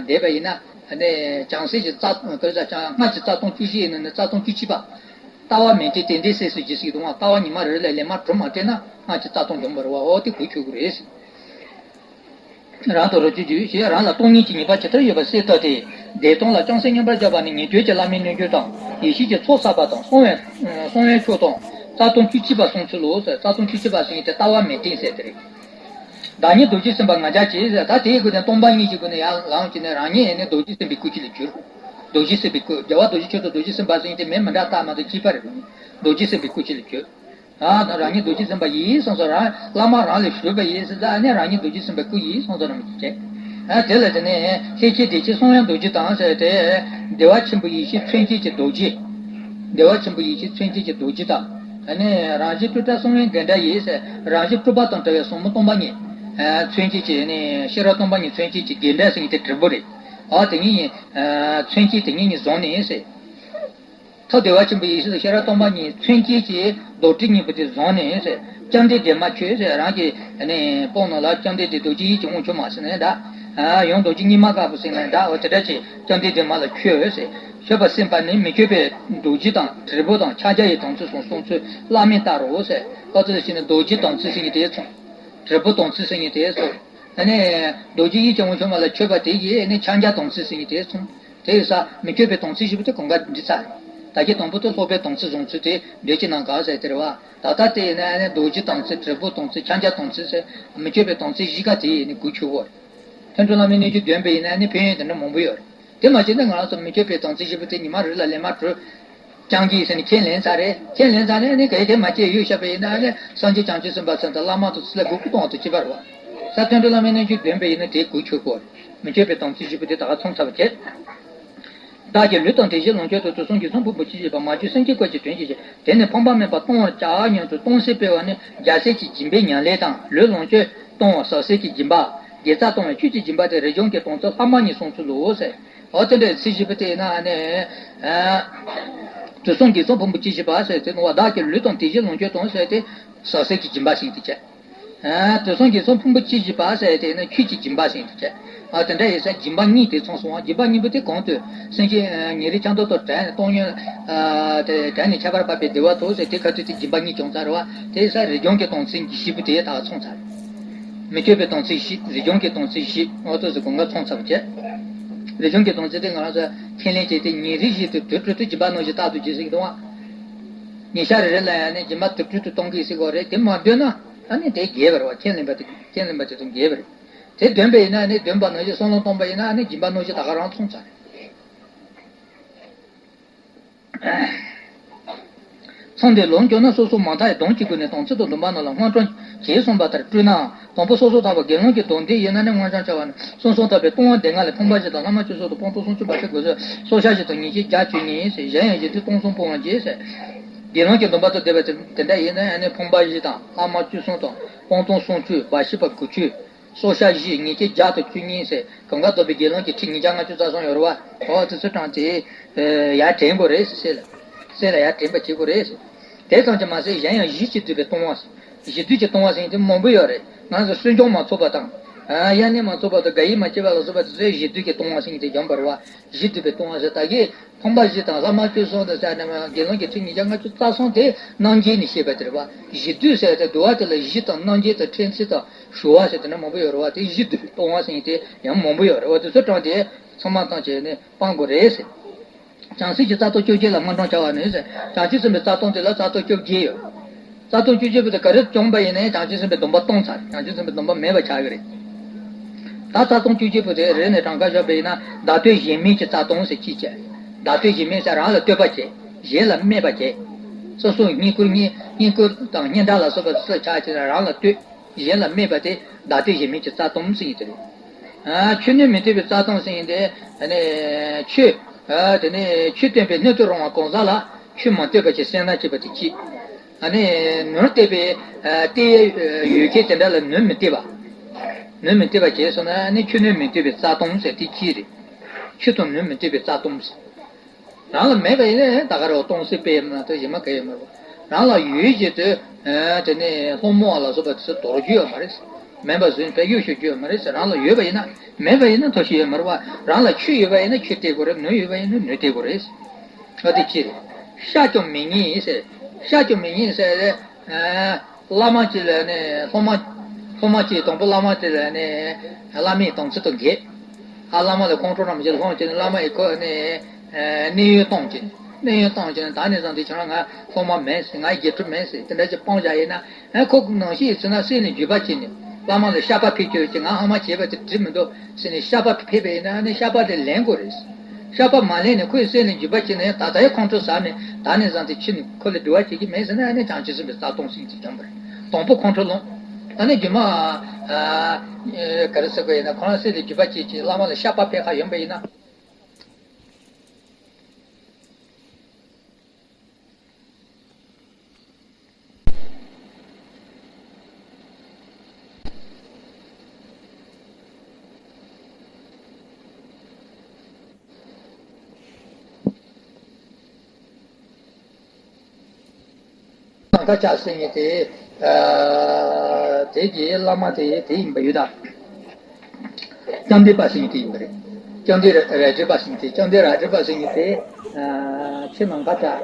བསྡད་པ་ཡིན་ན་ནི་བྱང་སེམས་ཀྱི་རྩ་སྔགས་ཀྱི་རྩ་ལྟུང་བཅུ་བཞི་ཡིན་ན་ནི་རྩ་ལྟུང་བཅུ་གཅིག་པ། ལྟ་བ་མི་མཐུན་དེ་འདྲའི་སེམས་སུ་ཇི་སྲིད་གཏོང་བ་ལྟ་བ་ཉི་མ་རེ་ལ་ལན་མ་གྲུབ་མ་སྤྲད་ན་སྔགས་ཀྱི་རྩ་ལྟུང་འཇོམས་པར་བ་འོ་དེ་གུས་ཆོད་དགོས་རེད། རང་དུ་རོ་བཅུད་བརྗོད་ཞེས་རང་ལ་སྟོང་ཉིད་ཀྱི་ངེས་པ་ཇི་ལྟར་ཡོད་པ་གསལ་བཏབ་སྟེ། བདེ་སྟོང་ལ་ཅུང་ཟད་མཉམ་པར་བཞག་པ་ནི་ཉན་ཐོས་ཀྱི་བླ་མའི་རྣལ་འབྱོར་དང་ཡེ་ཤེས་ཀྱི་ཚོགས་བསགས་པ་དང་གསང་བའི་གསང་བའི་མཆོག་དང་རྩ་ལྟུང་བཅུ་གཅིག་པ་གསུངས་ཚུལ་ལོ། རྩ་ལྟུང་བཅུ་གཅིག་པ་ཟེར་མཁན་དེ་ལྟ་བ་མི་མཐུན་ཟེར་དེ་རེད། བདག་ཉིད་རྡོ་རྗེ་སེམས་དཔའ་ང་རྒྱལ་གྱིས་ཟེར་ད་དེའི་སྒོ་ནས་སྟོང་པ་ཉིད་ཀྱི་སྒོ་ནས་ཡར་ལངས་ཀྱི་ནས་རང་ཉིད་ཡེ་ནས་རྡོ་རྗེ་སེམས་དཔའི་སྐུ་ཅིག་ལ་གྱུར། རྡོ་རྗེ་སེམས་དཔའི་སྐུ་རྒྱལ་བ་རྡོ་རྗེ་འཆང་དང་རྡོ་རྗེ་སེམས་དཔའ་ཟེར་མཁན་དེ་མིང་མི་འདྲ་བཏགས་མ་གཏོགས་གཅིག་པ་རེད། རྡོ་རྗེ་སེམས་དཔའི་སྐུ་ཅིག་ལ་གྱུར། ཨ་ན་རང་ཉིད་རྡོ་རྗེ་སེམས་དཔའ་ཡིན་གསུངས་སོ། རང་བླ་མ་རང་ལས་ཞུས་པ་ཡིན་ཟེར་ད་ཨ་ནི་རང་ཉིད་རྡོ་རྗེ་སེམས་དཔའི་སྐུ་ཡིན་གསུངས་སོ་རང་གིས་བྱས། ཨ་དེ་ལ་དེ་ནས་ལྷན་སྐྱེས་བདེ་ཆེན་གསང་བའི་རྡོ་རྗེ་དང་ཟེར་ཏེ། བདེ་བ་ཆེན་པོ་ཡེ་ཤེས་མཚོན་བྱེད་ཀྱི་རྡོ་རྗེ། བདེ་བ་ཆེན་པོ་ཡེ་ཤེས་མཚོན་བྱེད་ཀྱི་རྡོ་རྗེ་དང་། ཨ་ནི་རང་བཞིན་སྤྲོས་བྲལ་གསང་བའི་རྒྱན་འདྲ་ཡིན་ཟེར་རང་བཞིན་སྤྲོས་པ་དང་བྲལ་བའི་ཟབ་མོ་སྟོང་པ་ཉིད། མཚོན་བྱེད་ཀྱི་ནི་ཤེས་རབ་སྟོང་པ་ཉིད་མཚོན་བྱེད་ཀྱི་རྒྱན་འདྲ་ཟེར་མཁན་དེ་བྲིས་པོ་རེད། ཨ་དེ་ཉིད་ནི་མཚོན་བྱེད་དེ་ཉིད་ནི་བཟུང་ནས་ཟེར། ཐོབ་བདེ་བ་ཆེན་པོའི་ཡེ་ཤེས་སུ་ཤེས་རབ་སྟོང་པ་ཉིད་མཚོན་བྱེད་ཀྱི་རྡོ་རྗེ་སྙིང་པོ་དེ་བཟུང་ནས་ཟེར། བཅོམ་ལྡན་འདས་མ་ཁྱོད་ཟེར་རང་གི་ནི་དཔུང་ནང་ལ་བཅོམ་ལྡན་འདས་རྡོ་རྗེ་ཡིད་ཀྱི་དབང་ཕྱུག་མ་ཟེར་ནས་འདྲ། ཡང་རྡོ་རྗེ་སྙིང་མ་དཀར་པོ་ཟེར་ནས་འདྲ་འོ་དེ་འདྲ་ཅིག་བཅོམ་ལྡན་འདས་མ་ལ་མཆོད་ཟེར། མཆོད་པ་གསན་པ་ནི་མི་བསྐྱོད་པའི་རྡོ་རྗེ་དང་དྲིལ་བུ་དང་ཕྱག་རྒྱ་ཡི་དམ་ཚིག་གསུམ་གསུངས་ཚུལ་བླ་མས་ལྟར་རོ་ཟེར། ཨོ་ཙི་ཟེར་ནས་རྡོ་རྗེ་དམ་ཚིག་ཟེར་མཁན་དེ་གསུངས། དྲིལ་བུ་དམ་ཚིག་ཟེར་མཁན་དེ་གསུངས། ཨ་ནི་རྡོ་རྗེ་ཡིད་ཀྱི་དབང་ཕྱུག་མ་ལ་མཆོད་པ་དེ་ཡིས་ཨ་ནི་ཕྱག་རྒྱ་དམ་ཚིག་ཟེར་མཁན་དེ་གསུངས། དེ་ཡིན་ཙང་མི་བསྐྱོད་པའི་དམ་ཚིག་བཞི་པོ་དེ་གང་ག་འགྲིག་ཚར་རེད། ད་གིན་དང་པོ་དེ་སློབ་པའི་དམ་ཚིག་བཟུང་ཚུལ་དེ་འགྲེལ་གྱི་ནང་ག་ཟེར་དེ་རེད་བ། ད་ལྟ་དེ་ཡིན་ན་ཨ་ནི་རྡོ་རྗེ་དམ་ཚིག་དྲིལ་བུ་དམ་ཚིག་ཕྱག་རྒྱ་དམ་ཚིག་ཟེར་མི་བསྐྱོད་པའི་དམ་ཚིག་བཞི་ཀ་དེ་ཡིས་ནི་གུས་ཆོད་དགོས་རེད། ཐོན་ཁྲོ་བླ་མའི་རྣལ་འབྱོར་འདོན་པ་ཡིན་ན་ཨ་ནི་ཕན་ཡོན་དེ་འདྲ་མང་པོ་ཡོད་རེད། དེ་མ་བྱས་ན་ང་རང་ཚོ་མི་བསྐྱོད་པའི་དམ་ཚིག་བཞི་པོ་དེ་ཉི་མ་རེ་ལ་ལན་མ་དྲུག་རྐྱང་གི་ཟེར་ནས་ཁས་ལེན་ཚར་རེད། ཁས་ལེན་ཚར་ནས་ནི་གལ་ཏེ་མ་སྐྱེས་ཡོད་བཤད་པ་ཡིན་ན་ནི་སངས་རྒྱས་བྱང་ཆུབ་སེམས་དཔའ་ཚོ་དང་བླ་མ་དང་ཚུལ་ལ་དགུ་སྐུ་གཏོང་བ་དང་བཅས་པ་རེད་བ། ས་སྟོན་གྲོལ་བླ་མའི་རྣལ་འབྱོར་འདོན་པ་ཡིན་ན་དེ་གུས་ཆོད་དགོས། མི་བསྐྱོད་པའི་དམ་ཚིག་བཞི་པོ་དེ་ད་ག་ཚང་ཚར་བ་བྱས། བདག་གི་ལུས་དང་དེ་བཞིན་ལོངས་སྤྱོད་དང་དུག་གསུམ་གྱི་ཚོམ་བུ་མུ་ཅི་བྱེད་པ་མ་གྱུར་སེམས་ཅན་སྐོར་གྱི་དོན་གྱི་ཕྱིར་དེ་ནི་ཕོངས་པ་མེད་པར་གཏོང་བར་བྱ་སྙམ་དུ་གཏོང་སེམས་སྤེལ་བ་ནི་རྒྱལ་སྲས་ཀྱི་སྦྱིན་པའི་ཉམས་ལེན་དང་ལུས་ལོངས་སྤྱོད་གཏོང་བ་ཟག་ཟད་ཀྱི་སྦྱིན་པ། དགེ་རྩ་གཏོང་བའི་ཆོས་ཀྱི་སྦྱིན་པ་སྟེ་རིགས་བྱུང་གི་དམ་ཚིག་ལྷག་མ་གཉིས་གསུངས་ཚུལ་ལོ་ཟེར། འོ་དེ་འདྲའི་ཚིག་བཞི་པོ་དེ་ཡིན་ན་ནི། དུག་གསུམ་གྱི་ཚོམ་བུ་མུ་ཅི་བྱེད་པ་ཟེར་དེ་ནི་བདག་གི་ལུས་དང་དེ་བཞིན་ལོངས་སྤྱོད་དང་ཟེར་དེ་ཟག་ཟད་ཀྱི་སྦྱིན་པ་ཟེར་དེ་བྱས། དུག་གསུམ་གྱི་ཚོམ་བུ་མུ་ཅི་བྱེད་པ་ཟེར་དེ་ནི་ཆོས་ཀྱི་སྦྱིན་པ་ཟེར་དེ་བྱས། དེ་འདྲ་ཡིན་ཙང་སྦྱིན་པ་གཉིས་དེ་ཚང་སོང་བ། སྦྱིན་པ་གཉིས་པོ་དེ་གང་དུ་སེམས་ཅན་ཉེ་རིང་ཆགས་སྡང་དང་བྲལ་ནས་སྟོང་ཉིད་དེ་བྲལ་ནས་ཁྱད་པར་འཕགས་པའི་བདེ་བ་ཐོབ་ཟེར་དེ་ཁ་ཐུག་དེ་སྦྱིན་པ་གཉིས་བྱུང་ཚར་བ། དེ་ཡིན་ཙང་རིགས་བྱུང་གི་དམ་ཚིག་བཞི་པོ་དེ་ད་ཚང་ཚར། མི་བསྐྱོད་པའི་དམ་ཚིག་བཞི། རིགས་བྱུང་གི་དམ་ཚིག་བཞི། འོ་དེ་ཚོ་གང་ག་ཚང་ཚར་བ་བྱས། རིགས་བྱུང་གི་དམ་ཚིག་དེ་ང་རང་ཚོ་ཁས་ལེན་བྱས་ཏེ་ཉིན་རེ་བཞིན་དུ་དུར་ཁྲོད་དུ་སྦྱིན་པ་ནང་བཞིན་རྟག་ཏུ་བྱེད་ཟེར་གྱི་འདུག་བ། ཉིན་ཞག་རེ་རེ་ལ་ཡང་ནི་སྦྱིན་པ་དུར་ཁྲོད་དུ་གཏོང་གི་ཟེར་གྱི་རེད། དེ་མ་འདོད་ན་ཨ་ནི་དེ་རྒྱས་པ་རེད་བ། ཁས་ལེན་པ་དེ་ཁས་ལེན་པ་དེ་དང་རྒྱས་པ་རེད། དེ་འདོན་པ་ཡིན་ན་ནི་འདོན་པ་ནང་བཞིན་བསམ་བློ་གཏོང་པ་ཡིན་ན་ནི་སྦྱིན་པ་ནང་བཞིན་ད་ག་རང་ཚང་ཚར་རེད། མཚམས་འདིར་ལུང་བསྐྱོན་ན་སོ་སོ་མ་དག་པའི་དོན་གྱི་སྒོ་ནས་དམ་ཚིག་དང་སྡོམ་པ་རྣམས་ལ་སྔོན་འགྲོ་ཞེས་གསུངས་པ་ལྟར་སྤྲུལ་ནའང་དང་པོ་སོ་སོ་དག་པའི་དགེ་སློང་གི་དོན་འདི་ཡིན་ན་ནི་སྔོན་བྱོན་བྱ་བ་ནི་གསུམ་གསུམ་དག་པའི་ལྟུང་བ་སྡེ་ལྔ་ལས་ཕོངས་པ་བཞི་དང་ལྷག་མ་བཅུ་གསུམ་དང་སྤངས་རྟོགས་སུམ་ཅུ་མ་ཆགས་དགོས་ཚུལ་སོར་བཤད་བཞི་དང་ཉེས་བྱས་བརྒྱད་ཅུ་གཉིས་ཟེར། གཞན་ཡང་གཞན་དོན་སྟོང་གསུམ་སྤོང་བར་བྱེད་ཟེར། དགེ་སློང་གི་སྡོམ་པ་དང་ལྡན་པ་དེ་འདྲ་ཡིན་ན་ཡང་ནི་ཕོངས་པ་བཞི་དང་ལྷག་མ་བཅུ་གསུམ་དང་སྤངས་རྟོགས་སུམ་ཅུ་བ་ཤི་པ་དགུ་བཅུ། སོགས་ཤ་བཞི་ཉིས་བརྒྱ་བརྒྱ་དང་བཅུ་གཉིས་ཟེར་གང་ག་ལྡོག་པའི་དགེ་སློང་གི་ཁྲིད་ཉིས་བརྒྱ་ལྔ་བཅུ་རྩ་གསུམ་ཡོད་རེད་བ། འོ་དེ་ཚོ་དྲངས་ཏེ་ཡར་དྲན་དགོས་རེད་ཟེར། སེམས་ལ་ཡར་དྲན་པ་བྱེད་དགོས་རེད་ཟེར། དེ་ཙམ་གྱིས་མ་ཟད་གཞན་ཡང་གཞི་གཅིག་བསྡུས་པའི་ལྟུང་བ་ཟེར། གཞི་བསྡུས་ཀྱི་ལྟུང་བ་ཟེར་དེ་མང་པོ་ཡོད་རེད། ང་ཚོ་སུན་སྦྱོང་མ་ཚུགས་པ་དང་། དབྱར་གནས་མ་ཚུགས་པ་དང་དགའ་ཡིས་མ་སྐྱེས་པ་ལ་སོགས་པ་དེ་ཚོའི་གཞི་བསྡུས་ཀྱི་ལྟུང་བ་ཟེར་དེ་སྦྱངས་པ་རེད་བ། གཞི་བསྡུས་པའི་ལྟུང་བ་ཟེར་ད་གིན། ཕོངས་པ་བཞི་དང་ལྷག་མ་བཅུ་གསུམ་དང་ཟེར་ནས་དགེ་སློང་གི་ཁྲིད་ཉིས་བརྒྱ་ལྔ་བཅུ་རྩ་གསུམ་དེ་རྣམ་འགྱེད་ནས་བཤད་པ་དེ་རེད་བ། གཞི་བསྡུས་ཟེར་ཏེ་བསྡུ་བ་དེ་ལ་གཞི་དང་རྣམ་འགྱེད་དང་ཕྲན་ཚེགས་དང་ཞུ་བ་ཟེར་དེ་འདྲ་མང་པོ་ཡོད་རེད་བ། དེ་གཞི་བསྡུས་པའི་ལྟུང་བ་ཟེར་དེ་ཡང་མང་པོ་ཡོད་རེད་བ། དེ་ཚོ་དྲངས་ཏེ་ཚང་མ་བཏང་བྱས་ནས་སྤང་དགོས་རེད་ཟེར། བྱང་སེམས་ཀྱི་རྩ་ལྟུང་བཅོ་བརྒྱད་ལ་དངོས་གྲུབ་བྱ་བ་ནི་ཟེར། བྱང་ཆུབ་སེམས་དཔའི་རྩ་ལྟུང་དེ་ལ་རྩ་ལྟུང་བཅོ་བརྒྱད་ཡོད། རྩ་ལྟུང་བཅོ་བརྒྱད་པོ་དེ་ག་རེ་བྱུང་པ་ཡིན་ནའི་བྱང་ཆུབ་སེམས་དཔའི་སྡོམ་པ་སྟོང་ཚར། བྱང་ཆུབ་སེམས་དཔའི་སྡོམ་པ་མེད་པ་ཆགས་ཀྱི་རེད། ད་རྩ་ལྟུང་བཅོ་བརྒྱད་པོ་དེ་རེ་ནས་གྲངས་ཀ་བཞག་པ་ཡིན་ན་བདག་བསྟོད་གཞན་སྨོད་ཀྱི་རྩ་ལྟུང་ཟེར་གཅིག་བྱས། བདག་བསྟོད་གཞན་སྨོད་ཟེར་རང་ལ་བསྟོད་པ་བྱས། གཞན་ལ་སྨད་པ་བྱས། སོ་སོ་བསྙེན་བཀུར་བསྙེན་བསྙེན་བཀུར་དང་སྙན་གྲགས་ལ་སོགས་པ་སུ་ཆགས་བྱས་ན་རང་ལ་བསྟོད། གཞན་ལ་སྨད་པ་དེ་བདག་བསྟོད་གཞན་སྨོད་ཀྱི་རྩ་ལྟུང་ཟེར་ཡིན་དེ་རེད། ཨ། ཆོས་སྣོད་མི་བསྟོད་པའི་རྩ་ལྟུང་ཟེར་ཡིན་དེ། ཨ་ནི་ཆོས། ཨ། དེ་ནི་ཆོས་སྟོན་པའི་སྣོད་དུ་རུང་བ་གང་ཟག་ལ་ཆོས་མ་བསྟོད་པ་ཞིག་སེམས་ན་སྐྱེས་པ་དེ་གཅིག་ཨ་ནི་ནོར་བསྟོད་པའི། ཨ། བསྟོད་ཡས་ཡོད་མཁན་དེ་འདྲ་ལ་ནོར་མི་བསྟོད་པ། ནོར་མི་བསྟོད་པ་བྱས་སོང་ན་ཨ་ནི་ཆོས་སྣོད་མི་བསྟོད་པའི་རྩ་ལྟུང་ཟེར་དེ་གཅིག་རེད། ཆོས་དང་ནོར་མི་བསྟོད་པའི་རྩ་ལྟུང་ཟེར། རང་ལ་མེད་པ་ཡིན་ན་ད་ག་རེ་སྟོང་གསལ་དཔེ་མ་གཏོགས་གཞན་མ་གང་ཡང་མ་རེད། རང་ལ་ཡོད་བཞིན་དུ། ཨ། དེ་ནས་སློང་མོ་བ་ལ་སོགས་པ་དེ་ཚོ་དོར་རྒྱུ་ཡོད་མ་རེད། མེད་པ་བཟོས་ནས་བེད་སྤྱོད་ཞུ་རྒྱུ་ཡོད་མ་རེད་ཟེར། རང་ལ་ཡོད་པ་ཡིན་ན། མེད་པ་ཡིན་ན་འདོར་རྒྱུ་ཡོད་མ་རེད་བ། རང་ལ་ཆོས་ཡོད་པ་ཡིན་ན་ཆོས་སྟེར་དགོས་རེད། ནོར་ཡོད་པ་ཡིན་ན་ནོར་སྟེར་དགོས་རེད། ཨ་དེ་ཅི་རེད། བཤགས་ཀྱང་མི་ཉན་ཟེར། བཤགས་ཀྱང་མི་ཉན་ཟེར། ཨ། བླ་མ་གཅིག་ལ་ནི་སློབ་མ། སློབ་མ་གཅིག་དང་པོ་བླ་མ་དེ་ལ་ནི་བླ་མའི་དམ་ཚིག་དང་འགལ། ཨ། བླ་མ་ལ་ཁོང་ཁྲོ་རམ་ཞིག་སློང་བྱས་ནས་བླ་མ་ཡི་ཁོ་ནི་གནས་ཡུན་གཏོང་བྱས་ནས། གནས་ཡུན་གཏོང་བྱས་ནས་ད་ནས་བཟུང་སྟེ་ཁྱེད་རང་ང་སློབ་མ་མིན་ཟེར། ང་དགེ་ཕྲུག་མིན་ཟེར། དེ་འདྲ་ཅིག་སྤང་བྱ་ཡིན་ན། ཨ། ཁོ་ནང་བཞིན་ཡིན་ཟེར་ན་སེམས་ནས་འགྱོད་པ་བྱས་ནས་བླ་མ་ལ་བཤགས་པ་ཕེབས་ཀྱི་ཡོད་ཀྱི། ང་ཧ་མ་བྱས་པ་དེ་འགྲིག་མི་འདུག་ཟེར་ནས་བཤགས་པ་ཕེབས་པ་ཡིན་ན་ཨ་ནི་བཤགས་པ་དེ་ལེན་དགོས་རེད། བཤགས་པ་མ་ལེན་ནས་ཁོའི་སེམས་ནས་འགྱོད་པ་བྱས་ནས་ད་ལྟ་ཡང་ཁོང་ཁྲོ་ཟ་ནས་ད་ནས་བཟུང་སྟེ་ཁྱོད་ནི་ཁོ་ལ་འབྲེལ་བ་བྱེད་ཀྱི་མེད་ཟེར་ན་ཨ་ནི་བྱང་ཆུབ་སེམས་དཔའི་རྩ་ལྟུང་ཟེར་གྱི་འཇོམས་པ་རེད། དང་པོ་ཁོང་ཁྲོ་ལངས། ཨ་ནི་རྗེས་མ། ཨ། ག་རེ་ཟེར་དགོས་ཡིན་ན་ཁོ་རང་སེམས་ནས་འགྱོད་པ་བྱས་ཀྱི་བླ་མ་ལ་བཤགས་པ་ཕེབས་ཁ་ཡོང་པ་ཡིན་ན། ནམ་མཁའ་ལྕགས་ཟེར་མཁན་དེ། ཨ། དེ་གི་བླ་མ་དེ་དེ་ཡིན་པ་ཡོད་ད། ལྕམ་དྲལ་པ་ཟེར་མཁན་དེ་ཡིན་པ་རེད། ལྕམ་དྲལ་རལ་གྲི་པ་ཟེར་མཁན་དེ། ལྕམ་དྲལ་རལ་གྲི་པ་ཟེར་མཁན་དེ། ཨ། ཁྱི་ནམ་མཁའ་ལྕགས།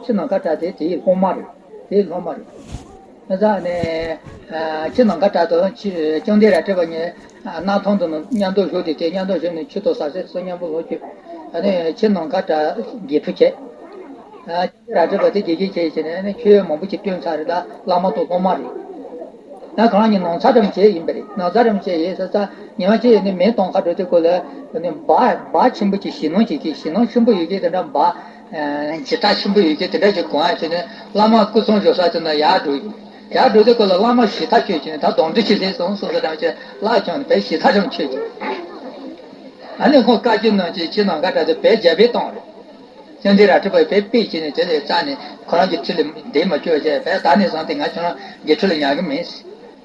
ཁྱི་ནམ་མཁའ་ལྕགས་དེ་དེའི་སློབ་མ་རེད། དེའི་སློབ་མ་རེད། ཨ་ཙ་ནས། ཨ། ཁྱི་ནམ་མཁའ་ལྕགས་དང་ཁྱི། ལྕམ་དྲལ་རལ་གྲི་པ་གཉིས། ཨ། གནམ་ཐང་དུ་མཉམ་དུ་བཞུགས་ཏེ་དེ་མཉམ་དུ་བཞུགས་ནས་ཆུ་དང་ཟ་ཟས་སོགས་མཉམ་པོ་ལོངས་སྤྱོད། ཨ་ནི་ཁྱི་ནམ་མཁའ་ལྕགས་དགེ་ཕྲུག་བྱས། ཨ། རལ་གྲི་པ་དེ་དགེ་རྒན་བྱས་བྱས་ནས་ནི་ཆོས་མང་པོ་ཅིག་བསྟན་ཚར་རེད། ད་བླ་མ་དང་སློབ་མ་རེད། ད་ཁོ་རང་གཉིས་ནང་ཚ་འགྲམ་བྱས་ཡིན་པ་རེད། ནང་ཚ་འགྲམ་བྱས་ཡིན་ས་ས་ཉི་མ་གཅིག་ནི་མེ་གཏོང་ཁ་འགྲོ་དུས་སྐོར་ལ་ནི་སྦ་སྦ་ཆེན་པོ་ཅིག་ཞེད་སྣང་ཅིག་གིས། ཞེད་སྣང་ཆེན་པོ་ཡོད་ཀྱི་དེ་འདྲ་སྦ་ཞེ་དྲག་ཆེན་པོ་ཡོད་ཀྱི་དེ་འདྲ་ཅིག་གོན་ཡ་བྱས་ནས་བླ་མ་སྐུ་གསུང་བཞུགས་ས་དེ་ན་ཡར་འགྲོ་ཡིན། ཡར་འགྲོ་དུས་སྐོར་ལ་བླ་མ་ཞེ་ཐག་ཆོད་བྱས་ནས་ད་གདོན་འདྲེ་ཅིག་སླེབས་སོང་གསུངས་ས་འདྲ་བྱས་བརླག་བྱུང་ནས་དཔེ་ཞེ་ཐག་ཆོད་ཀྱི། ཨ་ནི་ཁོང་བཀའ་བཀྱོན་གནང་བྱས་ཁྱི་ནམ་མཁའ་ལྕགས་དེ་བལ་རྒྱ་བལ་བཏང་རེད། ལྕམ་དྲལ་རལ་གྲི་པ་བལ་ཕུད་བྱས་ནས་དེ་ལས་རྩ་ནས་ཁོ་རང་གི་ཁྲི་ལ་འདེད་མ་བཅུག་བྱས། བལ་ད་ནས་བཟུང་སྟེ་ང་ཁྱོད་རང་གི་ཁྲི་ལ་ཉར་གི་མིན།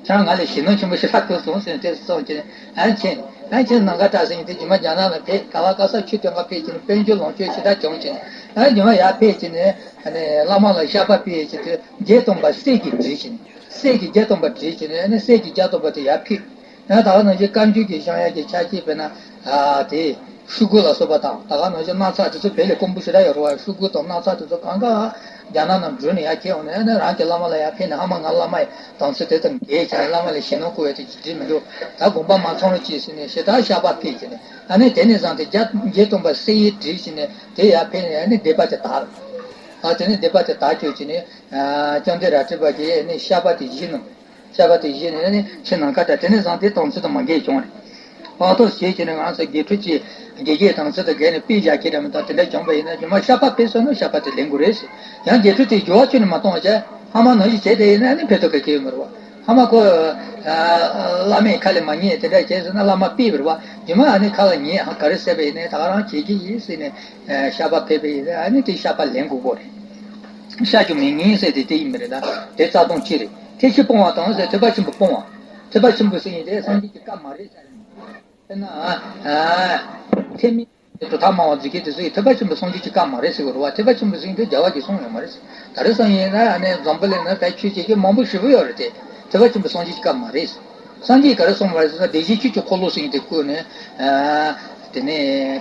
ཁྱོད་རང་ང་ལ་ཞེད་སྣང་ཆེན་པོ་ཞེ་དྲག་བྱུང་སོང་ཟེར་ནས་དེ་གསུངས་བྱས་ནས། ཨ་ནི་ཁྱི། ཨ་ནི་ཁྱི་ནམ་མཁའ་ལྕགས་ཟེར་མཁན་དེ་རྗེས་མ་རྒྱ་ནག་ལ་ཕེབས། ག་བ་ག་ས་ཆོས་སྟོན་ག་ཕེབས་བྱས་ནས་དཔལ་འབྱོར་ལོངས་སྤྱོད་ཞེ་དྲག་བྱུང་བྱས་ནས། ཨ་ནི་རྗེས་མ་ཡར་ཕེབས་བྱས་ནས། ཨ་ནི་བླ་མ་ལ་བཤགས་པ་ཕུལ་བྱས་ཏེ་བརྒྱད་སྟོང་པ་གསེར་གྱིས་བྲིས་བྱས་ནས། གསེར་གྱི་བརྒྱད་སྟོང་པ་བྲིས་བྱས་ནས། ཨ་ནི་གསེར་གྱི་བརྒྱད་སྟོང་པ་དེ་ཡར་ཕུལ། ཡང་ད་ག་ནང་བཞིན་བཀའ་འགྱུར་གྱི་བཞེངས་ཡག་གི་ཆ་ཤས་དཔེར་ན། ཨ། དེ་ཤུ་གུ་ལ་སོགས་པ་དང་། ད་ག་ནང་བཞིན་སྣག་ཚ་དེ་ཚོ་བོད་ལས་དཀོན་པོ་ཞེ་དྲག་ཡོད་རེད་བ། ཤུ་གུ་དང་སྣག་ཚ་དེ་ཚོ་གང་ག་རྒྱ་ནག་ནང་འགྲུལ་ནས་ཡར་ཁྱེར་ཡོང་ནས། ཨ་ནི་རང་གི་བླ་མ་ལ་ཡར་ཕུལ་ནས། ཨ་མ་ང་བླ་མ་ཡི་དམ་ཚིག་དེ་དང་འགལ་བྱས་ནས་བླ་མ་ལ་ཞེད་སྣང་སྐུལ་བའི་དེ་ཅིག་འགྲིག་མི་འདུག་ད་དགོངས་པ་མ་ཚོམ་རོགས་གྱིས་ཟེར་ནས་ཞེ་དྲག་བཤགས་པ་ཕུལ་བྱས་ནས། ཨ་ནི་དེ་ནས་བཟུང་སྟེ་བརྒྱ་བརྒྱད་སྟོང་པ་གསེར་ཡིས་བྲིས་བྱས་ནས་དེ་ཡར་ཕུལ་ནས། ཨ་ནི་སྡིག་པ་དེ་དག་ཨ། དེ་ནས་སྡིག་པ་དེ་དག་བཅུག་བྱས་ནས། ཨ། ལྕམ་དྲལ་རལ་གྲི་པ་གིས་ནི་བཤགས་པ་དེ་བཞེས་གནང་། བཤགས་པ་དེ་བཞེས་ནས་ནི་ཁྱི་ནམ་མཁའ་ལྕགས་དེ་ནས་བཟུང་སྟེ་དམ་ཚིག་དང་མ་འགལ་བྱུང་རེད། འོ་ཐོག་བྱས་བྱས་ནས་ང་ཚོ་དགེ་ཕྲུག་ཅིག་དགེ་རྒན་དམ་ཚིག་དང་འགལ་ནས་དཔེ་བཞག་ཁྱེད་འདྲ་མི་དང་དེ་འདྲ་བྱུང་པ་ཡིན་ན། རྗེས་མ་བཤགས་པ་ཕེབས་སོང་ན་བཤགས་པ་དེ་ལེན་དགོས་རེད་ཟེར། ཡང་དགེ་ཕྲུག་དེ་འགྱུར་བ་ཁྱོན་ནས་མ་གཏོང་བ་བྱས། ཨ་མ་ནང་བཞིན་བྱས་བསྡད་ཡིན་ན་ནི་ཕན་ཐོགས་ག་གེ་ཡོད་མ་རེད་བ། ཨ་མ་ཁོ། ཨ། བླ་མའི་ཁ་ལ་མ་ཉན་དེ་འདྲ་བྱས་ཟེར་ན་བླ་མ་ཕུད་པ་རེད་བ། རྗེས་མ་ཨ་ནི་ཁ་ལ་ཉན། ཧ། ག་རེ་ཟེར་བ་ཡིན་ནའི་ད་ག་རང་བྱེད་ཀྱི་ཡིན་ཟེར་ནས། ཨ། བཤགས་པ་ཕེབས་པ་ཡིན་ན་ཨ་ནི་དེ་བཤགས་པ་ལེན་དགོས་པ་རེད། བཤགས་ཀྱང་མི་ཉན་ཟེར་དེ་དེ་ཡིན་པ་རེད། ད་དེ་རྩ་ལྟུང་གཅིག་རེད། ཐེག་ཆེན་སྤོང་བ་དང་ཟེར། ཐེག་པ་ཆེན་པོ་སྤོང་བ། ཐེག་པ་ཆེན་པོ་ཟེར་མཁན་དེ་སངས་རྒྱས་ཀྱི་བཀའ་མ་རེད་ཟེར་ནས། དཔེར་ན། ཨ། ཐེག་དམན་དུ་ཐ་མ་བ་འཛིན་མཁན་དེ་ཚོ་ཡིས་ཐེག་པ་ཆེན་པོ་སངས་རྒྱས་ཀྱི་བཀའ་མ་རེད་ཟེར་གྱི་རེད་བ། ཐེག་པ་ཆེན་པོ་ཟེར་མཁན་དེ་རྒྱལ་བ་གིས་གསུངས་ཡོད་མ་རེད་ཟེར། ད་རེས་སང་ཡིན་ན་ཨ་ནི་འཛམ་བུ་གླིང་ན་ད་ཆོས་བྱེད་མཁན་མང་པོ་ཞེ་པོ་ཡོད་རེད་དེ། ཐེག་པ་ཆེན་པོ་སངས་རྒྱས་ཀྱི་བཀའ་མ་རེད་ཟེར། སངས་རྒྱས་ག་རེ་གསུངས་པ་རེད་ཟེར་ན། བདེན་བཞིའི་ཆོས་ཀྱི་འཁོར་ལོ་ཟེར་མཁན་དེ་བཀོད་ནས། ཨ། དེ་ནས་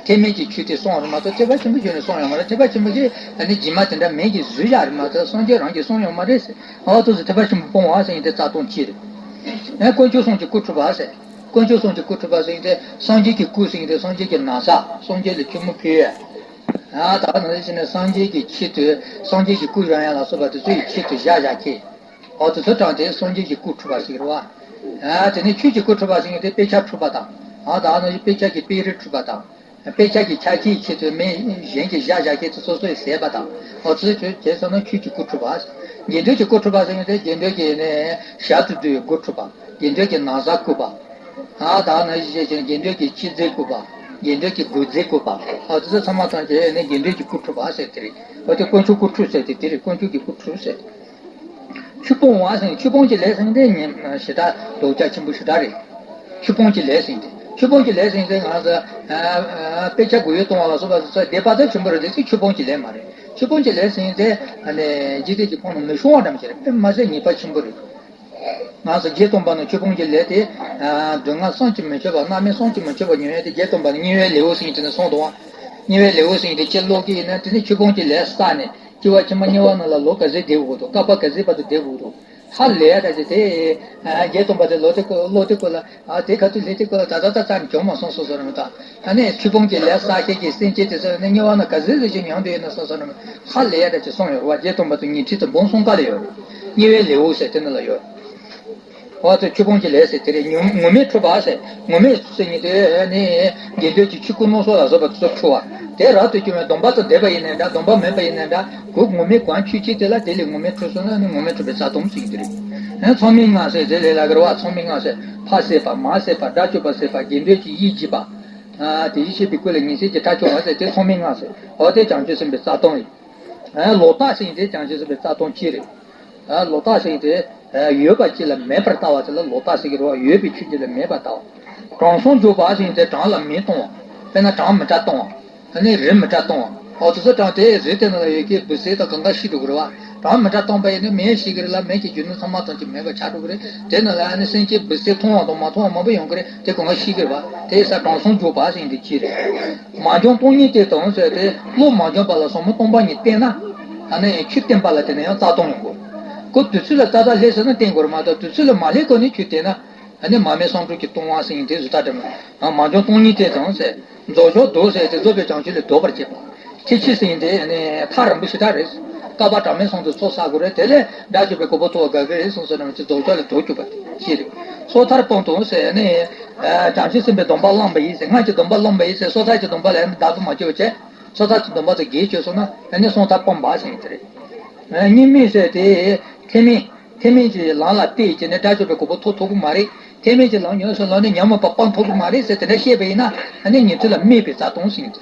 ཐེག་དམན་གྱི་ཆོས་དེ་གསུངས་རེད་མ་གཏོགས། ཐེག་པ་ཆེན་པོ་བརྗོད་ནས་གསུངས་ཡོད་མ་རེད། ཐེག་པ་ཆེན་པོ་གིས་ཨ་ནི་རྗེས་མ་དེ་འདྲ་མེད་ཀྱི་བཟོས་བཞག་རེད་མ་གཏོགས། སངས་རྒྱས་རང་གིས་གསུངས་ཡོད་མ་རེད་ཟེར། ཨོ་ཐུགས་སུ་ཐེག་པ་ཆེན་པོ་སྤོང་བ་ཟེར་མཁན་དེ་རྩ་དོན་གཅིག་རེད། ཨེ། དཀོན་མཆོག་གསུམ་གྱི་སྐུ་འཁྲུངས་པ་ཟེར། དཀོན་མཆོག་གསུམ་གྱི་སྐུ་འཁྲུངས་པ་ཟེར་མཁན་དེ་སངས་རྒྱས་ཀྱི་སྐུ་ཟེར་མཁན་དེ་སངས་རྒྱས་ཀྱི་ན་བཟའ། སངས་རྒྱས་ལ་ཆུ་མོ་ཕུལ་ཡས། ཨ། ད་ནང་བཞིན་བྱས་ནས་སངས་རྒྱས་ཀྱི་ཆེད་དུ་སངས་རྒྱས་ཀྱི་སྐུ་རང་ཡང་ལ་སོགས་པ་དེ་ཚོ་ཡི་ཆེད་དུ་བཞག་བཞག་མཁན། ཨོ་དེ་ཚོ་དྲངས་ཏེ་སངས་རྒྱས་ཀྱི་སྐུ་འཁྲུངས་པ་ཟེར་གྱི་རེད་བ། ཨ། དེ་ནས་ཆོས་ཀྱི་སྐུ་འཁྲུངས་པ་ཟེར་མཁན་དེ་དཔེ་ཆ་འཁྲུངས་པ་དང་། ཨ། ད་ནང་བཞིན་དཔེ་ཆ་གི་དཔེ་རིས་འཁྲུངས་པ་དང་། དཔེ་ཆ་གི་ཆ་རྐྱེན་ཆེད་དུ་མི་གཞན་གྱིས་བཞག་བཞག་མཁན་དེ་སོ་སོས་ཟས་པ་དང་། ཨོ་དེ་ཚོ་བྱས་སོང་ན་ཆོས་ཀྱི་སྐུ་འཁྲུངས་པ། དགེ་འདུན་གྱི་སྐུ་འཁྲུངས་པ་ཟེར་མཁན་དེ་དགེ་འདུན་གྱི་ནས་ཞབས་སུ་འདུས་པའི་སྐུ་འཁྲུངས་པ། དགེ་འདུན་གྱི་ན་བཟའ་བསྐུར་བ། ཨ། ད་ནང་བཞིན་བྱས་ཀྱང་དགེ་འདུན་གྱི་ཆོས་རྫས་བསྐུར་བ། དགེ་འདུན་གྱི་གོས་རྫས་བསྐུར་བ། ཨ། དེ་ཚོ་ཚང་མ་ཐམས་ཅད་ནི་དགེ་འདུན་གྱི་སྐུ་འཁྲུངས་པ་ཟེར་དེ་རེད། འོ་དེ་དཀོན་མཆོག་སྐུ་འཁྲུངས་ཟེར་དེ་དེ་རེད། དཀོན་མཆོག་གི་སྐུ་འཁྲུངས་ཟེར། ཆོས་སྤོང་བ་ཟེར། ཆོས་སྤོང་གི་ལས་ཟེར་དེ་ཉིན་ཞེ་དྲག་ལྡོག་ཆ་ཆེན་པོ་ཞེ་དྲག་རེད། ཆོས་སྤོང་གི་ལས་ཟེར་དེ། ཆོས་སྤོང་གི་ལས་ཟེར་དེ་ང་ཚོ། ཨ། ཨ། དཔེ་ཆ་གོ་ཡུལ་གཏོང་བ་ལ་སོགས་པ་ཚོ་དེ་དཔག་ཚད་ཆེན་པོ་རེད་དེ། ཆོས་སྤོང་གི་ལས་མ་རེད། ཆོས་སྤོང་གི་ལས་ཟེར་དེ་ཨ་ནི་འཇིག་རྟེན་གྱི་ཁོངས་ནས་མི་ཤོང་བ་འདྲ་མི་ཞིག་རེད། དཔེ་མ་ཟད་ཉེས་པ་ཆེན་པོ་རེད། ང་ཚོ་བརྒྱད་སྟོང་པ་ནང་ཆོས་སྤོང་གི་ལས་དེ། ཨ། སྡུག་བསྔལ་བསམ་གྱིས་མི་ཁྱབ་པ། རྣམ་སྨིན་བསམ་གྱིས་མི་ཁྱབ་པ་མྱོང་ཡས་དེ་བརྒྱད་སྟོང་པ་ནང་དམྱལ་བའི་ལེའུ་ཟེར་དེ་ནས་གསུངས་འདུག་བ། དམྱལ་བའི་ལེའུ་ཟེར་དེ་ཕྱི་ལོགས་ཀྱི་ཡིན་ན། དེ་ནས་ཆོས་སྤོང་གི་ལས་བསགས་ནས་སྐྱེ་བ་ཕྱི་མ་དམྱལ་བ་ནང་ལ་ལོ་ག་ཚོད་བསྡད་དགོས་འདུག་བསྐལ་པ་ག་ཚོད་བར་དུ་བསྡད་དགོས་འདུག་ཧ་ལས་ཡ་ད་ཅི་དེ། ཨ། བརྒྱད་སྟོང་པ་དེ་ལོ་དེ་ཀོ་ལོ་དེ་ཀོ་ལ། ཨ། དེ་ག་དུས་ལས་དེ་ཀོ་ལ་ད་ད་ད་ཙམ་བྱུང་མ་སོང་སོ་སོ་ར་མི་ད། ཨ་ནི་ཆོས་སྤོང་གི་ལས་བསགས་མཁན་གྱི་སེམས་ཅན་དེ་ཚོ་ནི་དམྱལ་བ་ནང་ག་ཚོད་ཙམ་ཅིག་མྱོང་བསྡད་ཡོད་ན་སོ་སོ་ར་མི། ཧ་ལས་ཡ་ད་ཅི་གསུངས་ཡོད་རེད་བ། བརྒྱད་སྟོང་པ་དང་ཉི་ཁྲི་དང་འབུམ་གསུམ་ཀ་ལ་ཡོད་རེད། དམྱལ་བའི་ལེའུ་ཟེར་དེ་ནང་ལ་ཡོད་རེད། འོ་དེ་ཆོས་སྤོང་གི་ལས་ཟེར་དེ་རེད། ངུར་ངུར་སྨྲིག་འཁྲུགས་པ་ཟེར། ངུར་སྨྲིག་ཟེར་མཁན་དེ་ནི་དགེ་འདུན་གྱི་ཆོས་སྐུ་སྣང་ཚུལ་ལ་སོགས་པ་དེ་ཚོ་འཁྲུགས་པ། དེ་རབ་ཏུ་བྱུང་བའི་སྡོམ་པ་དང་ལྡན་པ་ཡིན་ནའི་འདྲ། སྡོམ་པ་མིན་པ་ཡིན་ནའི་འདྲ། གུས་ངུར་སྨྲིག་གང་ཆོས་བྱེད་དེ་ལ་དེ་ལས་ངུར་སྨྲིག་འཁྲུགས་སོང་ན་ནི་ངུར་སྨྲིག་འཁྲུགས་པའི་རྩ་དོན་ཟེར་གྱི་དེ་རེད། ཨ། ཚོགས་མིན་ངག་ཟེར་དེ་ལས་ལ་གར་བ། ཚོགས་མིན་ངག་ཟེར་ཕ་བསད་པ། མ་བསད་པ། དགྲ་བཅོམ་པ་བསད་པ། དགེ་འདུན་གྱི་ཡིད་བརྗེད་པ། ཨ། དེ་ཡིད་བྱེད་པའི་སྐུ་ལ་ཉེས་བྱས་ཀྱི་དགྲ་བཅོམ་པ་ཟེར་དེ་ཚོགས་མིན་ངག་ཟེར། འོ་དེ་བྱང་ཆུབ་སེམས་དཔའི་རྩ་དོན་ཡིན། ཨ། ལོག་ལྟ་ཟེར་མཁན་དེ་བྱང་ཆུབ་སེམས་དཔའི་རྩ་དོན་གཅིག་རེད། ཨ། ལོག་ལྟ་ཟེར་མཁན་དེ། ཨ། ཡོད་པ་གཅིག་ལ་མེད་པར་ལྟ་བ་དེ་ལ་ལོག་ལྟ་ཟེར་གྱི་རེད་བ། ཡོད་པའི་ཆོས་གཅིག་ལ་མེད་པར་ལྟ་བ། དྲང་སྲོང་འཇུག་པ་ཟེར་མཁན་དེ་དྲང་ལ་མི་གཏོང་བ། དཔེར་ན་གྲང་མི་དྲག་གཏོང་བ། ཨ་ནི་རི་མི་དྲག་གཏོང་བ། འོ་དེ་ཚོ་དྲངས་ཏེ་རི་དེ་ནང་ལ་ཡོད་མཁན་འབུ་སྲིན་དང་གང་ག་ཤི་འགྲོ་གི་རེད་བ། གྲང་མི་དྲག་གཏོང་པ་ཡིན་ན་མེ་ཤི་གི་རེད་ལ། མེ་གི་རྒྱུ་ནོར་ཚང་མ་ཐམས་ཅད་མེད་པ་ཆགས་འགྲོ་གི་རེད། དེ་ནང་ལ་ཨ་ནི་སེམས་ཅན་འབུ་སྲིན་མཐོང་བ་དང་མ་མཐོང་བ་མང་པོ་ཡོང་གི་རེད། དེ་གང་ག་ཤི་གི་རེད་བ། དེ་ས་དྲང་སྲོང་འཇུག་པ་ཟེར་མཁན་དེ་གཅིག་རེད། མ་བྱུང་སྟོང་ཉིད་དེ་དང་ཟེར་ཏེ། བློ་མ་བྱུང་བ་ལ་ཟབ་མོ་སྟོང་པ་ཉིད་བསྟན་ན། ཨ་ནི་ཆོས་བསྟན་པ་ལ་དེ་ནས་ཡང་རྩ་ལྟུང་ཡོང་གི་རེད། ཁོ་དུས་ཚོད་ལ་ཏག་ཏག་སླེབས་ཟེར་ན་བསྟན་དགོས་རེད་མ་གཏོགས། དུས་ཚོད་ལ་མ་སླེབས་གོང་ནས་ཆོས་བསྟན་ན། ཨ་ནི་མ་སྨད་གསང་སྒྲུབ་ཀྱི་ལྟུང་བ་ཟེར་མཁན་དེ་བཟོ་ལྟ་འདྲ་མོད། ཨ། མ་བྱུང་སྟོང་ཉིད་དེ་དང་ཟེར། རྫོགས་བྱང་ལྡོག་ཟེར་དེ་རྫོགས་པའི་བྱང་ཆུབ་ལས་ལྡོག་པར་བྱེད་པ། ཐེག་ཆེན་ཟེར་མཁན་དེ་ཨ་ནི་ཐག་རིང་པོ་ཞེ་དྲག་རེད། བསྐལ་པ་གྲངས་མེད་གསུམ་དུ་ཚོགས་བསགས་དགོས་རེད། དེ་ལས་དགྲ་བཅོམ་པའི་གོ་འཕང་ཐོབ་པ་དགའ་གི་རེད་གསུངས་སོ་ནམ་གྱི་རྫོགས་བྱང་ལས་ལྡོག་གྱུར་པ་དེ་ཅི་རེད། སོ་ཐར་སྤངས་དང་ཟེར་ནས། ཨ། བྱང་ཆུབ་སེམས་དཔའི་སྡོམ་པ་བླངས་པ་ཡིན་ཟེར། སྔར་གྱི་སྡོམ་པ་བླངས་པ་ཡིན་ཟེར། སོ་ཐར་གྱི་སྡོམ་པ་ལ་ཨ་ནི་བདག་ཏུ་མ་གྱུར་པ་བྱས། སོ་ཐར་གྱི་སྡོམ་པ་དང་འགལ་བྱས་སོང་ན་ཨ་ནི་སོ་ཐར་སྤངས་པ་ཟེར་མཁན་དེ་རེད། ཨ། གཉིས་སྨོད་ཟེར་དེ་ཐེག་དམན། ཐེག་དམན་གྱི་ལམ་ལ་བལྟས་བྱས་ནས་དགྲ་བཅོམ་པའི་གོ་འཕང་ཐོབ་ཐུབ་ཀྱི་མ་རེད། ཐེག་དམན་གྱི་ལམ་ཉམས་སུ་ལོངས་ནས་ཉམས་མོངས་པ་སྤང་ཐུབ་ཀྱི་མ་རེད་ཟེར་དེ་འདྲ་བཤད་པ་ཡིན་ན། ཨ་ནི་ཉན་ཐོས་ལ་སྨད་པའི་རྩ་ལྟུང་ཟེར་མཁན་དེ།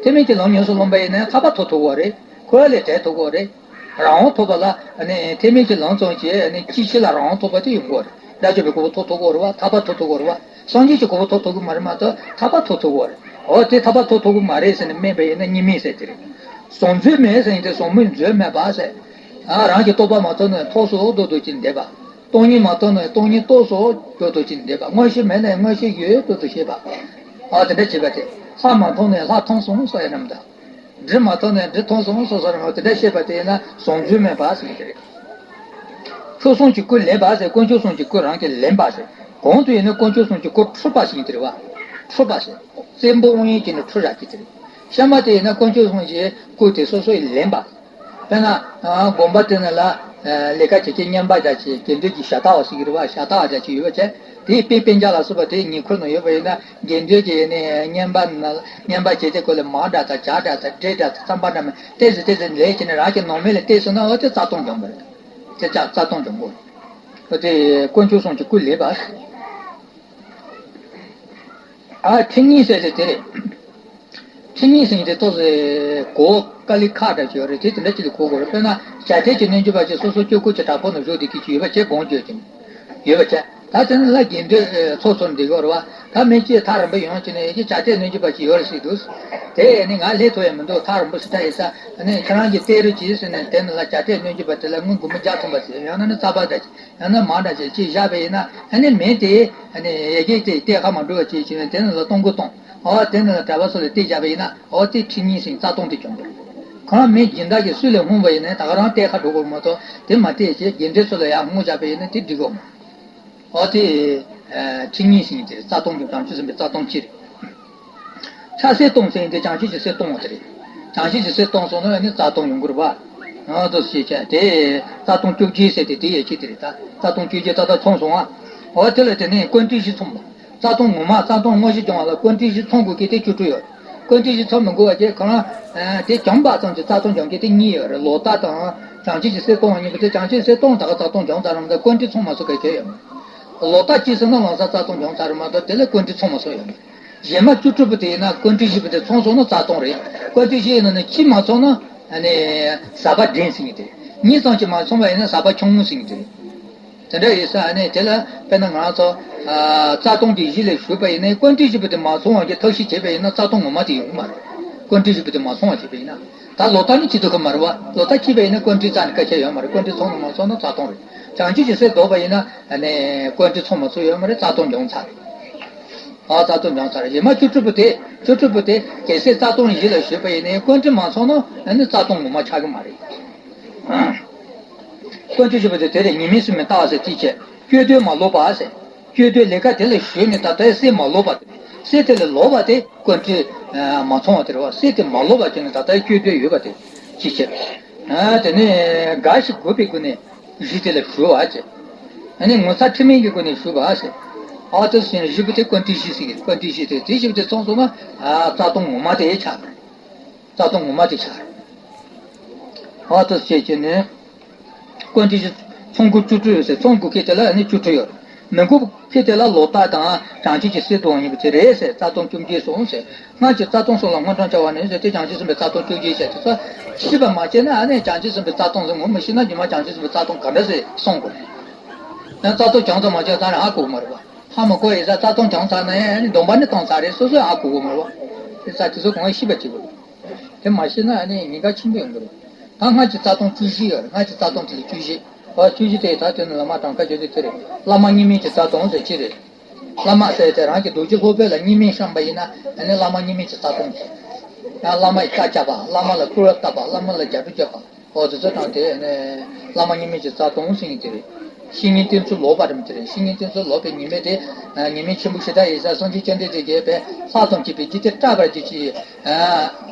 ཐེག་དམན་གྱི་ལམ་ཉམས་སུ་ལོངས་པ་ཡིན་ན་ཐར་པ་ཐོབ་ཐུབ་ཀྱི་རེད། འཁོར་བ་ལས་བྲལ་ཐུབ་ཀྱི་རེད། རང་དབང་ཐོབ་པ་ལ་ཨ་ནི་ཐེག་དམན་གྱི་ལམ་ཙམ་གྱིས་ཨ་ནི་ཅི་ཕྱིར་ལ་རང་དབང་ཐོབ་པ་དེ་ཡོང་གི་རེད། དགྲ་བཅོམ་པའི་གོ་འཕང་ཐོབ་ཐུབ་ཀྱི་རེད་བ། ཐར་པ་ཐོབ་ཐུབ་ཀྱི་རེད་བ། སངས་རྒྱས་ཀྱི་གོ་འཕང་ཐོབ་ཐུབ་ཀྱི་མ་རེད་མ་གཏོགས་ཐར་པ་ཐོབ་ཐུབ་ཀྱི་རེད། འོ་དེ་ཐར་པ་ཐོབ་ཐུབ་ཀྱི་མ་རེད་ཟེར་ནས་སྨད་པ་ཡིན་ན་གཉིས་སྨོད་ཟེར་དེ་རེད། བཟང་མཛོད་མེད་ཟེར་མཁན་དེ་བཟང་མོའི་མཛོད་མེད་པ་ཟེར། ཨ། རང་གི་རྟོགས་པ་མ་ཐོབ་ནས་ཐོག་སོ་སོ་རྡོག་རྡོག་ཅིག་འདེབས་པ། སྟོང་ཉིད་མ་ཐོབ་ནས་སྟོང་ཉིད་རྟོགས་སོ་རྡོག་རྡོག་ཅིག་འདེབས་པ། མངོན་ཤེས་མེད་ནས་མངོན་ཤེས་ཡོད་རྡོག་རྡོག་བཤད་པ། ཨ། དེ་འདྲ་བྱེད་པ་དེ། ལྷ་མ་མཐོང་ནས་ལྷ་མཐོང་སོང་ཟེར་ཡ་རྣམས་དང་། འབྲི་མ་ཐོབ་ནས་འབྲི་མཐོང་སོང་སོ་སོ་རང་དེ་འདྲ་བཤད་པ་དེ་ཡིན་ན་བཟང་མཛོད་མེད་པ་ཟེར་གྱི་རེད། མཆོག་གསུམ་གྱི་སྐུ་ལེན་པ་ཟེར། དཀོན་མཆོག་གསུམ་གྱི་སྐུ་རང་གིས་ལེན་པ་ཟེར། གོང་དུ་ཡིན་ན་དཀོན་མཆོག་གསུམ་གྱི་སྐུ་འཁྲུལ་པ་ཟེར་གྱི་རེད་བ། འཁྲུལ་པ་ཟེར། བཙན་པོ་དབང་ཡོད་ཀྱི་ནི་འཁྲུལ་བཞག་གི་དེ་རེད། གཤའ་མ་དེ་ཡིན་ན་དཀོན་མཆོག་གསུམ་གྱི་སྐུ་དེ་སོ་སོ་ཡིས་ལེན་པ། དཔེར་ན། ཨ། དགོན་པ་དེ་ནང་ལ། ཨ། ལས་ཀ་བྱེད་མཁན་བསྙེན་པ་བྱ་བྱེད་དགེ་འདུན་གྱི་ཞབས་ལྟ་བ་ཟེར་གྱི་རེད་བ། ཞབས་ལྟ་བ་བྱ་བྱེད་ཡོད་པ་བྱས། དེའི་དཔེ་དཔེ་ཆ་ལ་སོགས་པ་དེའི་ཉེ་འཁོར་ན་ཡོད་པ་ཡིན་ན། དགེ་འདུན་གྱི་ནི་བསྙེན་པ་ན་བསྙེན་པ་བྱེད་དེ་ཁོ་ལ་མར་འདྲ་དང་བྱ་འདྲ་དང་འདྲེ་འདྲ་དང་རྩམ་པ་འདྲ་མིན་ཏོག་ཙམ་ཏོག་ཙམ་ལས་ཀྱི་ནི་རང་གི་ནང་མི་ལ་བལྟས་སོང་ན་འོ་དེ་རྩ་ལྟུང་འཇོམས་པ་རེད། དེ་ལྕགས་རྩ་ལྟུང་འཇོམས་པོ། འོ་དེ་དཀོན་མཆོག་གསུམ་གྱི་སྐུ་ལེན་པ། ཨ། ཐེག་གཉིས་ཟེར་དེ་དེ་རེད། ཐེག་གཉིས་ཟེར་མཁན་དེ་ཏོག་ཙམ་གོ་དཀའ་ལས་ཁག་འདྲ་ཅིག་ཡོད་རེད། དེ་དེ་འདྲ་ཅིག་ལ་གོ་དགོས་རེད། དཔེར་ན་བྱ་ཐེག་གི་སྣོད་བཅུད་པ་ཅིག་སོ་སོ་སྤྱོད་སྒོ་ཅིག་དྲག་པོ་ནང་བཞུགས་བསྡད་མཁན་ཅིག་ཡོད་པ་བྱས། སྒོམ་བརྒྱབ་ཀྱི་ཡོད་པ་བྱས། ད་དེ་ནི་ལྷ་དགེ་འདུན་ཚོ་ཚོ་འདི་གོ་ར་བ། ད་མི་གཅིག་ཐག་རིང་པོ་ཡོང་གི་ནས་ཡི་གེ་བྱ་དེ་ནོན་གྱི་པ་ཅིག་ཡོད་རེད་ཟེར་འདུག་དེ་ནི་ང་སླེབས་ཐུབ་ཡ་མི་འདུག་ཐག་རིང་པོ་ཞིག་ད་ཡིན་ས་ནི་ཁྱེད་རང་གི་བལྟས་རོགས་གྱིས་ཟེར་ནས་དེ་ནི་ལ་བྱ་དེ་ནོན་གྱི་པ་དེ་ལ་དངུལ་སྒོར་མོ་བརྒྱ་ཐམ་པ་ཟེར། ཡང་ན་ནི་རྩ་པ་འདྲ་ཅིག་ཡང་ན་མང་འདྲ་ཅིག་ཅིག་བཞག་པ་ཡིན་ན་ཨ་ནི་མི་དེ་ཨ་ནི་ཡི་གེ་དེ་གཏད་ཁ་མ་འགྲོ་བ་ཅིག་བྱས་ནས་དེ་ནི་ལ་གཏོང་དགོས་གཏོང་། ཨོ་དེ་ནི་ལ་གྲྭ་པ་ཚོ་ལ་གཏད་བཞག་པ་ཡིན་ན་ཨོ་དེ་ཁྲི་གཉིས་ཟིན་རྩ་ལྟུང་དེ་གྱོང་གི། གང་མི་སྦྱིན་བདག་གིས་སུ་ལས་འོངས་པ་ཡིན་ནའི་ད་ག་རང་གཏད་ཁ་འགྲོ་དགོས་མ་གཏོགས་དེ་མ་གཏད་ཅེས་དགེ་འདུན་ཚོ་ལ་ཡང་དངུལ་བཞག་པ་ཡིན་ན་དེ་འགྲིག་གོ་མ། ཨོ་དེ་ཁྲི་གཉིས་ཟིན་དེ་རྩ་ལྟུང་གྱོང་། བྱང་ཆུབ་སེམས་དཔའི་རྩ་ལྟུང་གཅིག་རེད། ཕྱག་སེལ་གཏོང་ཟེར་ཡིན་དེ་བྱང་ཆུབ་ཀྱི་སེལ་གཏོང་བ་དེ་རེད། བྱང་ཆུབ་ཀྱི་སེལ་གཏོང་སོང་ན་ནི་རྩ་ལྟུང་ཡོང་གི་རེད་པ། ཨོ་དེ་ཟེར་བྱས་དེ་རྩ་ལྟུང་བཅོ་བརྒྱད་ཟེར་དེ་དེ་ཡས་ཅིག་དེ་རེད། ད་རྩ་ལྟུང་བཅོ་བརྒྱད་ད་ལྟ་ཚང་སོང་ཨ། ཨོ་དེ་ལ་དེ་ནས་བཀོད་འབྲི་བཞི་ཚང་བ། རྩ་ལྟུང་ངོ་མ་རྩ་ལྟུང་དངོས་གཞི་སྦྱོང་བ་ལ་བཀོད་འབྲི་བཞི་ཚང་དགོས་ཀྱི་དེ་བཅུ་དྲུག་ཡོད་རེད། བཀོད་འབྲི་བཞི་ཚང་མི་དགོས་པ་ཅིག་གང་ལ། དེ་བྱང་བ་ཙམ་གྱི་རྩ་ལྟུང་སྦྱོང་གི་དེ་གཉིས་ཡོད་རེད། ལོག་ལྟ་དང་བྱང་ཆུབ་ཀྱི་སེལ་གཏོང་བ་གཉིས་པོ་དེ། བྱང་ཆུབ་སེལ་གཏོང་ད་ག་རྩ་ལྟུང་སྦྱོང་ཚར་རམ་ད་བཀོད་འབྲི་ཚང་མ་སོ་ག་གལ་ཡོད་མ་རེད། ལོག་ལྟ་གཅིག་སོང་ན་ལམ་སང་རྩ་ལྟུང་སྦྱོང་ཚར་རམ་ད་དེ་ལ་བཀོད་འབྲི་ཚང་མ་སོ་ཡོད་མ་རེད། གཞན་མ་བཅུ་དྲུག་པོ་དེ་ཡིན་ན་བཀོད་འབྲི་བཞི་པོ་དེ་ཚང་སོང་ན་རྩ་ལྟུང་རེད། བཀོད་འབྲི་བཞི་ཡིན་ན་ནི་གཅིག་མ་ཚང་ན་ཨ་ནི་ཟག་པ་འདྲེན་ཟེར་གྱི་དེ་རེད། གཉིས་ཙམ་གྱིས་མ་ཚང་བ་ཡིན་ན་ཟག་པ་ཆུང་ངུ་ཟེར་གྱི་དེ་རེད། དེ་འདྲ་ཡིན་ཙང་ཨ་ནི་དེ་ལ་དཔེར་ན་ང་རང་ཚོ་ཨ་རྩ་ལྟུང་གི་གཞི་ལས་ཞུགས་པ་ཡིན་ན་བཀོད་འབྲི་བཞི་པོ་དེ་མ་ཚང་བ་གི་ཐབས་ཤེས་བྱས་པ་ཡིན་ན་རྩ་ལྟུང་ངོ་མ་དེ་ཡོང་གི་མ་རེད། བཀོད་འབྲི་བཞི་པོ་དེ་མ་ཚང་བ་བྱས་པ་ཡིན་ན། ད་ལོག་ལྟ་ནི་བྱེད་ཐུབ་ཀྱི་མ་རེད་པ། ལོག་ལྟ་བྱས་པ་ཡིན་ན་བཀོད་འབྲི་རྩ་ནས་སྐད་ཆ་ཡོད་མ་རེད། བཀོད་འབྲི་ཚང་ན་མ་ཚང་ན་རྩ་ལྟུང་རེད། བྱང་ཆུབ་ཀྱི་སེལ་ལྡོག་པ་ཡིན་ན་ཨ་ནི་བཀོད་འབྲི་ཚང་མ་ཚང་ཡོད་མ་རེད། རྩ་ལྟུང་འབྱུང་ཚར་རེད། ཨ་རྩ་ལྟུང་འབྱུང་ཚར་རེད། གཞན་མ་བཅུ་དྲུག་པོ་དེ་བཅུ་དྲུག་པོ་དེ་གལ་སྲིད་རྩ་ལྟུང་གཞི་ལ་ཞུགས་པ་ཡིན་ན་བཀོད་འབྲི་མ་ཚང་ན་ཨ་ནི་རྩ་ལྟུང་ངོ་མ་ཆགས་ཀྱི་མ་རེད། བཀོད་འབྲི་ཞུ་བ་དེ་དེ་ལས་ཉེས་དམིགས་གསུམ་མི་ལྟ་བ་ཟེར་གཅིག་བྱས། སྤྱོད་དོན་མ་ལོག་པ་ཟེར། སྤྱོད་དོན་ལས་ཀ་དེ་ལ་ཞུགས་ནས་ད་ལྟའི་སེལ་མ་ལོག་པ་དེ། སེལ་དེ་ལས་ལོག་པ་དེ་བཀོད་འབྲི་མ་ཚང་བ་དེ་རེད་པ། སེལ་དེ་མ་ལོག་པ་བྱས་ནས་ད་ལྟའི་སྤྱོད་དོན་ཡོད་པ་དེ་གཅིག་བྱས། དེ་ནས་འགའ་ཞིག་དགོས་པའི་སྒོ་ནས་གཞི་དེ་ལ་ཞུགས་པ་བྱས། ཨ་ནི་ངོ་ཚ་ཁྲེལ་མེད་ཀྱི་སྒོ་ནས་ཞུགས་པ་ཟེར། ཨ་ཏི་ཟེར་བཞི་པོ་དེ་བཀོད་འབྲི་བཞི་ཟེར་གི། བཀོད་འབྲི་བཞི་དེ་དེ་བཞི་པོ་དེ་ཚང་སོང་ན་རྩ་ལྟུང་ངོ་མ་དེ་ཆགས། རྩ་ལྟུང་ངོ་མ་དེ་ཆགས། ཨ་ཏི་ཟེར་བྱས་ནས་བཀོད་འབྲི་བཞི་ཚང་དགོས་བཅུ་དྲུག་ཡོད་ཟེར། ཚང་དགོས་ཁེ་དེ་ལ་ནི་བཅུ་དྲུག་ཡོད། མི་དགོས་ཁེ་དེ་ལ་ལོག་ལྟ་དང་བྱང་ཆུབ་ཀྱི་སེལ་ལྡོག་གཉིས་པོ་དེ་རེད་ཟེར། རྩ་ལྟུང་བཅོ་བརྒྱད་སོང་ཟེར། སྔར་གྱི་རྩ་ལྟུང་སོགས་ལ་དངོས་གྲུབ་བྱ་བ་ནི་ཟེར་དེ་བྱང་ཆུབ་སེམས་དཔའི་རྩ་ལྟུང་བཅོ་བརྒྱད་བཤད་དེ་ཚོ་ཤེས་པ་མ་བྱས་ན་ཨ་ནི་བྱང་ཆུབ་སེམས་དཔའི་རྩ་ལྟུང་ཟེར་ངོ་མི་ཤེས་ན་རྗེས་མ་བྱང་ཆུབ་སེམས་དཔའི་རྩ་ལྟུང་ག་འདྲ་ཟེར་གསུང་དགོས། ཡང་རྩ་ལྟུང་བྱང་ཙམ་མ་བྱང་ཙང་ནི་ཧ་གོ་གི་མ་རེད་པ། ཧ་མ་གོ་ཡིན་ཙང་རྩ་ལྟུང་བྱང་ཙང་ནི་ཨ་ནི་སྡོམ་པ་ནི་བཏང་ཚར་རེད། སོ་སོས་ཧ་གོ་གི་མ་རེད་པ། དེ་ཙང་དེ་ཚོ་གང་ཤེས་པ་བྱེད་དགོས། དེ་མ་ཤེས་ན་ཨ་ནི་ཉེན་ཁ་ཆེན་པོ་ཡོང་གི་རེད། ད་སྔར་གྱི་རྩ་ལྟུང་བཅུ་བཞི་ཡོད་རེད། སྔར་གྱི་རྩ་ལྟུང་དེ་ལ་བཅུ་བཞི། ཨོ་བཅུ་བཞི་དེ་ད་དེ་ནི་བླ་མ་གྲངས་ཀ་བརྗོད་དེ་དེ་རེད། བླ་མ་གཉིས་མེད་ཀྱི་རྩ་ལྟུང་ཟེར་གཅིག་རེད། བླ་མ་ཟེར་དེ་རང་གི་རྡོ་རྗེ་སློབ་དཔོན་ལ་གཉིས་མེད་བཤམས་པ་ཡིན་ན་ཨ་ནི་བླ་མ་གཉིས་མེད་ཀྱི་རྩ་ལྟུང་ཟེར། ཡང་བླ་མ་ཡི་བཀའ་བཅག་པ། བླ་མ་ལ་སྐུར་བ་བཏབ་པ། བླ་མ་ལ་རྒྱབ་སྐྱོར་བརྒྱབ་པ། ཨོ་དེ་ཚོ་དང་དེ་ནས་བླ་མ་གཉིས་མེད་ཀྱི་རྩ་ལྟུང་ཟེར་གྱི་དེ་རེད། བཤེས་གཉེན་བསྟེན་ཚུལ་ལོག་པ་རེད་མི་དེ་རེད། བཤེས་གཉེན་བསྟེན་ཚུལ་ལོག་པའི་ཉེས་དམིགས་དེ། ཉེས་དམིགས་ཆེན་པོ་ཞེ་དྲག་ཡིན་ཙང་སངས་རྒྱས་བཅོམ་ལྡན་འདས་ཀྱིས་པས་ལྷག་ཙམ་བྱས་པའི་རྒྱུ་དེ་སྐྲག་པར་གྱིས་ཤིག་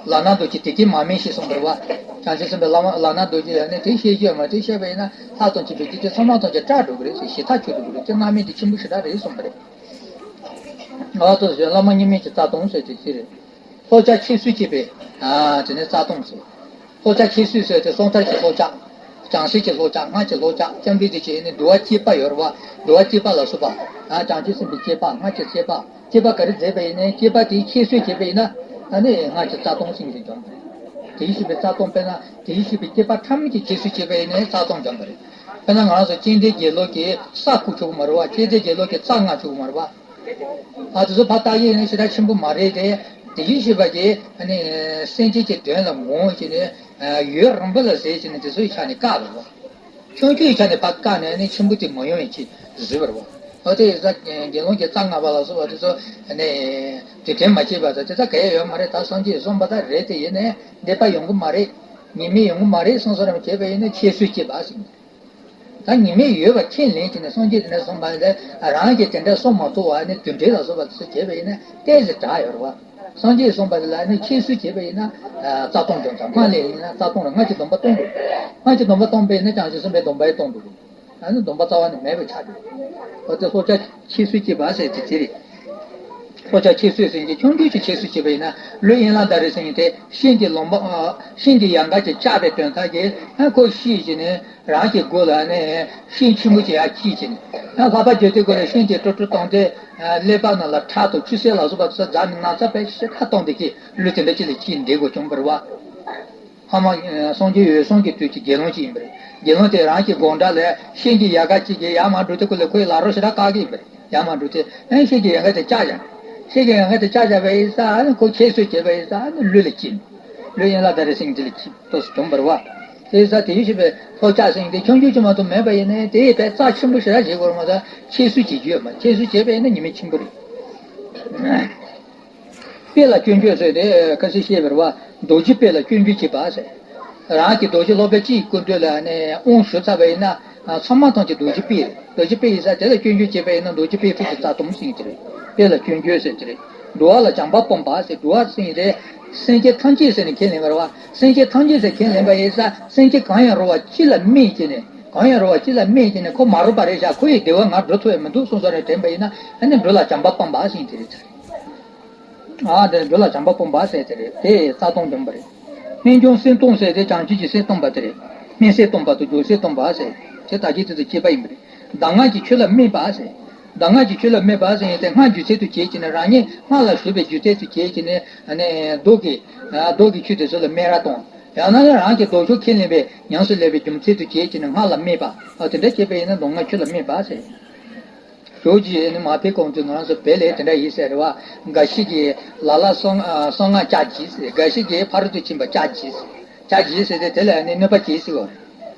ལག་ན་རྡོ་རྗེ་དེ་སྐད་མ་སྨྲས་ཤིག་གསུངས་པ་རེད་པ། བྱང་ཆུབ་སེམས་དཔའི་བླ་མ་ལག་ན་རྡོ་རྗེ་ཡང་ནི་དེ་བཤད་རྒྱུ་ཡོད་མ་རེད། དེ་བཤད་པ་ཡིན་ན་ལྷག་ཙམ་བྱས་པའི་རྒྱུ་དེ་ཚང་མ་ཙམ་གྱིས་སྐྲག་འགྲོ་གི་རེད་ཟེར། ཞེ་ཐག་ཆོད་འགྲོ་གི་རེད། དེ་སྣང་མེད་དེ་ཆེན་པོ་ཞེ་དྲག་རེད་གསུངས་པ་རེད། ཨ་ཏོ་ཟེར་བླ་མ་གཉིས་མེད་ཀྱི་རྩ་ལྟུང་ཟེར་དེ་ཅི་རེད། ལྷོ་ཕྱོགས་ཁྱད་གསོད་བྱེད་པའི་ཨ་དེ་ནས་རྩ་ལྟུང་ཟེར། ལྷོ་ཕྱོགས་ཁྱད་གསོད་ཟེར་དེ་སོ་ཐར་གྱི་ལྷོ་ཕྱོགས། བྱང་སེམས་ཀྱི་ལྷོ་ཕྱོགས། སྔགས་ཀྱི་ལྷོ་ཕྱོགས། སྤྱང་གྲུང་དེ་བྱས་ནས་འདུལ་བ་བསྐྱེད་པ་ཡོད་རེད་པ། འདུལ་བ་བསྐྱེད་པ་ལ་སོགས་པ། ཨ་བྱང་ཆུབ་སེམས་དཔའི་བསྐྱེད་པ། སྔགས་ཀྱི་བསྐྱེད་པ། བསྐྱེད་པ་ག་རེ་མཛད་པ་ཡིན་ནའི་བསྐྱེད་པ་དེའི་ཁྱད་གསོད་བྱས་པ་ཡིན་ན། ཨ་ནི་སྔགས་ཀྱི་རྩ་ལྟུང་ཟེར་གྱི་འཇོག་པ་རེད། དེ་བཞིན་གཤེགས་པའི་རྩ་ལྟུང་དཔེར་ན་དེ་བཞིན་གཤེགས་པའི་བསྐྱེད་པ་ཐམས་ཅད་ཁྱད་གསོད་བྱས་པ་ཡིན་ནའི་རྩ་ལྟུང་འཇོག་པ་རེད། དཔེར་ན་ང་རང་ཚོ་སྤྱན་ལྡན་དགེ་སློང་གིས་ས་བརྐོ་ཆོག་གི་མ་རེད་པ། སྤྱན་ལྡན་དགེ་སློང་གིས་རྩྭ་མངག་ཆོག་གི་མ་རེད་པ། ཨ་དེ་ཚོ་ཕར་བལྟ་ཡས་ནི་ཞེ་དྲག་ཆེན་པོ་མ་རེད་དེ། དེ་བཞིན་གཤེགས་པ་གིས་ཨ་ནི་སེམས་ཅན་གྱི་དོན་ལ་དགོངས་བྱས་ནས་ཡུན་རིང་པོ་ལ་ཟེར་བྱས་ནས་དེ་ཚོའི་ཆ་ནས་བཀག་པ་རེད་པ། ཆུང་ཆུང་གི་ཆ་ནས་ཕར་བཀག་ནས་ཨ་ནི་ཆེན་པོ་དེ་མ་ཡོང་བའི་ཆེད་བཟོས་པ་རེད་པ། ཨོ་དེ་ཡིན་ཙང་དགེ་སློང་གིས་རྩྭ་མངག་པ་ལ་སོགས་པ་དེ་ཚོ་ཨ་ནི་དུས་དྲན་མ་བྱས་པ་དང་དེ་ཚོ་གལ་ཡོད་མ་རེད། ད་སངས་རྒྱས་གསུངས་པ་ལྟར་རེད་དེ། ཡིན་ནའི་འདོད་པ་ཡོང་གི་མ་རེད། ཉེས་དམིགས་ཡོང་གི་མ་རེད་བསམ་བསམ་རང་བྱས་པ་ཡིན་ན་ཁྱད་གསོད་བྱེད་པ་ཟེར། ད་ཉེས་དམིགས་ཡོད་པ་ཁས་ལེན་བྱས་ནས་སངས་རྒྱས་དེ་འདྲ་གསུངས་པ་ལས་རང་གིས་དེ་འདྲ་གསུང་མ་ཐུབ་པ་ནི་དུས་འགྲིག་ལ་སོགས་པ་དེ་ཚོ་བྱས་པ་ཡིན་ན་ཏོག་ཙམ་དྲག་ཡོད་རེད་པ། སངས་རྒྱས་གསུངས་པ་དེ་ལ་ནི་ཁྱད་གསོད་བྱས་པ་ཡིན་ན་རྩ་ལྟུང་འཇོག་ཙང་སྔགས་ལས་ཡིན་ན་རྩ་ལྟུང་རེད། སྔགས་ཀྱི་སྡོམ་པ་གཏོང་དགོས། སྔགས་ཀྱི་སྡོམ་པ་གཏོང་པ་ཡིན་ན་བྱང་ཆུབ་སེམས་དཔའི་སྡོམ་པ་ཡང་གཏོང་དགོས། ཨ་ནི་སྡོམ་པ་རྩ་བ་ནས་མེད་པ་ཆགས་འགྲོ། འོ་དེ་ལྷོ་ཕྱོགས་ཁྱད་གསོད་བྱེད་པ་ཟེར་དེ་དེ་རེད། ལྷོ་ཕྱོགས་ཁྱད་གསོད་ཟེར་གྱི་ཆུང་ཆུང་ཅིག་ཁྱད་གསོད་བྱེད་པ་ཡིན་ན་ལུས་ཡན་ལག་བདའ་རེས་ཟེར་གྱི་དེ་ཤིང་གི་ལོ་མ་ཨ་ཤིང་གི་ཡལ་ག་ཅིག་བཅག་པའི་དོན་དག་གིས་ཨ་ཁོ་ཤི་བྱས་ནས་རང་གི་མགོ་ལ་ནི་ཤིང་ཆེན་པོ་ཅིག་ཡར་བཀྱིགས་བྱས་ནས་ཨ་ལྷག་པ་བརྗོད་དེ་མགོ་ལ་ཤིང་དེ་ཀྲུག་ཀྲུག་བཏང་སྟེ་ཨ་ཀླད་པ་ནང་ལ་ཁྲག་དང་ཆུ་སེར་ལ་སོགས་པ་དེ་ཚོ་འཛག་ནས་ན་ཚ་དཔེ་ཞེ་དྲག་བཏང་སྟེ་ཀྱི་ལུས་དེ་འདྲ་ཅིག་ལ་སྐྱེས་བསྡད་དགོས་བྱུང་བ་རེད་པ། ཕ་མ་སངས་རྒྱས་འོད་སྲུང་གི་དུས་ཀྱི་དགེ་སློང་ཅིག་ཡིན་པ་རེད། དགེ་སློང་དེ་རང་གི་དགོང་དག་ལ་ཤིང་གི་ཡལ་ག་གཅིག་གིས་ཡར་མར་འགྲོ་དུས་སྐབས་ལ་ཁོའི་ལག་རོགས་ཞེ་དྲག་བཀག་གི་ཡིན་པ་རེད། ཡར་མར་འགྲོ་དུས་ཨ་ནི་ཤིང་གི་ཡལ་ག་དེ་བཅག་བཞག་ཤིང་གི་ཡལ་ག་དེ་བཅག་བཞག་པ་ཡིན་ཙང་ཨ་ནི་ཁོ་ཁྱད་གསོད་བྱས་པ་ཡིན་ཙང་ཨ་ནི་ལུས་ལ་སྐྱེས། ལུས་ཡན་ལག་དང་རེག་ཟིན་དེ་ལ་སྐྱེས་ཏོག་ཙམ་བྱུང་བ་རེད་བ། དེ་ཡིན་ཙང་དེ་བཞིན་གཤེགས་པའི་ཐོབ་བྱ་ཟེར་མཁན་དེ་ཆུང་ཆུང་ཅིག་མ་གཏོགས་མེད་པ་ཡིན་ནའི་དེ་ཡི་བས་རྩ་ཆེན་པོ་ཞེ་དྲག་བྱེད་དགོས་རེད་མ་གཏོགས་ཁྱད་གསོད་བྱེད་རྒྱུ་ཡོད་མ་རེད། ཁྱད་གསོད་བྱས་པ་ཡིན་ན་ཉེས་དམིགས་ཆེན་པོ་རེད། དཔེ་ལ་སྐྱོན་བརྗོད་ཟེར་ཏེ་ཁ་སང་བཤད་པ་རེད་བ། རྡོ་རྗེ་དཔེ་ལ་སྐྱོན་བརྗོད་བྱེད་པ་ཟེར། རང་གི་རྡོ་རྗེ་སློབ་དཔོན་གཅིག་སྐུ་མདུན་ལ་ནས་དབང་ཞུས་ཚར་བ་ཡིན་ན། ཚང་མ་ཐམས་ཅད་རྡོ་རྗེ་དཔེ་རེད། རྡོ་རྗེ་དཔེ་ཡིན་ཙང་དེ་ལ་སྐྱོན་བརྗོད་བྱེད་པ་ཡིན་ན་རྡོ་རྗེ་དཔེ་ཕུད་ཀྱི་རྩ་སྟོངས་ཟེར་གྱི་རེད། དཔེ་ལ་སྐྱོན་བརྗོད་ཟེར་གྱི་རེད། འགྲོ་བ་ལ་བྱམས་པ་སྤོང་བ་ཟེར། འགྲོ་བ་ཟེར་ཏེ་སེམས་ཅན་ཐམས་ཅད་ཟེར་ནས་ཁས་ལེན་པ་རེད་བ། སེམས་ཅན་ཐམས་ཅད་ཟེར་ཁས་ལེན་པ་ཡིན་ཙང་སེམས་ཅན་གང་ཡང་རུང་བ་ཅི་ལ་སྨད་ཀྱི་ནས་གང་ཡང་རུང་བ་ཅི་ལ་སྨད་ཀྱི་ནས་ཁོ་མ་རུངས་པ་རེད་བཞག་ཁོ་ཡི་བདེ་བ་ང་འགྲོ་ཐུབ་ཡ་མི་འདུག་གསུངས་ས་རེ་དྲན་པ་ཡིན་ན་ཨ་ནི་འགྲོ་ལ་བྱམས་པ་སྤོང་བ་ཟེར་དེ་རེད་ཚར། ཨ་དེ་འགྲོ་ལ་བྱམས་པ་སྤོང་བ་ཟེར་དེ་རེད། དེ་རྩ་སྟོངས་སྟོན་པ་རེད། སྨན་བྱང་སེམས་སྟོང་ཟེར་དེ་བྱང་ཆུབ་ཀྱི་སེམས་སྟོན་པ་དེ་རེད། སྨན་སེམས་སྟོན་པ་དང་བྱང་སེམས་སྟོན་པ་ཟེར། དེ་ད་གིན་དེ་ཚོ་གཅིག་པ་ཡིན་པ་རེད། གདམས་ངག་གི་ཆོས་ལ་སྨད་པ་ཟེར། གདམས་ངག་གི་ཆོས་ལ་སྨད་པ་ཟེར་ཡིན་ཏེ་སྔགས་སྒྱུ་རྩལ་དུ་བྱེད་ཀྱི་ནས་རང་ཉིད་སྔགས་ལ་ཞུགས་པའི་སྒྱུ་རྩལ་དུ་བྱེད་ཀྱི་ནས་ཨ་ནི་མདོ་གི་ཨ་མདོ་གི་ཆོས་དེ་ཚོ་ལ་སྨད་ར་གཏོང་། ཡང་ན་རང་གི་མདོ་ཆོས་ཁས་ལེན་པའི་ཉམས་སུ་ལེན་པའི་རྒྱུ་མཚན་དུ་བྱེད་ཀྱི་ནས་སྔགས་ལ་སྨད་པ། ཨ་དེ་འདྲ་བྱས་པ་ཡིན་ན་གདམས་ངག་ཆོས་ལ་སྨད་པ་ཟེར། ཇོ་བོ་རྗེ་ནི་མ་ཕེབས་གོང་དུ་ང་རང་ཚོ་བོད་ལ་དེ་འདྲ་ཡིན་ཟེར་བ། འགའ་ཞིག་གིས་ལ་ལ་གསང་གསང་སྔགས་ལྕགས་ཀྱི་ཟེར། འགའ་ཞིག་གིས་ཕ་རོལ་ཏུ་ཕྱིན་པ་ལྕགས་ཀྱི་ཟེར། ལྕགས་ཀྱི་ཟེར་ཏེ་དེ་ལ་ནི་གནོད་པ་བྱེད་ཟེར་བ་རེད།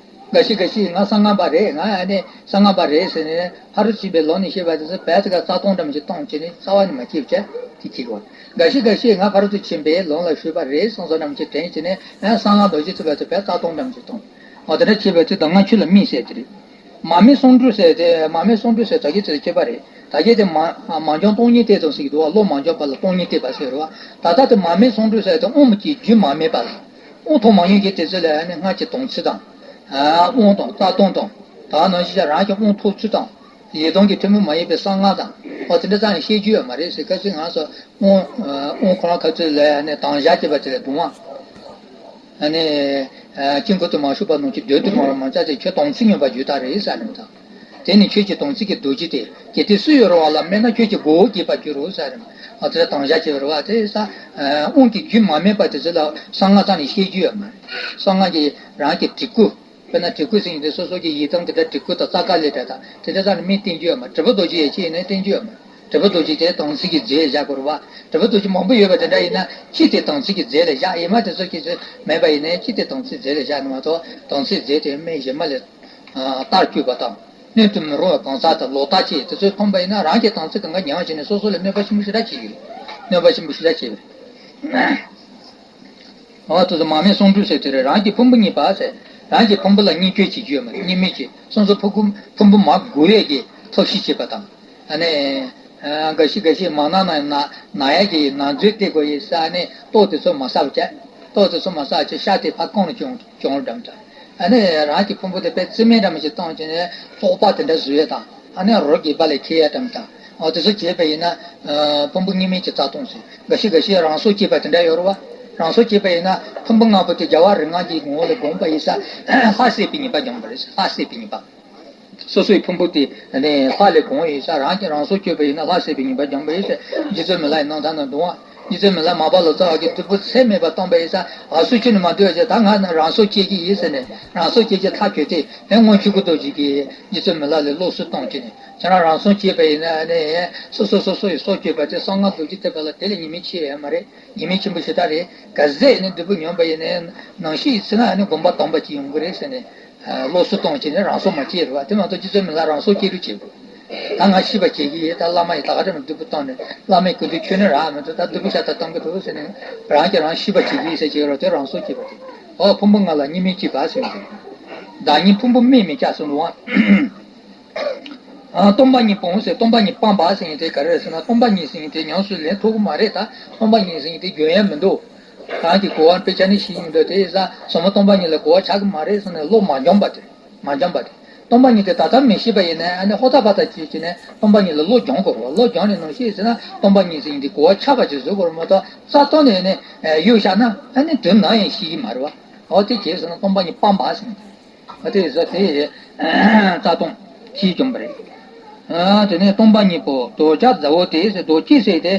འགའ་ཞིག་འགའ་ཞིག་ང་གསང་སྔགས་པ་རེད། ང་ཨ་ནི་གསང་སྔགས་པ་རེད་ཟེར་ནས་ཕ་རོལ་ཏུ་ཕྱིན་པའི་ལམ་ནས་བཤད་པ་དེ་ཚོ་བལ་ཚིག་ག་རྩ་སྟོང་འདྲ་མི་ཞིག་བཏང་བྱས་ནས་རྩ་བ་ནས་མ་སྐྱེས་བྱས་དེ་བྱེད་དགོས། འགའ་ཞིག་འགའ་ཞིག་ང་ཕ་རོལ་ཏུ་ཕྱིན་པའི་ལམ་ལ་ཞུགས་པ་རེད་གསུངས་སོ་འདྲ་མི་ཞིག་དྲན་བྱས་ནས་ཨ་གསང་སྔགས་རྡོ་རྗེ་ཐེག་པ་ཚོ་བལ་རྩ་སྟོང་འདྲ་མི་ཞིག་བཏང་། འོ་དེ་འདྲ་བྱས་པའི་ཚེ་གདམས་ངག་ཆོས་ལ་སྨད་ཟེར་དེ་རེད། མར་མེ་སུམ་སྒྲོན་ཟེར་དེ་མར་མེ་སུམ་སྒྲོན་ཟེར་ད་གིན་དེ་ཚོ་གཅིག་པ་རེད། ད་གིན་དེ་མ་མ་འཇོམས་སྟོང་ཉིད་གཏད་དང་ཟེར་གྱི་འདུག་བ། བློ་མ་འཇོམས་པ་ལ་སྟོང་ཉིད་གཏད་པ་ཟེར་རེད་བ། ད་ལྟ་དེ་མར་མེ་སུམ་སྒྲོན་ཟེར་དེ་དབང་གི་རྒྱུན་མ་སྨད་པ་ལ། དབང་ཐོབ་མ་མྱོང་མཁན་དེ་ཚོ་ལ་ནི་སྔགས་ཀྱི་དམ་ཚིག་དང་། དབང་དང་རྩ་ལྟུང་དང་། ད་ནང་བཞིན་རང་གི་དབང་ཐོབ་ཚུལ་དང་། ཡི་དམ་གྱི་ཐུན་མོང་མ་ཡིན་པའི་གསང་སྔགས་དང་། འོ་དེ་འདྲ་རྩ་ནས་བཤད་རྒྱུ་ཡོད་མ་རེད་ཟེར། ཁ་སང་ང་ཚོ་དབང་དབང་ཁོ་རང་ཁ་ཚོད་ལ་ནི་དམ་བཞག་བྱས་པ་དེ་ལ་གདུང་བ། ཨ་ནི། དཀྱིལ་འཁོར་དུ་མ་ཞུགས་པ་རྣམས་ཀྱི་མདུན་དུ་འོང་བར་མ་བྱ་སྟེ་ཁྱོད་དམ་ཚིག་ཉམས་པར་གྱུར་ཏོ་རེད་ཟེར་ནས་དང་། དེ་ནི་ཁྱོད་ཀྱི་དམ་ཚིག་གི་རྡོ་རྗེ་སྟེ། གལ་ཏེ་སུ་ཡང་རུང་བ་ལ་སྨད་ན་ཁྱོད་ཀྱི་མགོ་བོ་འགྱེས་པར་འགྱུར་རོ་ཟེར་ནས། ཨ་དེ་ལ་དམ་བཞག་བྱས་པ་རེད་བ། དེ་ས། དབང་གི་རྒྱུན་མ་སྨད་པ་དེ་ཚོ་ལ་གསང་སྔགས་རྩ་ནས་བཤད་རྒྱུ་ཡོད་མ་རེད། གསང་སྔགས་ཀྱི་རང་གི་བྲིས་སྐུ། དཔེར་ན་བྲིས་སྐུ་ཟེར་མཁན་དེ་སོ་སོ་གི་ཡི་དམ་དེ་འདྲ་བྲིས་སྐུ་དང་རྩ་འགའ་ལས་འདྲ་དང་དེ་འདྲ་རྩ་ནས་སྨད་བསྟན་རྒྱུ་ཡོད་མ་རེད། དྲིལ་བུ་རྡོ་རྗེ་ཡན་ཆད་ཡིན་ན་བསྟན་རྒྱུ་ཡོད་མ་རེད། དྲིལ་བུ་རྡོ་རྗེ་དེ་དམ་ཚིག་གི་རྫས་བཞག་དགོས་རེད་བ། དྲིལ་བུ་རྡོ་རྗེ་མང་པོ་ཡོད་པ་དེ་འདྲ་ཡིན་ན་ཅི་སྟེ་དམ་ཚིག་གི་རྫས་ལ་བཞག་ཡིན་མ་དེ་ཚོ་ཁྱེད་ཚོས་མེད་པ་ཡིན་ནའི་ཅི་སྟེ་དམ་ཚིག་རྫས་ལ་བཞག་ནས་མ་གཏོགས་དམ་ཚིག་རྫས་དེ་སྨན་གཞན་མ་ལས་ཨ་རྟགས་བཅོས་པ་དང་སྣོད་དུ་མི་རུང་བའི་གང་ཟག་དང་ལོག་ལྟ་བཅས་དེ་ཚོས་མཐོང་པ་ཡིན་ན་རང་གི་དམ་ཚིག་གང་ག་ཉམས་བྱས་ནས་སོ་སོ་ལ་གནོད་པ་ཆེན་པོ་ཞེ་དྲག་བྱེད་ཀྱི་རེད། གནོད་པ་ཆེན་པོ་ཞེ་དྲག་བྱེད་ཀྱི་རེད། འོ་དེ་ཚོ་མར་མེ་སུམ་སྒྲོན་ཟེར་དེ་རེད། རང་གི་ཕུང་པོ་གཉིས་པ་ཟེར། རང་གི་ཕུང་པོ་ལ་བརྙས་བཅོས་བྱེད་རྒྱུ་ཡོད་མ་རེད། བརྙས་སྨོད་བྱེད། སོ་སོ་ཕུང་པོ་ཕུང་པོ་མ་གོ་བའི་གི་ཐབས་ཤེས་བྱེད་པ་དང་། ཨ་ནི། ཨ་འགའ་ཞིག་འགའ་ཞིག་མ་ན་ན་ན་ན་ཡ་གི་ན་ཚོད་སྟེར་དགོས་ཡིན་ས་ནས་ལྟོ་དེ་ཚོ་མ་ཟ་བ་བྱས། ལྟོ་དེ་ཚོ་མ་ཟ་བྱས་ཤ་དེ་ཕར་བཀང་ནས་བྱུང་བྱུང་འགྲམ་དང་། ཨ་ནི་རང་གི་ཕུང་པོ་དེ་དཔེ་རྩི་སྨན་འདྲ་མི་ཞིག་བཏང་བྱས་ནས་བཙོག་པ་དེ་འདྲ་བཟོ་ཡ་དང་། ཨ་ནི་རོ་རྒྱས་པ་ལས་ཁྱེར་ཡ་འགྲམ་དང་། འོ་དེ་ཚོ་བྱས་པ་ཡིན་ན། ཨ་ཕུང་པོ་བརྙས་སྨོད་ཀྱི་རྩ་སྟོངས་ཟེར། འགའ་ཞིག་འགའ་ཞིག་རང་སྲོག་བཅད་པ་དེ་འདྲ་ཡོད་རེད་བ། རང་སྲོག་བཅད་པ་ཡིན་ན་ཕུང་པོ་ལྔ་པོ་དེ་རྒྱལ་བ་རིགས་ལྔ་གི་ངོ་བོ་ལ་བསྒོམས་པ་ཡིན་ས། ལྷ་བསད་པའི་ཉེས་པ་སྦྱངས་པ་རེད་ཟེར། ལྷ་བསད་པའི་ཉེས་པ། སོ་སོའི་ཕུང་པོ་དེ་ནི་ལྷ་ལས་གང་ཡིན་ས། རང་གིས་རང་སྲོག་གཅོད་པ་ཡིན་ན་ལྷ་བསད་པའི་ཉེས་པ་སྦྱངས་པ་ཡིན་ཟེར། རྗེ་བཙུན་མི་ལ་ཡི་རྣམ་ཐར་ནང་འདུག་བ། རྗེ་བཙུན་མི་ལ་མ་པ་ལོ་ཙཱ་བ་གིས་བདུད་པོ་ཚད་མེད་པ་བཏང་པ་ཡིན་ས། ཨ་སུ་ཁྱོད་ནི་མ་འདོད་ཅེས་ད་ང་ནི་རང་སྲོག་བཅད་ཀྱི་ཡིན་ཟེར་ནས་རང་སྲོག་བཅད་ཀྱི་ཐག་གཅོད་དེ་ཨེ་སྔོན་ཆོས་སྐུ་རྡོ་རྗེ་གིས་རྗེ་བཙུན་མི་ལ་ལ་སློབ་གསོ་བཏང་བྱས་ནས་ཁྱེད་རང་རང་སྲོག་བཅད་པ་ཡིན་ན་ནི་སོ་སོ་སོ་སོ་ཡི་སྲོག་གཅོད་པ་དེ་གསང་སྔགས་རྡོ་རྗེ་ཐེག་པ་ལ་དེ་ལས་ཉེས་དམིགས་ཆེ་ཡོད་མ་རེད། ཉེས་དམིགས་ཆེན་པོ་ཞེ་དྲག་རེད། ག་ཟེ་ནི་བདུད་པོ་ཉོན་པ་ཡིན་ནའི་ནང་ཤི་ཡི་ཚེ་ན་ནི་དགོངས་པ་དམ་པ་ཅིག་ཡོང་གི་རེད་ཟེར་ནས་སློབ་གསོ་བཏང་བྱས་ནས་རང་སྲོག་མ་བཅད་རེད་བ། དེ་མ་གཏོགས་རྗེ་བཙུན་མི་ལ་རང་སྲོག་བཅད་རྒྱུ་བྱེད་དགོས། ད་ང་ཤི་བ་བྱེད་ཀྱི་ཡིན། ད་བླ་མ་ཡི་ད་ག་རེ་མི་བདུད་པོ་བཏང་ནས་བླ་མའི་སྐུ་མདུན་ཁྱོད་ནི་རག་མི་འདུག་ད་བདུད་པོ་ཤ་སྟག་བཏང་གི་འདུག་ཟེར་ནས་རང་གིས་རང་ཤི་བ་བྱེད་ཀྱི་ཡིན་ཟེར་བྱེད་རོགས་དེ་རང་སྲོག་བཅད་པ་དེ། འོ་ཕུང་པོ་ལྔ་ལ་བརྙས་སྨོད་བྱེད་པ་ཟེར་གྱི་འདུག་བདག་ཉིད་ཕུང་པོ་སྨད་མི་བྱ་ཟེར་འདུག་ཨང་། ཨ་སྟོང་པ་ཉིད་སྤོང་ཟེར། སྟོང་པ་ཉིད་སྤངས་པ་ཟེར་མཁན་དེ་ག་རེ་རེད་ཟེར་ན་སྟོང་པ་ཉིད་ཟེར་མཁན་དེ་ཉམས་སུ་ལེན་ཐུབ་ཀྱི་མ་རེད། ད་སྟོང་པ་ཉིད་ཟེར་མཁན་དེ་འཇོན་ཡ་མི་འདུག་རང་གི་གོ་བ་དཔེ་ཆ་ནས་ཤེས་ཀྱི་མི་འདུག་དེ་ཡིན་ཙང་ཟབ་མོ་སྟོང་པ་ཉིད་ལ་གོ་བ་ཆགས་ཀྱི་མ་རེད་ཟེར་ནས་བློ་མ་འཇོམས་པ་དེ། མ་འཇོམས་པ་དེ། སྟོང་པ་ཉིད་དེ་ད་ལྟ་མི་ཤེས་པ་ཡིན་ནའི་ཨ་ནི་ཧོ་ཐག་པ་ཐག་བྱས་བྱས་ནས་སྟོང་པ་ཉིད་ལ་བློ་སྦྱོང་དགོས་རེད་བ། བློ་སྦྱོང་ནས་ནམ་ཤེས་ཟེར་ན་སྟོང་པ་ཉིད་ཟེར་མཁན་དེ་གོ་བ་ཆགས་པ་ཅིག་བཟོ་དགོས་རེད་མ་གཏོགས་རྩ་སྟོང་ནས་ནི་གཡུག་བཞག་ན་ཨ་ནི་དོན་ནམ་ཡང་ཤེས་ཀྱི་མ་རེད་བ། འོ་དེ་བྱས་ཟེར་ན་སྟོང་པ་ཉིད་སྤངས་པ་ཟེར་མཁན་དེ། ཨ་དེ་ཟ་དེ་རྩ་སྟོངས་ཞེས་འཇོམས་པ་རེད། ཨ་དེ་ནས་སྟོང་པ་ཉིད་པོ་ལྡོག་བྱ་མཛའ་བོ་དེ་ཟེར། ལྡོག་བྱེད་ཟེར་ཏེ་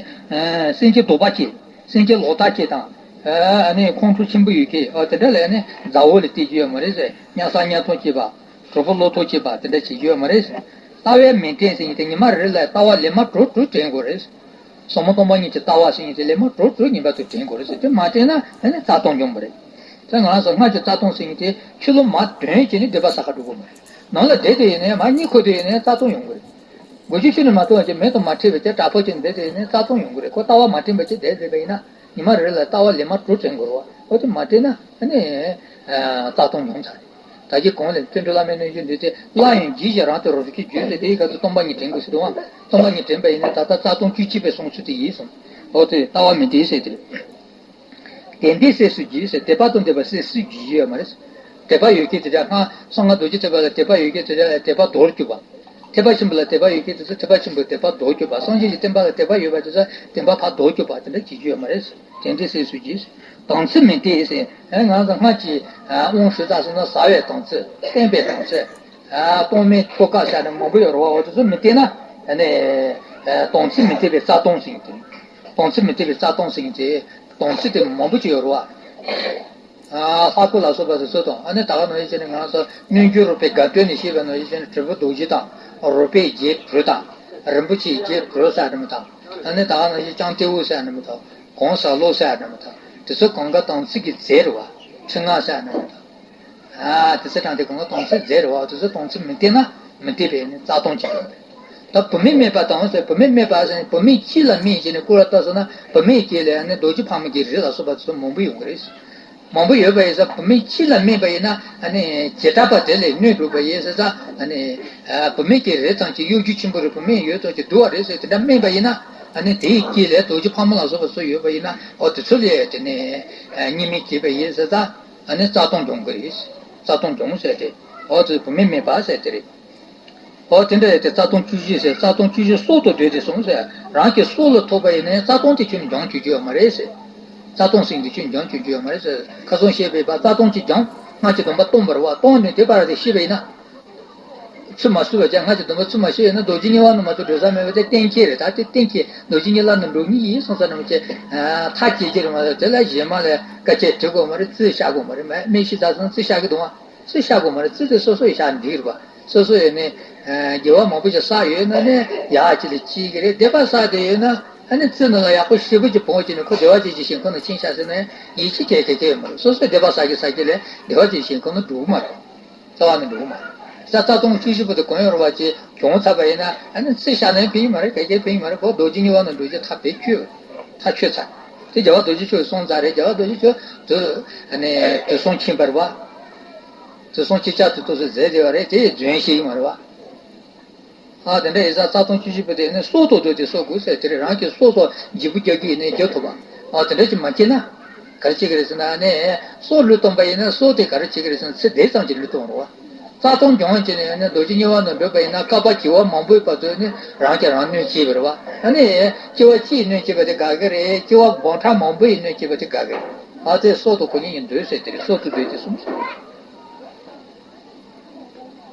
སེམས་ཅན་ལྡོག་པ་བྱེད། སེམས་ཅན་ལོག་ལྟ་བྱེད་དང་ ཨ་ནི་ཁོང་ཁྲོ་ཆེན་པོ་ཡོད་མཁན། ཨ་དེ་འདྲ་ལ་ནི་མཛའ་བོ་ལ་བལྟས་རྒྱུ་ཡོད་མ་རེད་ཟེར། གཉའ་ས་གཉའ་ཐོ་བྱེད་པ། གྲོགས་པོ་བློ་ཐོ་བྱེད་པ་དེ་འདྲ་བྱེད་རྒྱུ་ཡོད་མ་རེད་ཟེར། ལྟ་བའི་མིང་བསྟན་ཟེར་མཁན་དེ་ཉི་མ་རེ་རེ་ལ་ལྟ་བ་ལེ་མ་དྲུག་དྲུག་དྲན་དགོས་རེད། ཟབ་མོ་སྟོང་པ་ཉིད་ཀྱི་ལྟ་བ་ཟེར་མཁན་དེ་ལེ་མ་དྲུག་དྲུག་ངེས་པར་དུ་དྲན་དགོས་རེད་ཟེར། དེ་མ་དྲན་ན་ཨ་ནི་རྩ་ལྟུང་འབྱུང་བ་རེད། ད་ང་རང་ཚོ་སྔར་གྱི་རྩ་ལྟུང་ཟེར་མཁན་དེ་ཆོས་ལུགས་མ་དོན་བྱས་ནས་སྡིག་པ་བསགས་ག་འགྲོ་དགོས་མ་རེད། ནང་ལ་བསྡད་དེ་ཡིན་ནའི་མར་གཉིད་ཁུག་དེ་ཡིན་ནའི་རྩ་ལྟུང་ཡོང་གི་རེད། མགོ་མཇུག་ཤུལ་ནས་མ་ཐུབ་པ་ཅིག་མེད་དུ་མ་ཁྲིད་པའི་ཅིག་དྲག་པོ་ཅིག་བསྡད་དེ་ཡིན་ནའི་རྩ་ལྟུང་ཡོང་གི་རེད། ཁོ་ལྟ་བ་མ་དྲན་པ་ཅིག་བསྡད་བསྡད་པ་ཡིན་ན་ཉི་མ་རེ་ལ་ལྟ་བ་ལེ་མ་དྲུག་དྲན་དགོས་རེད་བ། འོ་དེ་མ་དྲན་ན་ཨ་ནི་རྩ་ལྟུང་ཡོང་ཚར་རེད། ད་གིན་གོང་ལ་བརྩོན་འགྲུས་བླ་མའི་རྣལ་འབྱོར་འདུས་ཏེ། སླར་ཡང་བགྱིས་ཤིག་རང་དོན་རབ་ཀྱིས་བརྗོད་ཟེར། དེའི་སྐབས་སུ་སྟོང་པ་ཉིད་དྲན་དགོས་ཟེར་འདུག་བ། སྟོང་པ་ཉིད་དྲན་པ་ཡིན་ན་ད་ལྟ་རྩ་ལྟུང་བཅུ་གཅིག་པའི་གསུང་ཚུལ་དེ་ཡིན་གསུངས། འོ་དེ་ལྟ་བ་མི་བདེ་ཟེར་དེ་རེད། དེ་འདྲའི་སྲས་སུ་བགྱིས་ཟེར། དད་པ་དང་ལྡན་པ་སྲས་སུ་བགྱིས་ཡོད་མ་རེད། དད་པ་ཡོད་མཁན་དེ་འདྲ་སྔར་གསང་སྔགས་རྡོ་རྗེ་ཐེག་པ་ལ་དད་པ་ཡོད་མཁན་དེ་འདྲ་ལ་དད་པ་ལྡོག་གྱུར་པ། ཐེག་པ་ཆེན་པོ་ལ་དད་པ་ཡོད་མཁན་དེ་ཚོ་ཐེག་པ་ཆེན་པོའི་དད་པ་ལྡོག་གྱུར་པ། སངས་རྒྱས་ཀྱི་བསྟན་པ་ལ་དད་པ་ཡོད་པ་དེ་ཚོ་བསྟན་པ་ཕར་ལྡོག་གྱུར་པ་དེ་འདྲ་བྱེད་རྒྱུ་ཡོད་མ་རེད། དེ་འདྲའི་སྲས་སུ་བགྱིས། དམ་ཚིག་མི་བདེ་ཟེར། ང་ཚོ་སྔར་གྱི་དབང་ཞུ་ས་སོང་ན་ཟ་བའི་དམ་ཚིག། བསྟེན་པའི་དམ་ཚིག། གཏོར་མའི་ཐུགས་ཀ་ཟེར་ནས་མང་པོ་ཡོད་རེད་བ། འོ་དེ་ཚོ་མི་བདེ་ན་ཨ་ནི་དམ་ཚིག་མི་བདེ་བའི་རྩ་ལྟུང་ཟེར་གྱི་དེ། དམ་ཚིག་མི་བདེ་བའི་རྩ་ལྟུང་ཟེར་གྱི་དེ། དམ་ཚིག་དེ་མང་པོ་ཅིག་ཡོད་རེད་བ། ཨ་ལྷ་སྐུ་ལ་སོགས་པ་དེ་ཚོ་དང་། ཨ་ནི་ད་ག་ནང་བཞིན་བྱས་ནས་ང་རང་ཚོ་སྙན་བརྒྱུད་རོལ་པའི་དགའ་སྟོན་ནས་བཤད་པ་ནང་བཞིན་བྱས་ནས་དྲིལ་བུ་རྡོ་རྗེ་དང་། རོལ་པའི་རྗེས་གྲོལ་དང་། རིན་པོ་ཆེའི་རྗེས་གྲོལ་ཟེར་ཡ་འདྲ་མོ་དང་། ཨ་ནི་ད་ག་ནང་བཞིན་ལྕང་སྟེའུ་ཟེར་ཡ་འདྲ་མོ་དང་། གོང་ས་ལོ་ཟེར་ཡ་འདྲ་མོ་དང་། དེ་ཚོ་གང་ག་དམ་ཚིག་གི་རྫས་རེད་བ། ཁྲི་ལྔ་ཟེར་ཡ་འདྲ་མོ་དང་། ཨ་དེ་ཚོ་དང་དེ་གང་ག་དམ་ཚིག་རྫས་རེད་བ། དེ་ཚོ་དམ་ཚིག་མི་བདེ་ན་མི་བདེ་བའི་ནི་རྩ་ལྟུང་བྱེད་ཀྱི་ཡོད་རེད། ད་བུད་མེད་སྨད་པ་དང་ཟེར། བུད་མེད་སྨད་པ་ཟེར་ནས་བུད་མེད་སྤྱི་ལ་སྨད་བྱས་ནས་སྐུར་བ་བཏབ་སོང་ན་བུད་མེད་སྤྱི་ལ་ནི་རྡོ་རྗེ་ཕག་མོ་གི་རིགས་ལ་སོགས་པ་དེ་ཚོ་མང་པོ་ཡོང་གི་རེད། མང་པོ་ཡོད་པ་ཡིན་ཙང་བུད་མེད་སྤྱི་ལ་སྨད་པ་ཡིན་ན་ཨ་ནི་བྱེ་བྲག་པ་དེ་ལས་སྣོད་གྲུབ་པ་ཡིན་ཟེར་ཙང་། ཨ་ནི་བུད་མེད་ཀྱི་རིགས་ཙམ་གྱིས་གཡོ་སྒྱུ་ཆེན་པོ་རེད། བུད་མེད་ཡོད་ཙམ་གྱིས་སྡུག་པ་རེད་ཟེར་དེ་འདྲ་སྨད་པ་ཡིན་ན། ཨ་ནི་དེའི་དཀྱིལ་ལ་རྡོ་རྗེ་ཕག་མོ་ལ་སོགས་པ་ཚོ་ཡོད་པ་ཡིན་ན། འོ་དེ་ཚོ་ལས་དེ་ནི་གཉིས་སྨན་བྱས་པ་ཡིན་ཟེར་ཙང་། ཨ་ནི་རྩ་ལྟུང་འབྱུང་གི་རེད། རྩ་ལྟུང་འབྱུང་ཟེར་ཏེ། འོ་དེ་བུད་མེད་སྨད་པ་ཟེར་དེ་རེད། འོ་དེ་འདྲ་ཡོད་དེ་རྩ་ལྟུང་བཅུ་བཞི་ཟེར། རྩ་ལྟུང་བཅུ་བཞི་སྲོག་ཏུ་བསྡོས་ཏེ་གསུངས་ཟེར། རང་གི་སྲོག་ལ་ཐུག་པ་ཡིན་ནའི་རྩ་ལྟུང་དེ་ཁྱོན་ནས་སྦྱང་བཅུག་རྒྱུ་ཡོད་མ་རེད་ཟེར། རྩ་ལྟུང་ཟེར་མཁན་དེ་ཁྱོན་ནས་སྦྱང་བཅུག་རྒྱུ་ཡོད་མ་རེད་ཟེར། ཁ་སང་བཤད་པའི་བར་རྩ་ལྟུང་གཅིག་སྦྱངས། སྔར་གྱི་སྡོམ་པ་བཏོན་པ་རེད་བ། བཏོན་ནས་དེ་བར་དེ་ཤི་བ་ཡིན་ན། ཚུར་མ་གསོས་པ་བྱས། སྔར་གྱི་སྡོམ་པ་ཚུར་མ་ཤེས་ཡོད་ན་རྡོ་རྗེ་དམྱལ་བ་ནང་མ་གཏོགས་འགྲོ་ས་མེད་པ་དེ་གཏན་འཁེལ་རེད། ད་དེ་གཏན་འཁེལ། རྡོ་རྗེ་དམྱལ་བ་ནང་འགྲོ་ངེས་ཡིན་གསུངས་ས་ནང་བྱས། ཐག་བཅད་རྒྱུ་རེད་མ་གཏོགས་དེ་ལ་གཞན་མ་ལ་དཀའ་སྤྱད་བྱེད་དགོས་མ་རེད། རྩིས་བཞག་དགོས་མ་རེད། མ་སྨན་ཞིག་ད་སོང་རྩིས་བཞག་གི་འདུག་ཨ། རྩིས་བཞག་དགོས་མ་རེད། རྩིས་དེ་སོ་སོ་ཡིས་བཞག་འགྲིག་རེད་པ། སོ་སོ་ཡིས་ནི་དགེ་བ་མང་པོ་ཞིག་བསགས་ཡོད་ན་ནི་ཡག་ཅིག་ལ་སྐྱེ་གི་རེད། སྡིག་པ་བསགས་བསྡད་ཡོད་ན་ཨ་ནི་རྩིས་ནང་ལ་ཡག་པོ་ཞེ་པོ་ཅིག་བོངས་བྱས་ནས་ཁོ་བདེ་བ་ཅན་གྱི་ཞིང་ཁམས་ནང་ཕྱིན་ཤག་ཟེར་ན་ཡང་ཡིད་ཆེས་བྱེད་བྱེད་ཀྱི་ཡོད་མ་རེད། སོ་སོས་སྡིག་པ་བསགས་ཀྱི་བསགས་ཀྱི་ལས་བདེ་བ་ཅན་གྱི་ཞིང་ཁམས་ནང་འགྲོ་གི་མ་རེད། རྩ་བ་ནས་འགྲོ་གི་མ་རེད། ས་རྩ་ལྟུང་བཅུ་བཞི་པོ་དེ་གང་ཡོད་རེད་བ་ཅིག་གྱོང་ཚར་བ་ཡིན་ན་ཨ་ནི་རྩིས་བཞག་ན་ཡང་ཕན་གྱི་མ་རེད། ག་གེ་ཕན་གྱི་མ་རེད། ཁོ་རྡོ་རྗེ་དམྱལ་བ་ནང་འགྲོ་རྒྱུ་ཐག་རྦད་ཆོད། ཐག་ཆོད་ཚར། དེ་རྒྱལ་བ་རྡོ་རྗེ་འཆང་གིས་གསུངས་ཚར་རེད། རྒྱལ་བ་རྡོ་རྗེ་འཆང་དུ་ཨ་ནི་དུས་གསུམ་མཁྱེན་པ་རེད་བ། དུས་གསུམ་ཅིག་ཅར་དུ་ཏོག་ཙམ་མཛད་བསྡད་པ་རེད། དེ་རྫུན་བཤད་ཀྱི་མ་རེད་བ། ཨ་དེ་འདྲ་ཡིན་ཙང་རྩ་ལྟུང་བཅུ་བཞི་པོ་དེ་ནི་སྲོག་ཏུ་བསྡོས་ཏེ་གསོག་དགོས་ཟེར། དེ་རེད། རང་གི་སྲོག་སོགས་འཇིགས་པ་རྒྱག་རྒྱུ་ཡིན་ནའི་རྒྱག་ཐུབ་པ། ཨ་དེ་འདྲ་ཅིག་མ་སྐྱེས་ན། ག་རེ་བྱེད་ཀྱི་རེད་ཟེར་ན་ནི། སྲོག་བློས་གཏོང་པ་ཡིན་ན་སྲོག་དེ་ག་རེ་བྱེད་ཀྱི་རེད་ཟེར་ན་ཚེ་འདས་ཙམ་གྱིས་བློས་གཏོང་རེད་བ། རྩ་ལྟུང་སྦྱོང་བྱས་ནས་ནི་རྡོ་རྗེ་དམྱལ་བ་ནང་འགྲོ་པ་ཡིན་ན་བསྐལ་པ་བྱེ་བ་མང་པོའི་བར་དུ་ནི་རང་གིས་རང་གནོད་བྱས་པ་རེད་བ། ཨ་ནི་སྐྱེ་བ་གཅིག་གིས་གནོད་བྱས་པ་དེ་དགའ་གི་རེད། སྐྱེ་བ་འབུམ་ཕྲག་མང་པོ་ཡིས་གནོད་བྱས་པ་དེ་དགའ་གི་རེད། ཨ་དེ་སྲོག་ཏུ་ཁོ་གཉིས་ཀྱིས་བསྡོས་ཟེར། དེ་རེད། སྲོག་ཏུ་བསྡོས་ཏེ་གསུངས་ཟེར།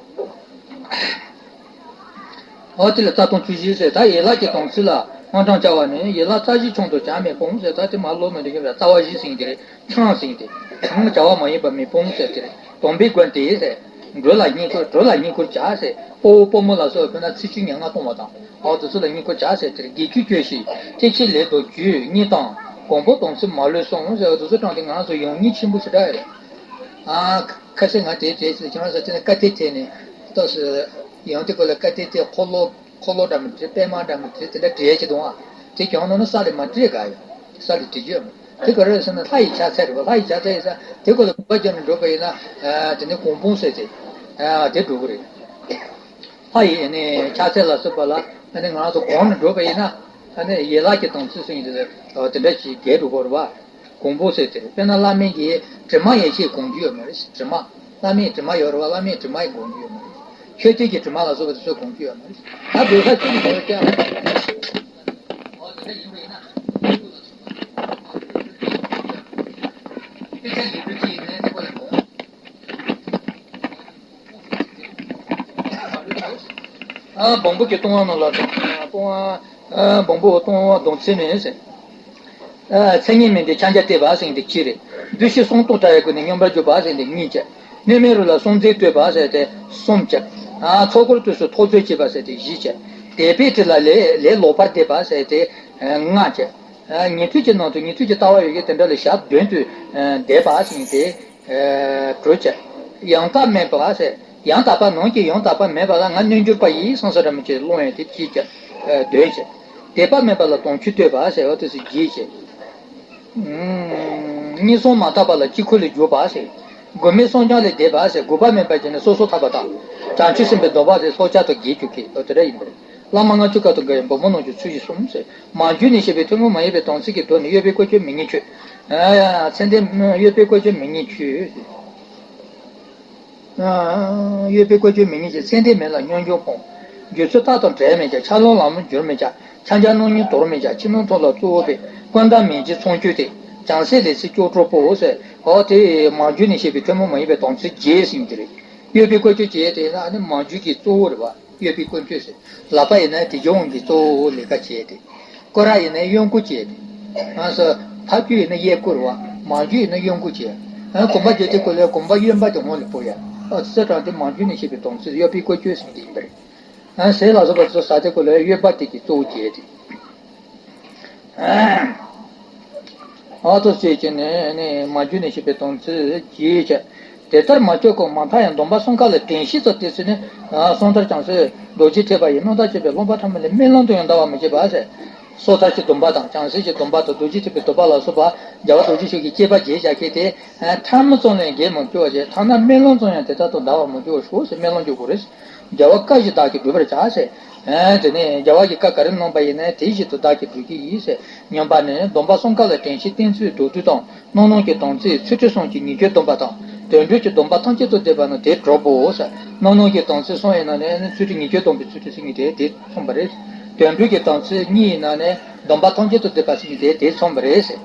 འོ་དེ་ལ་རྩ་ལྟུང་བཅུ་བཞི་ཟེར། ད་ཡན་ལག་གི་དམ་ཚིག་ལ་སྔ་འགྲངས་བྱ་བ་ནི། ཡན་ལག་རྩ་བཞིའི་ཆུང་དུ་བྱ་མི་སྤོང་ཟེར། ད་དེ་མར་ཀློག་མི་འགྲིག་གི་རེད། རྩ་བ་བཞི་ཟེར་གྱི་དེ་རེད། ཆུང་ཟེར་གྱི་དེ། ཆུང་བྱ་བ་མ་ཡིན་པ་མི་སྤོང་ཟེར་དེ་རེད། སྡོམ་པའི་མགོན་དེས་ཟེར། འགྲོ་ལ་བསྙེན་བཀུར། གྲོགས་ལ་བསྙེན་བཀུར་བྱ་ཟེར། དཔའ་བོ་དཔའ་མོ་ལ་སོགས་པ་ཕན་ན་ཚེ་ཆུ་ཉེར་ལྔ་གཏོང་བ་དང་། འོ་དེ་ཚོ་ལ་བསྙེན་བཀུར་བྱ་ཟེར་དེ་རེད། དགེ་བཅུ་སྤྱོད་ཅིང་ཐེག་ཆེན་ལས་དང་རྒྱུ། གཉེན་དང་གོང་བུ་དམ་ཚིག་མ་ལུས་བསྲུང་ཟེར་བ་དེ་ཚོ་དྲངས་ཏེ་ང་ཚོ་ཡོང་ཉེས་ཆེན་པོ་ཞེ་དྲག་ཡོད་རེད། ཨ། ཁ་སང་ང་དེ་དྲན་སོང་། ཁྱེད་རང་ཚོ་དེ་ནས་ཀ་ཏི་ཐེ་ནས་ཏོག་ཙམ་ཡང་དེ་སྐོར་ལ་ཀ་ཏི་ཐེ་འཁོར་ལོ་འཁོར་ལོ་འདྲ་མི་འདྲ། པད་མ་འདྲ་མི་འདྲ་དེ་འདྲ་བྲིས་ཀྱི་འདུག་ཨ། དེ་གྱོང་ནང་ན་ས་ལས་མ་བྲིས་ག་ཡོད། ས་ལས་བྲིས་རྒྱུ་ཡོད་མ་རེད། དེ་ག་རེ་རེད་ཟེར་ན་ལྷ་ཡི་ཕྱག་འཚལ་རེད་བ། ལྷ་ཡི་ཕྱག་འཚལ་ཡིན་ས་དེ་སྐོར་ལ་གོམ་པ་རྒྱབ་ནས་འགྲོ་པ་ཡིན་ན། ཨ། དེ་ནས་གོང་སྤོང་ཟེར་ཏེ། ཨ། དེ་འགྲོ་གི་རེད། ལྷ་ཡི་ནི་ཕྱག་འཚལ་ལ་སོགས་པ་ལ་ཨ་ནི་ང་རང་ཚོ་གོམས་ནས་འགྲོ་པ་ཡིན་ན། ཨ་ནི་ཡན་ལག་གི་དམ་ཚིག་ཟེར་མཁན་དེ་དེ་འདྲ་ཞིག་འགལ་འགྲོ་གི་རེད་བ། གོང་བུ་ཟེར་དེ་རེད། དཔེར་ན་བླ་མའི་གི་དྲི་མ་ཡེ་ཤེས་གོང་རྒྱུ་ཡོད་མ་རེད། དྲི་མ། བླ་མའི་དྲི་མ་ཡོད་རེད་བ། བླ་མའི་དྲི་མ་ཡི་གོང་རྒྱུ་ཡོད་མ་རེད། མཆོད་རྟེན་གྱི་དྲི་མ་ལ་སོགས་པ་དེ་ཚོ་གོང་རྒྱུ་ཡོད་མ་རེད། ད་འདོད་ཆགས་ཅི་ཡིན་ཟེར་ཀྱང་། འོ་དེ་འདྲ་ཡིན་པ་ཡིན་ན། དཔེ་ཆ་ཡིན་པ་ཅི་ཡིན་ནའི་དེ་ཁོ་ལ་གོང་། ཨ། བོང་བུ་གི་ལྟུང་བ་རྣམས་ལ། ལྟུང་བ། ཨ། བོང་བུ་ལྟུང་བ་སྡོམ་ཚིག་ནི་ཟེར། མཚན་ཉིད་མིན་ཏེ་ཕྱག་རྒྱ་བཏབ་པ་ཟེར་དེ་གཅིག་རེད། བདུད་བཞི་གསུམ་གཏོར་བྲལ་བའི་སྒོ་ནས་སྙོམས་པར་འཇུག་པ་ཟེར་དེ་གཉིས་བྱས། གནོད་མེད་རོལ་ལ་སྲོག་འཛིན་བཏོད་པ་ཟེར་དེ་གསུམ་བྱས། ཚོགས་འཁོར་དུས་སུ་ཐོག་རྫོགས་བྱེད་པ་ཟེར་དེ་བཞི་བྱས། དད་པའི་དྲི་ལ་ལས་ལས་ལོག་པར་འདེབས་པ་ཟེར་དེ་ལྔ་བྱས། ཉན་ཐོས་ཀྱི་ནང་དུ་ཉན་ཐོས་ཀྱི་ལྟ་བ་ཡོད་ཀྱི་དེ་འདྲ་ལ་ཞབས་བདུན་དུ་འདེབས་པ་ཟེར་དེ་དྲུག་བྱས། ཡང་དག་མེད་པ་ཟེར། ཡང་དག་པ་ནང་གི་ཡང་དག་པ་མེད་པ་ལ་ང་རྣལ་འབྱོར་པ་ཡིས་སོང་ས་ར་མི་ཆེ་ལོང་ཡང་དེ་གཅིག་བྱས། བདུན་བྱས། དད་པ་མེད་པ་ལ་དམ་ཆོས་བསྟོད་པ་ཟེར་བ་དེ་སུ་བརྒྱད་བྱས། གཉིས་སོང་མ་ཐག་པ་ལ་དཀྱིལ་འཁོར་ལས་གྱུར་པ་ཟེར། དགོས་མེད་སོང་ཀྱང་ལས་འདས་པ་ཟེར། དགོས་པ་མེད་པ་བྱས་ནས་སོ་སོ་ཐར་པ་དང་། བྱང་ཆུབ་སེམས་དཔའི་སྡོམ་པ་ཟེར་སོ་བྱ་དང་བརྒྱད་ཅུ་གི་ལོ་དེ་འདྲ་ཡིན་པ་རེད། བླ་མ་ལྔ་བཅུ་ཀ་དང་འགལ་བའི་འབུར་མོ་ནང་གི་ཚུལ་བཞིན་གསུངས་ཟེར། མ་གྱུར་ནས་བཤད་པའི་ཐུན་མོང་མ་ཡིན་པའི་དམ་ཚིག་གི་མདོ་ནི་གཡོ་བའི་བཀོལ་སྤྱོད་མི་སྙན་ཆོས། ཚད་ལྡན་གཡོ་བའི་བཀོལ་སྤྱོད་མི་སྙན་ཆོས། གཡོ་བའི་བཀོལ་སྤྱོད་མི་སྙན་ཆོས། ཚད་ལྡན་མིན་ལ་སྙོམས་འཇུག་སྤོང་། སྒྱུ་རྩལ་རྟགས་དང་བྲལ་མི་བྱ། ཆ་ལོང་ལམ་ལ་འགྱུར་མི་བྱ། ཕྱག་རྒྱ་སྣང་བརྙན་དོར་མི་བྱ། ཕྱི་ནང་ཐོག་ལ་གཙོ་བོ་པའི་ཀུན་བརྟགས་མིན་བྱེད་ཚོང་སྤྱོད་དེ། བྱང་སེམས་ལས་ཚིག་སྐྱོ་གྲོགས་པོ་ཟེར། འོ་དེ་མ་གྱུར་ནས་བཤད་པའི་ཐུན་མོང་མ་ཡིན་པའི་དམ་ཚིག་བརྒྱད་ཟེར་དེ་རེད། གཡོ་བའི་བཀོལ་སྤྱོད་བྱེད་དེ་ན་ནི་མ་གྱུར་གྱི་གཙོ་བོ་རེད་བ། གཡོ་བའི་བཀོལ་སྤྱོད་ཟེར། ལག་པ་ཡིན་ན་དེ་སྦྱོང་གི་གཙོ་བོ་ལས་ཀ་བྱེད་དེ། སྐོར་ར་ཡིན་ན་གཡོན་སྐོར་བྱེད་དེ། ང་ཚོ་ཕ་གྱུར་ཡིན་ན་གཡས་སྐོར་བ། མ་གྱུར་ཡིན་ན་གཡོན་སྐོར་བྱེད། ཨ་གོམ་པ་བརྒྱབ་དེ་སྐོར་ལས་གོམ་པ་གཡོན་པ་དེ་སྔོན་ལ་སྤོ་ཡ། ཨ་ཙི་ཙི་དྲང་དེ་མ་གྱུར་ནས་བཤད་པའི་དམ་ཚིག་གཡོ་བའི་བཀོལ་སྤྱོད་ཟེར་གྱི་ཡིན་པ་རེད། ཨ་ཟས་ལ་སོགས་པ་ཚོ་ཟ་དེ་སྐོར་ལས་གཡོན་པ་དེ་གི་གཙོ་བོ་བྱེད་དེ། ཨ་ཏོ་ཟེར་གྱི་ནི་ནི་མ་གྱུར་ནས་བཤད་པའི་དམ་ཚིག་བྱེད་བྱ། དེ་ལྟར་མ་བཅོས་གོང་མ་མཐའ་ཡང་སྡོམ་པ་གསུམ་ཀ་ལ་དྲན་ཤེས་སོགས་ཏེ་ཚུལ་ནི། གསུང་ལྟར་བྱང་སེམས་རྡོ་རྗེ་ཐེག་པ་ཡི་རྣམ་ཐར་བྱེད་པའི་རློམ་པ་ཕྲ་མོ་ལས་རྨི་ལམ་དུ་ཡང་འདའ་བར་མི་བྱེད་པ་ཟེར། སོ་ཐར་གྱི་སྡོམ་པ་དང་བྱང་སེམས་ཀྱི་སྡོམ་པ་དང་རྡོ་རྗེ་ཐེག་པའི་སྡོམ་པ་ལ་སོགས་པ་རྒྱལ་བ་རྡོ་རྗེ་འཆང་གིས་བསྐྱེད་པ་བརྒྱད་བཞག་མཁན་དེ། ཕྲ་མོ་ཙམ་ལས་འགལ་མི་འགྱུར་བ་ཞེས་ཐ་ན་རྨི་ལམ་ཙམ་ཡང་དེ་ལྟར་དུ་འདའ་བར་མི་འགྱུར་བར་ཤོག་ཟེར་རྨི་ལམ་འགྱུར་དགོས་རེད། རྒྱལ་བ་བཀའ་བཞིན་བདག་གིས་བསྒྲུབ་པར་བྱ་ཟེར། དེ་ནས་རྒྱལ་བ་གིས་བཀའ་ག་རེ་གནང་པ་ཡིན་ནའི་དེ་བཞིན་དུ་བདག་གིས་སྒྲུབ་ཀྱི་ཡིན་ཟེར། སྙམ་པ་ནི་སྡོམ་པ་གསུམ་ཀ་ལ་དྲན་ཤེས་བསྟེན་ཚུལ་མདོར་བསྡུས་དང་། རྣམ་སྣང་གི་དམ་ཚིག་ཚུལ་ཁྲིམས་གསུམ་གྱི་ཉེས་སྤྱོད་སྡོམ་པ་དང་། དོན་སྒྲུབ་ཀྱི་སྡོམ་པ་ཐམས་ཅད་དུ་བསྡུས་པ་ནི་དེ་དྲུག་པོའོ་ཟེར། རྣམ་སྣང་གི་དམ་ཚིག་གསུམ་ཡིན་ན་ནི་ཚུལ་ཁྲིམས་ཉེས་སྤྱོད་སྡོམ་པའི་ཚུལ་ཁྲིམས་ཟེར་མཁན་དེ་དེ་མཚོན་པ་རེད། དོན་སྒྲུབ་ཀྱི་དམ་ཚིག་གཉིས་ཡིན་ན་ནི་སྡོམ་པ་ཐམས་ཅད་དུ་བསྡུས་པ་ཟེར་མཁན་དེ་དེ་མཚོན་པ་རེད་ཟེར།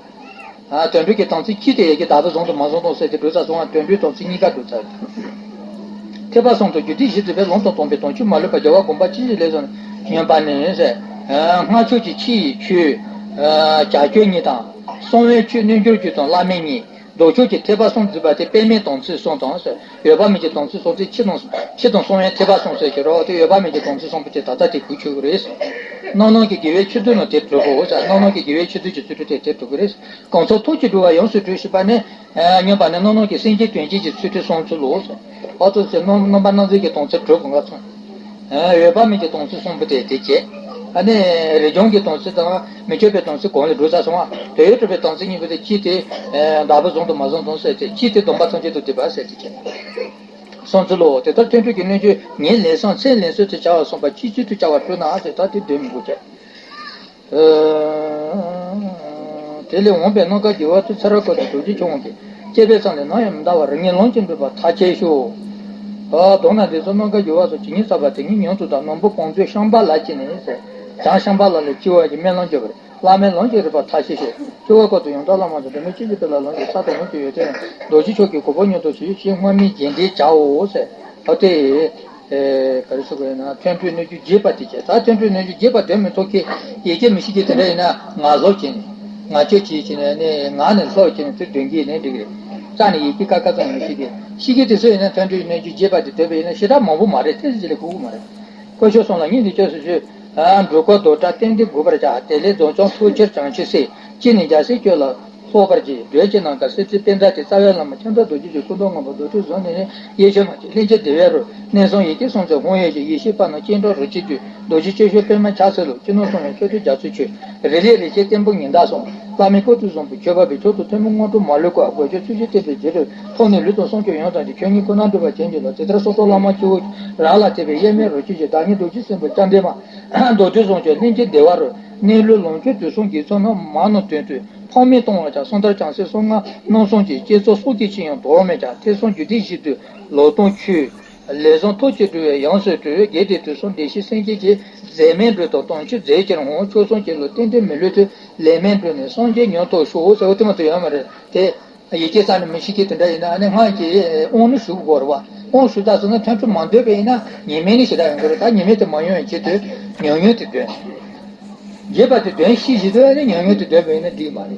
ཨ་དོན་སྒྲུབ་ཀྱི་དམ་ཚིག་གཅིག་དེ་ཡི་གེ་བདག་པོས་བཟུང་དང་མ་བཟུང་དང་ཟེར་དེ་སྒྲུབ་ས་སོང་བ། དོན་སྒྲུབ་དམ་ཚིག་གཉིས་ཀ་སྒྲུབ་ཚར། ཐེག་པ་གསུམ་དང་རྒྱུད་སྡེ་བཞི་བསྡུས་པའི་ལམ་དང་སྡོམ་པའི་དོན་སྤྱོད་མ་ལུས་པ་རྒྱལ་བ་དགོངས་པ་ཇི་བཞིན་ལེགས་སོ་སྙམ་པ་ནི་ཟེར། སྔགས་ཕྱོགས་ཀྱི་ཕྱི་ཡི་ཆོས། བྱ་སྤྱོད་གཉིས་དང་། གསང་བའི་ཆོས་རྣལ་འབྱོར་རྒྱུད་དང་བླ་མེད་གཉིས། ལྡོག་ཕྱོགས་ཀྱི་ཐེག་པ་གསུམ་བསྡུས་པ་སྟེ་པདྨའི་དམ་ཚིག་གསུམ་དང་ཟེར། འོད་དཔག་མེད་ཀྱི་དམ་ཚིག་གསུམ་སྟེ་ཕྱི་དང་ཕྱི་དང་གསང་བའི་ཐེག་པ་གསུམ་ཟེར་གྱི་རོ། དེ་འོད་དཔག་མེད་ཀྱི་དམ་ཚིག་གསུམ་པོ་དེ་ད་ལྟ་དེ་གུ་ཆོད་ཀྱི་རེད། རྣམ་སྣང་གི་དགེ་བའི་ཆོས་བསྡུས་ནི་དེ་དྲུག་པོ་ཟེར། རྣམ་སྣང་གི་དགེ་བའི་ཆོས་བསྡུས་ཀྱི་ཚུལ་ཁྲིམས་དེ་དེ་དྲུག་པོ་རེད། གང་ཚོགས་ཐུགས་ཀྱི་སྒྲུབ་པ་ཡོངས་སུ་གྲོལ་ཞེས་པ་ནི། སྙམ་པ་ནི་རྣམ་སྣང་གི་སེམས་ཅན་དོན་བྱེད་ཀྱི་ཚུལ་ཁྲིམས་གསུམ་ཚུལ་ལོ་ཟེར། ཨ་ཏོ་ཟེར་རྣམ་རྣམ་པར་སྣང་མཛད་ཀྱི་དམ་ཚིག་དྲུག་གང་ག་ཚང་། འོད་དཔག་མེད་ཀྱི་དམ་ཚིག་གསུམ་པོ་དེ་དེ་བྱས། ཨ་ནི་རིག་སྦྱོང་གི་དམ་ཚིག་དང་མི་བསྐྱོད་པའི་དམ་ཚིག་གོང་ལ་སྒྲུབ་ཚར་སོང་བ། དོན་ཡོད་གྲུབ་པའི་དམ་ཚིག་གཉིས་པོ་དེ་གཅིག་དེ། བདག་པོས་བཟུང་དང་མ་བཟུང་དང་ཟེར་དེ་གཅིག་དེ་སྡོམ་པ་ཐམས་ཅད་དུ་བསྡུས་པ་ཟེར་དེ་བྱས། གསུམ་ཚུལ་ལོ། དེ་ལྟར་ཐོས་གྲོལ་གྱི་སྣོད་བཅུད་ཉིད་ལས་བྱང་ཚད་ལེན་ཚུལ་དུ་བྱ་བ་གསུངས་པ་སྤྱི་ཚུལ་དུ་བྱ་བར་སྤྲོས་ན་ཟེར་ད་དེ་འདོན་མི་དགོས་བྱས། དེ་ལས་འོངས་པའི་རྣམ་དཀར་རྒྱལ་བ་ཚུལ་ཚར་བ་སྐོར་དུ་རྡོ་རྗེ་འཆང་གིས་བསྐྱེད་པའི་མཚམས་ལས་ནམ་ཡང་མི་འདའ་བར་ངེས་ལམ་གྱིས་འགྲུབ་པ་ཐག་ཆོད་ཤོག། མདོར་ན་འདི་ཚོ་རྣམ་དཀར་རྒྱལ་བ་སོགས་ཇི་སྙེད་བསགས་པ་དེ་ཉིད་ཉུང་དུ་དང་ནོར་བུ་བང་མཛོད་ཤམ་བྷ་ལ་གྱིས་ནི་ཟེར། བྱང་ཤམ་བྷ་ལ་ལས་སྤྱི་བོ་གི་རྨི་ལམ་བརྗོད་པར་བླ་མའི་ལམ་གྱིས་རིག་པ་ཐག་ཆོད་ཤོག། སྤྱི་བོ་སྐོར་དུ་ཡང་དག་བླ་མ་དང་སྒྲོལ་མའི་སྤྱི་གཅིག་པའི་ལ་ལམ་གྱི་ས་དང་ལམ་གྱི་ཡོན་ཏན་རྡོ་རྗེ་མཆོག་གི་གོ་འཕང་མྱུར་དུ་ཞི་ཞིང་སྔོན་མའི་རྗེས་འདེད་བྱའོ་ཟེར། ཨ་དེ། ཨེ། ག་རེ་ཟེར་དགོས་ཡིན་ན་ཐོས་གྲོལ་སྣོད་བཅུད་རྒྱས་པ་དེ་བྱས། ད་ཐོས་གྲོལ་སྣོད་བཅུད་རྒྱས་པ་འདོན་མི་ཐུབ་མཁན་ཡི་གེ་མི་ཤེས་མཁན་དེ་འདྲ་ཡིན་ན་ངག་ལྷོག་བྱས་ནས་ངག་བཅད་བྱས་བྱས་ནས་ནི་ངག་ནས་ལྷོག་བྱས་ནས་དེ་འདོན་གྱི་ཡིན་ནའི་འགྲིག་གི་རེད། རྩ་ནས་ཡི་གེ་ཀ་ཁ་ཙམ་མི་ཤེས་མཁན་ཤེས་མཁན་དེ་ཚོ་ཡིན་ན་ཐོས་གྲོལ་སྣོད་བཅུད་རྒྱས་པ་དེ་འདོན་པ་ཡིན་ན་ཞེ་དྲག་མང་པོ་མ་རེད། ཏོག་ཙམ་ཅིག་ལས་ཁུག་གི་མ་རེད། དཀོན་མཆོག་གསུམ་ལ་སྙིང་ནས་བཅངས་སུ་གསོལ། འགྲོ་ཀུན་བདག་སྐྲག་གཏན་བདེ་འགོད་པར་བྱ། དེ་ལས་འཛོམས་ཀྱང་ཐུགས་ཆེར་བྱང་ཆུབ་སེམས། ཅི་ནས་རྒྱལ་སྲས་སྤྱོད་ལ་སོགས་པར་བགྱི། བགྲོད་ཀྱི་ནམ་མཁའ་སེར་ཚེས་པད་ཟླ་སྟེ། རྩ་བའི་བླ་མ་ཁྱབ་བདག་རྡོ་རྗེ་ཆོས། སྐུ་མདོག་སྔོན་པོ་རྡོ་ཐོད་བཟུང་ནས་ནི། གཡས་ཕྱོགས་མ་ཆེན་ལྷན་ཅིག་བདེ་བའི་རོལ། གནས་གསུམ་ཡི་གེ་གསུམ་མཛོད་ཧཱུྃ་ཡེ་ཤེས། པད་མ་སྐྱེ་འགྲོ་རོ་གཅིག་བསྡུས། རྡོ་རྗེ་སྤྱོད་ཕྱོགས་པདྨ་བྱ་ཚལ་ལུ། སྤྱི་ནོར་གསུམ་ཡང་མཆོད་རྟེན་རྒྱ་མཚོའི་ཆུ། རི་ལས་རི་ཆེན་བརྟན་པོ་ཉི་ཟླ་གསུམ། བླ་མའི་སྐུ་ཚུལ་བཟང་པོ། མཆོད་པ་བའི་མཆོག་ཏུ་ཐོན་མི་དངོས་གྲུབ་མ་ལུས་བཀོད། དགོས་འདོད་ཚུལ་བཞིན་བསྟན་པའི་རྗེས་སུ། ཐོབ་ནས་ལུས་དང་སེམས་ཀྱི་ཡོན་ཏན་ཏེ། ཁྱོད་ཉིད་ཁོ་ནར་འགྲུབ་པར་བྱིན་གྱིས་རློབས། དེ་ལྟར་གསུང་རབ་བླ་མ་སྤྱི་བོ་རང་ལ་ཐིམ་པས། གཡེལ་མེད་རོ་གཅིག་གི་བདག་ཉིད་རྡོ་རྗེ་སྲིན་པོ་ལྕམ་དྲལ་མ། མདོ་སྡེ་བཟང་སྤྱོད་གླིང་རྗེ་བདེ་བ་རོལ། གནས་ལུས་ལོངས་སྤྱོད་དུས་གསུམ་དགེ་ཚོགས་རྣམས། མ་ནོར་དོན་མཐུན་ཕངས་མེད་གཏོང་བར་བྱ། གསང་བདག་བྱང་སེམས་གསུམ་མངའ་རྣམ་གསུམ་གྱི། བསྐྱེད་རྫོགས་སྲོག་གི་ཕྱིར་ཡང་དོར་མི་བྱ། ཐེག་གསུམ་རྒྱུད་སྡེ་བཞི་བསྡུས་ལོག་སྟོང་ཆོས། ལས་བཟང་ཐབས་ཀྱིས་འགྲོ་བའི་ཡང་སུ་གྲོལ། གལ་ཏེ་དུས་གསུམ་བདེ་གཤེགས་སེམས་ཅན་གྱི། རྫས་མེད་འགྲོ་དང་དོན་ཆོས་མཛད་ཕྱིར་འོང་། མཆོག་གསུམ་གྱི་ལུས་རྟེན་འབྲེལ་མི་ལུས་ཐོབ། ལས་མེད་འགྲོ་ནས་སངས་རྒྱས་མྱུར་ཐོབ་ཤོག་ཟེར་བ་དེ་མ་གཏོགས་ཡོད་མ་རེད་དེ། ཡི་གེ་རྩ་ནས་མི་ཤེས་མཁན་དེ་འདྲ་ཡིན་ན་ཨ་ནི་སྔགས་ཀྱི་དབང་ནི་ཞུ་དགོས་རེད་བ། དབང་ཞུ་ད་ཟེར་ན་ཐོན་ཁྲོ་མ་འདོད་པ་ཡིན་ན་ཉེས་དམིགས་ནི་ཞེ་དྲག་ཡོང་གི་རེད། ད་ཉེས་དམིགས་དེ་མ་ཡོང་བའི་ཆེད་དུ་ཉུང་ཉུང་དེ་འདོན། རྒྱས་པ་དེ་དོན་ཤེས་བཞིན་དུ་ཨ་ནི་ཉུང་ཉུང་དུ་འདོན་པ་ཡིན་ན་འགྲིག་མ་རེད།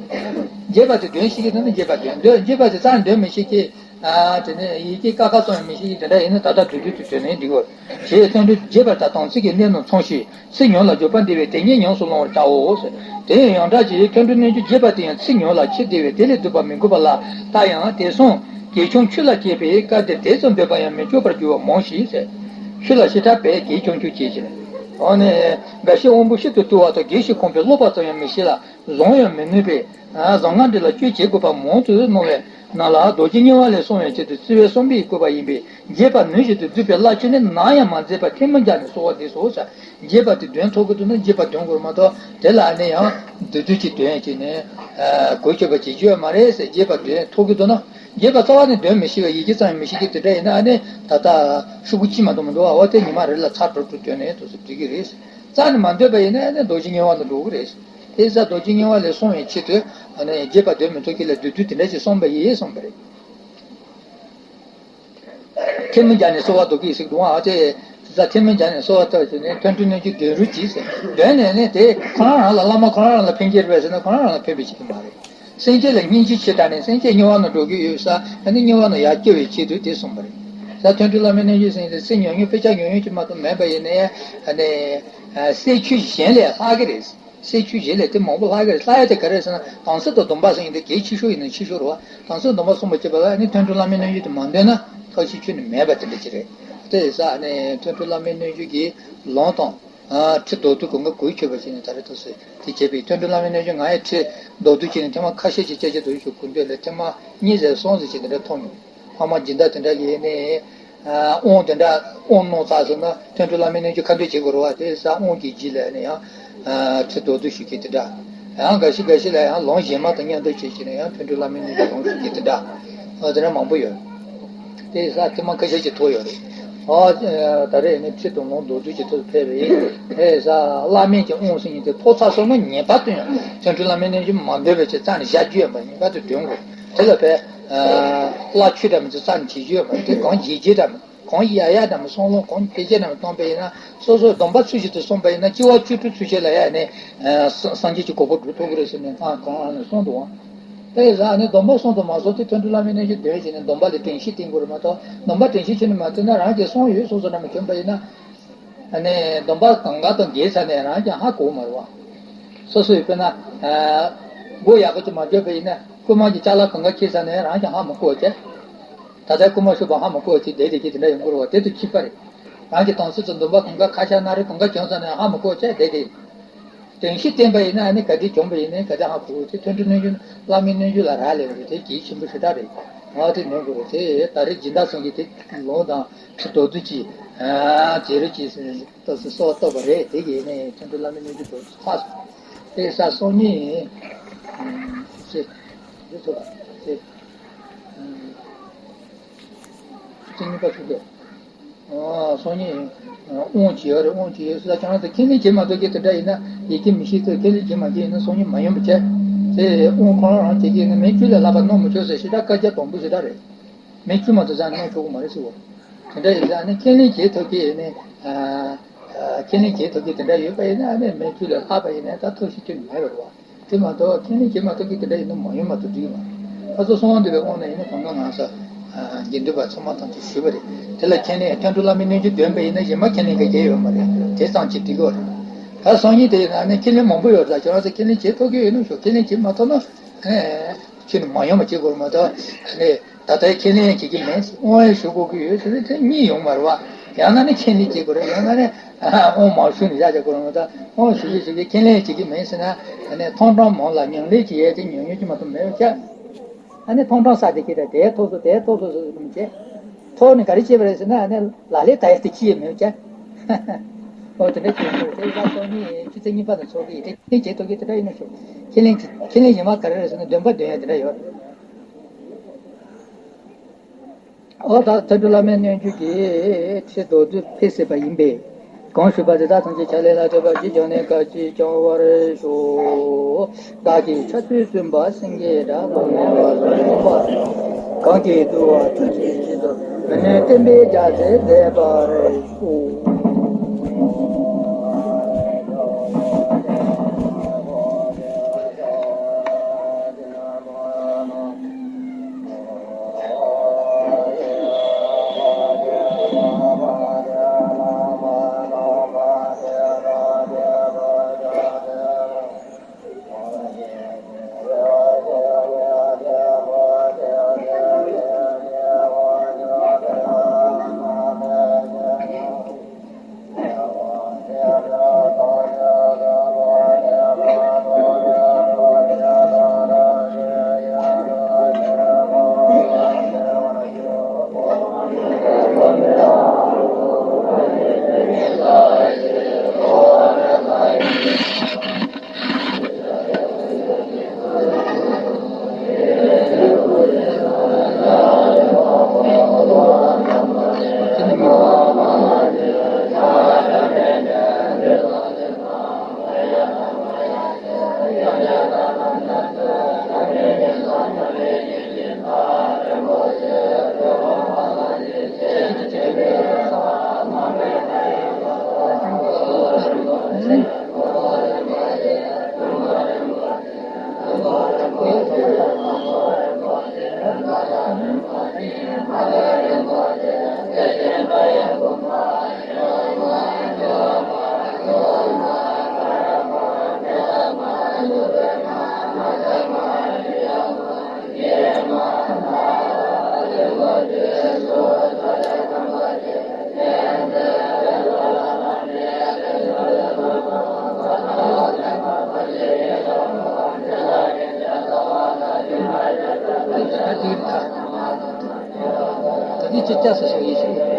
རྒྱས་པ་དེ་དོན་ཤེས་ཀྱི་འདུག་ན་རྒྱས་པ་འདོན་འདོན་རྒྱས་པ་དེ་རྩ་ནས་འདོན་མི་ཤེས་ཀྱི། ཨ་དེ་ནས་ཡི་གེ་ཀ་ཁ་ཙམ་ཡང་མི་ཤེས་ཀྱི་དེ་འདྲ་ཡིན་ན་ད་ལྟ་བསྡུས་བསྡུས་དུ་འདོན་ནས་འགྲིག་གོ། ཞེས་ཐོན་འབྲས་རྒྱས་པར་དང་དམ་ཚིག་གི་གནད་རྣམས་ཚང་ཞིང་ཚིག་ཉུང་ལ་འཇུག་པ་འདི་བས་དེ་ཉིད་ཉམས་སུ་བླང་བར་བྱའོ། དེ་ཡང་ཡོངས་གྲགས་ཀྱི་ཐོན་འབྲས་རྣོན་པོ་རྒྱས་པ་དེ་ཡང་ཚིག་ཉུང་ལ་ཆེས་བདེ་བས་དེ་ལས་བསྡུས་པ་མི་དགོས་པ་ལ། ད་ཡང་དེང་སང་གལ་ཆུང་ཆོས་ལ་དཔྱད་པའི་སྐབས་དེར་དེ་ཙམ་འདོད་པ་ཡང་མི་འཇོག་པར་འགྱུར་བ་མང་ཞིང་ཟེར། ཆོས་ལ་ཞེ་དྲག་པས་གལ་ཆུང་ཆུང་བྱེད་ཅིང་། འོ་ནས་འགའ་ཞིག་དབང་པོ་ཤིན་ཏུ་རྟུལ་བ་དང་རྒས་ཤིང་ཁོམ་པས་ཀློག་པ་ཙམ་ཡང་མི་ཤེས་ལ། བཟང་ཡང་མི་ནུས་པས། ཨ་གཟབ་ངར་འདི་ལ་སྤྱོད་བྱེད་དགོས་པ་མང་དུ་སྣང་བས་ན་ལ། རྡོ་རྗེ་དམྱལ་བ་ལས་གསུངས་པའི་ཆེད་དུ་བརྩི་བའི་བསམ་པའི་བཀོད་པ་ཡིན་པས། རྒྱས་པ་ནུས་བཞིན་དུ་བསྡུས་པའི་བླ་མཆོད་ནི་ནམ་ཡང་མ་མཛད་པར་ཐལ་མོ་སྦྱར་ནས་གསོལ་བ་འདེབས་སོ་ཟེར། རྒྱས་པ་དེ་འདོན་ཐུབ་ཀྱི་འདུག་ན་རྒྱས་པ་འདོན་དགོས་མ་གཏོགས་དེ་ལ་ཨ་ནི་ཡང་བསྡུས་བསྡུས་ཀྱིས་འདོན་ཡ་ཅིག་ནི་གོ་ཆོད་པ་བྱེད་རྒྱུ་ཡོད་མ་རེད་ཟེར། རྒྱས་པ་འདོན་ཐུབ་ཀྱི་འདུག་ན། རྒྱས་པ་རྩ་བ་ནས་འདོན་མི་ཤེས་པ་ཡི་གེ་ཙམ་ཡང་མི་ཤེས་ཀྱི་དེ་འདྲ་ཡིན་ན་ཨ་ནི་ད་ལྟ་ཤོག་གུ་གཅིག་མ་གཏོགས་མི་འདུག་ཨ། འོ་དེ་ཉི་མ་རེ་ལ་ཚར་དྲུག་དྲུག་འདོན་ནས་འདུག་ཟེར་འགྲིག་གི་རེད། རྩ་ནས་མ་འདོད་པ་ཡིན་ན་ཨ་ནི་རྡོ་རྗེ་དམྱལ་བ་དུ་འགྲོ་གི་རེད། དེ་ས་རྡོ་རྗེ་དམྱལ་བ་ལས་གསུངས་པའི་ཆེད་དུ་ཨ་ནི་རྒྱས་པ་འདོན་མི་ཐུབ་ཀྱི་ལ་བསྡུས་བསྡུས་དེ་འདྲ་ཞིག་གསུངས་པ་ཡིན་གསུངས་པ་རེད། ཐལ་མོ་སྦྱར་ནས་གསོལ་བ་འདེབས་ཀྱི་ཟེར་འདུག་ཨ། དེ་ས་ཐལ་མོ་སྦྱར་ནས་གསོལ་བ་འདེབས་ཀྱི་ནས་ཐོན་འབྲས་རྣོན་པོ་འདོན་རོགས་གྱིས་ཟེར་འདོན་ནས་ནས་དེ་ཁོ་རང་རང་ལ་བླ་མ་ཁོ་རང་རང་ལ་ཕན་ཁྱེར་བས་ཟེར་ན་ཁོ་རང་རང་ལ་ཕན་པའི་ཆེད་དུ་མ་རེད། སེམས་ཅན་ལ་སྙིང་རྗེ་ཆེ་དྲགས་ནས་སེམས་ཅན་དམྱལ་བ་ནང་འགྲོ་གི་ཡོད་ས་ཨ་ནི་དམྱལ་བ་ནང་ཡར་སྐྱེ་བའི་ཆེད་དུ་དེ་གསུངས་པ་རེད། ས་ཐོན་འབྲས་བླ་མའི་རྣལ་འབྱོར་ཟེར་ཡིན་ཏེ་ཚིག་ཉུང་ཉུང་དཔེ་ཆ་ཉུང་ཉུང་ཅིག་མ་གཏོགས་མེད་པ་ཡིན་ནའི་ཨ་ནི་ཨ་གསེར་ཆོས་གཞན་ལས་ལྷག་གི་རེད། གསེར་ཆོས་གཞན་ལས་དེ་མང་པོ་ལྷག་གི་རེད། ལྷག་ཡ་དེ་ག་རེ་ཟེར་ན་དམ་ཚིག་དང་སྡོམ་པ་ཟེར་ཡིན་ཏེ་གལ་ཆེ་ཤོས་ཡིན་ན་ཆེ་ཤོས་རེད་བ། དམ་ཚིག་སྡོམ་པ་སྲུང་བ་བྱེད་པ་ལ་ཨ་ནི་ཐོན་འབྲས་བླ་མའི་རྣལ་འབྱོར་དེ་མ་འདོན་ན་ཐབས་ཤེས་ཁྱོན་ནས་མེད་པ་དེ་འདྲ་ཅིག་རེད། དེ་ཡིན་ཙང་ཨ་ནི་ཐོན་འབྲས་བླ་མའི་རྣལ་འབྱོར་གྱི་ལུང་དང་། ཨ་ཁྲིད་མདོར་བསྡུས་གང་ག་གོ་ཆོད་པ་ཞིག་ནས་ད་རེས་ཐོག་སོ་དེ་བྱས་པའི་ཐོན་འབྲས་བླ་མའི་རྣལ་འབྱོར་ང་ཡི་ཁྲིད་མདོར་བསྡུས་བྱས་ནས་ཐེངས་མ་ཁ་ཤས་ཤིག་བཅར་བཅར་དུ་ཞུ་དགོས་འདོད་ལས་ཐེངས་མ་གཉིས་ཟེར་གསུམ་ཟེར་བྱས་འདི་འདྲ་མཐོང་མྱོང་། ཕ་མ་སྦྱིན་བདག་དེ་འདྲ་ལས་ནས་ཨ་དབང་དེ་འདྲ་དབང་གནང་ཚར་སོང་ན་ཐོན་འབྲས་བླ་མའི་རྣལ་འབྱོར་ཁ་འདོན་བྱེད་དགོས་རེད་བ། དེ་ས་དབང་གི་རྗེས་ལ་ནས་ཡང་ཨ་ཁྲིད་མདོར་བསྡུས་ཞུ་མཁན་དེ་འདྲ། ཡང་འགའ་ཞིག་འགའ་ཞིག་ལ་ཡང་ལུང་གཞན་མ་དང་མཉམ་དུ་བྱེད་ཀྱི་ནས་ཡང་ཐོན་འབྲས་བླ་མའི་རྣལ་འབྱོར་ལུང་ཞུ་མཁན་དེ་འདྲ། ཨ་དེ་འདྲ་མང་པོ་ཡོད། དེ་ས་ཐེངས་མ་ཁ་ཤས་ཅིག་ཐོག་ཡོད་རེད། ཨ་ད་རེས་ནི་ཁྲིད་དང་ལུང་མདོར་བསྡུས་ཀྱི་ཐོག་ཕེབས་པ་ཡིན། དེ་ས་བླ་མེད་ཀྱི་དབང་ཟེར་མཁན་དེ་ཐོབ་ཚར་སོང་ན་ངེས་པར་དུ་ཡང་ཐོན་འབྲས་བླ་མའི་རྣལ་འབྱོར་མ་འདོན་པའི་ཆེད་རྩ་ནས་བཞག་རྒྱུ་ཡོད་པ་ངེས་པར་དུ་འདོན་དགོས། དེ་ལ་བས་ཨ་བླ་མཆོད་འདྲ་མི་ཚོ་རྩ་ནས་བྱེད་རྒྱུ་ཡོད་པ་དེ་གང་བྱེད་རྒྱུ་འདྲ་མི། གང་ཡག་ཡག་དང་བསམ་བློ་གང་ཕལ་ཆེར་རྣམས་བཏང་པ་ཡིན་ན་སོ་སོའི་སྡོམ་པ་ཚུལ་བཞིན་དུ་བསྲུངས་པ་ཡིན་ན་སྐྱེ་བ་བཅུ་དྲུག་ཚུན་ཆད་ལ་ཡང་ནི་སངས་རྒྱས་ཀྱི་གོ་འཕང་སྒྲུབ་ཐུབ་ཀྱི་རེད་ཟེར་ནས་སྔགས་གང་ལ་ནས་གསུངས་འདུག་བ། དེ་ཡིན་ཙང་ནི་སྡོམ་པ་བསྲུངས་དང་མ་བསྲུངས་དེ་ཐོན་འབྲས་བླ་མའི་རྣལ་འབྱོར་འདོན་བྱས་ནས་སྡོམ་པ་ལ་དྲན་ཤེས་བསྟེན་དགོས་རེད་མ་གཏོགས་སྡོམ་པ་དྲན་ཤེས་བྱས་ནས་མ་བསྟེན་ན་རང་གིས་བསྲུངས་ཡོད་བསྲུངས་སོ་འདྲ་མི་གྱོན་པ་ཡིན་ན། ཨ་ནི་སྡོམ་པ་གང་ག་དང་འགལ་ཚར་ནས་རང་ཀྱང་ཧ་གོ་མ་རེད་བ། སོ་སོས་དཔེར་ན། ཨ་མགོ་ཡག་པོ་ཅིག་མ་བརྗོད་པ་ཡིན་ན་རྐུན་མ་གྱི་ཅ་ལག་གང་ག་ཁྱེར་ཚར་ནས་རང་ཀྱང་ཧ་མ་གོ་བ་བྱས། ད་ལྟའི་རྐུན་མ་ཤོར་བ་ཧ་མ་གོ་བ་ཅིག་བསྡད་བསྡད་ཀྱི་དེ་འདྲ་ཡོང་གི་རེད་བ། དེ་དང་གཅིག་པ་རེད། རང་གི་དམ་ཚིག་དང་སྡོམ་པ་གང་ག་ཁ་ཤ་སྣ་རེ་གང་ག་གྱོན་ཚར་ནས་ཧ་མ་གོ་བ་བྱས་བསྡད་དེ། དྲན་ཤེས་བསྟེན་པ་ཡིན་ན་ཨ་ནི་ག་དེ་བྱུང་བ་ཡིན་ནའི་ག་དེ་ཧ་གོ་དེ་ཐོན་འབྲས་རྣལ་འབྱོར་བླ་མའི་རྣལ་འབྱོར་ལ་རག་ལས་པ་རེད། དེ་གལ་ཆེན་པོ་ཞེ་དྲག་རེད། ང་དེ་ནོན་དགོས་རེད། དེ་ད་རེས་སྦྱིན་བདག་ཚང་གི་དེ་ལུང་དང་ཁྲིད་མདོར་བསྡུས་ཀྱི་ཨ་བྱེད་རོགས་གྱིས་ཟེར་ཏོག་ཙམ་གསོལ་བ་བཏབ་པ་རེད། དེ་གིས་ནས་ཐོན་འབྲས་བླ་མའི་རྣལ་འབྱོར་མདོར་བསྡུས་ཚར་སོང་། དེ་ས་སང་ཉིན་ཨ་ཚེ་འདི་ཚོ་ལ་ཚེ་ཚེ་གཉིས་པ་ཚོ་དེ། སང་ཉིན་དབང་བྱེད་ཡོད་རེད། དབང་བྱེད་ཡོད་ཟེར་ལ་ཁྱེད་རང་ཚོ་ཁས་ལེན་བྱེད་མ་ཐུབ་ཀྱི་དེ་འདྲ་ཡིན་ན་ཡི་གེ་མི་ཤེས་ཚོས་ཁས་ལེན་བྱེད་མ་ཐུབ་ཡིན་ན་སང་ཉིན་མ་ཡོང་བ་བྱས། དེ་དབང་ཁོ་རང་རང་བྱེད་ཀྱི་ཡིན་ན་མི་བཅུ་ལས་ལྷག་པ་གནང་མི་ཆོག་ཟེར་ཞེ་དྲག་བཀའ་རྒྱ་དམ་པོ་ཞེ་དྲག་རེད། མི་བཅུ་མ་གཏོགས་ས་གནང་ཆོག་གི་མ་རེད་ཟེར་བ། དེ་འདྲ་ཡིན་ཙང་ནི་ཁས་ལེན་བྱེད་ཐུབ་ཀྱི་ཡིན་ནི། ཁས་ལེན་བྱེད་ཐུབ་ཀྱི་དེ་འདྲ་ཡོད་པ་ཡིན་ན་ཨ་ནི་མི་བཅུ་ལས་ལྷག་པ་ཡིན་ན་ད་ཐུགས་ཤིག་ཁྱོན་མེད་པ་རེད་བ། དེ་མ་གཏོགས་ཁས་ལེན་བྱེད་མ་ཐུབ་ཀྱི་དེ་འདྲ་ཡིན་ན་མ་ཡོང་མ་གཏོགས་འགྲིག་མ་རེད། ཁ་སང་གསང་བ་འདུས་པའི་དབང་ལ་ཡིན་ན་གང་ག་ང་ས་དགེ་འདུན་པ་ཚང་མ་ཐམས་ཅད་ཞུས་པ་རེད། དེ་ལ་ཁས་ལེན་ཐོན་འབྲས་བླ་མའི་རྣལ་འབྱོར་འདོན་པ་ཡིན་ན་གཞན་མ་ཁས་ལེན་ག་གལ་ཡོད་མ་རེད། དེ་ཙམ་གྱིས་འགྲིག་གི་རེད། ད་སང་ཉིན་དེ་ཡིན་ན་ཨ་ནི་ཁས་ལེན་མང་པོ་ཡོད་ལ་ཁྱེད་རང་ཚོ་ཁས་ལེན་བྱེད་ཐུབ་ཀྱི་ཡོད་ན་ཞུ། ཁས་ལེན་བྱེད་མ་ཐུབ་ན་ཁྱོད་ནི་མ་ཡོང་བ་བྱེད་དགོས་རེད་མ་གཏོགས་ཨ་ནི། ད་ལྟའི་ཁས་ལེན་བྱེད་ཀྱི་མེད། དབང་ཡང་ཞུ་དགོས་ཀྱི་ཡོད་ཟེར་ན་དེ་གཉིས་ཡོང་མ་རེད་བ། ཡང་ན་ནི་ཁས་ལེན་བྱེད་དགོས་རེད། ཡང་ན་ནི་དབང་མ་ཞུ་ནས་བཞག་བྱ་དགོས་རེད་མ་གཏོགས་དབང་ཞུ་གི་ཞུ་གི་ཁས་ལེན་བྱེད་ཀྱི་མེད་ཟེར་ན་ཨ་ནི་ཐོང་ཀྲང་མང་ལ་ཉམས་ལེན་བྱེད་ཡས་དེ་ཉུང་ཉུང་ཅིག་མ་གཏོགས་མེད་པ་བྱ། ཨ་ནི་ཐོང་ཀྲང་ས་དེ་ཁྱེད་དེ་ཐོག་སོ་དེ་ཐོག་སོ་སོ་སོ་བྱས། ཐོག་ནས་ག་རེ་བྱེད་པ་རེད་ཟེར་ན་ཨ་ནི་ལག་ལེན་བསྟར་ཡས་དེ་ཅི་ཡང་མེད་པ་བྱ། ཨོ་དེ་འདྲ་བྱེད་དགོས་རེད། དེ་ཡང་སང་ཉིན་ཆུ་ཚོད་གཉིས་པ་ནས་ཚོགས་ཀྱི་ཡིན། ཁས་ལེན་བྱེད་ཐུབ་ཀྱི་དེ་འདྲ་ཡིན་ན་ཞུ། ཁས་ལེན་ཁས་ལེན་གཞན་མ་ག་རེ་རེད་ཟེར་ན་འདོན་པ་འདོན་ཡས་དེ་འདྲ་ཡོད་རེད། ཨོ་ད་ཐོན་འབྲས་བླ་མའི་རྣལ་འབྱོར་གྱི་ཁྲིད་མདོར་བསྡུས་ཕེབས་ཟིན་པ་ཡིན་པས། གང་ཞུས་པ་དེ་དག་ཐམས་ཅད་ཕྱག་ལེན་ལ་ལྟོས་པར་ཇི་བྱུང་ནས་ག་ཅི་བྱུང་བར་ཤོག། བདག་གིས་ཕྱག་ཏུ་བཙུན་པ་སེང་གེའི་སྒྲ་དང་ལྡན་པ་གསུངས་པ། གང་གིས་བཏུལ་བ་ཐུགས་རྗེའི་སྤྱི་དང་མི་ནུས་བསྟན་པའི་རྒྱ་མཚོས་མཛེས་པར་ཤོག། ད་ནི་ཅི་བྱ་ཟེར་སོང་ཡིན་ཞིང་།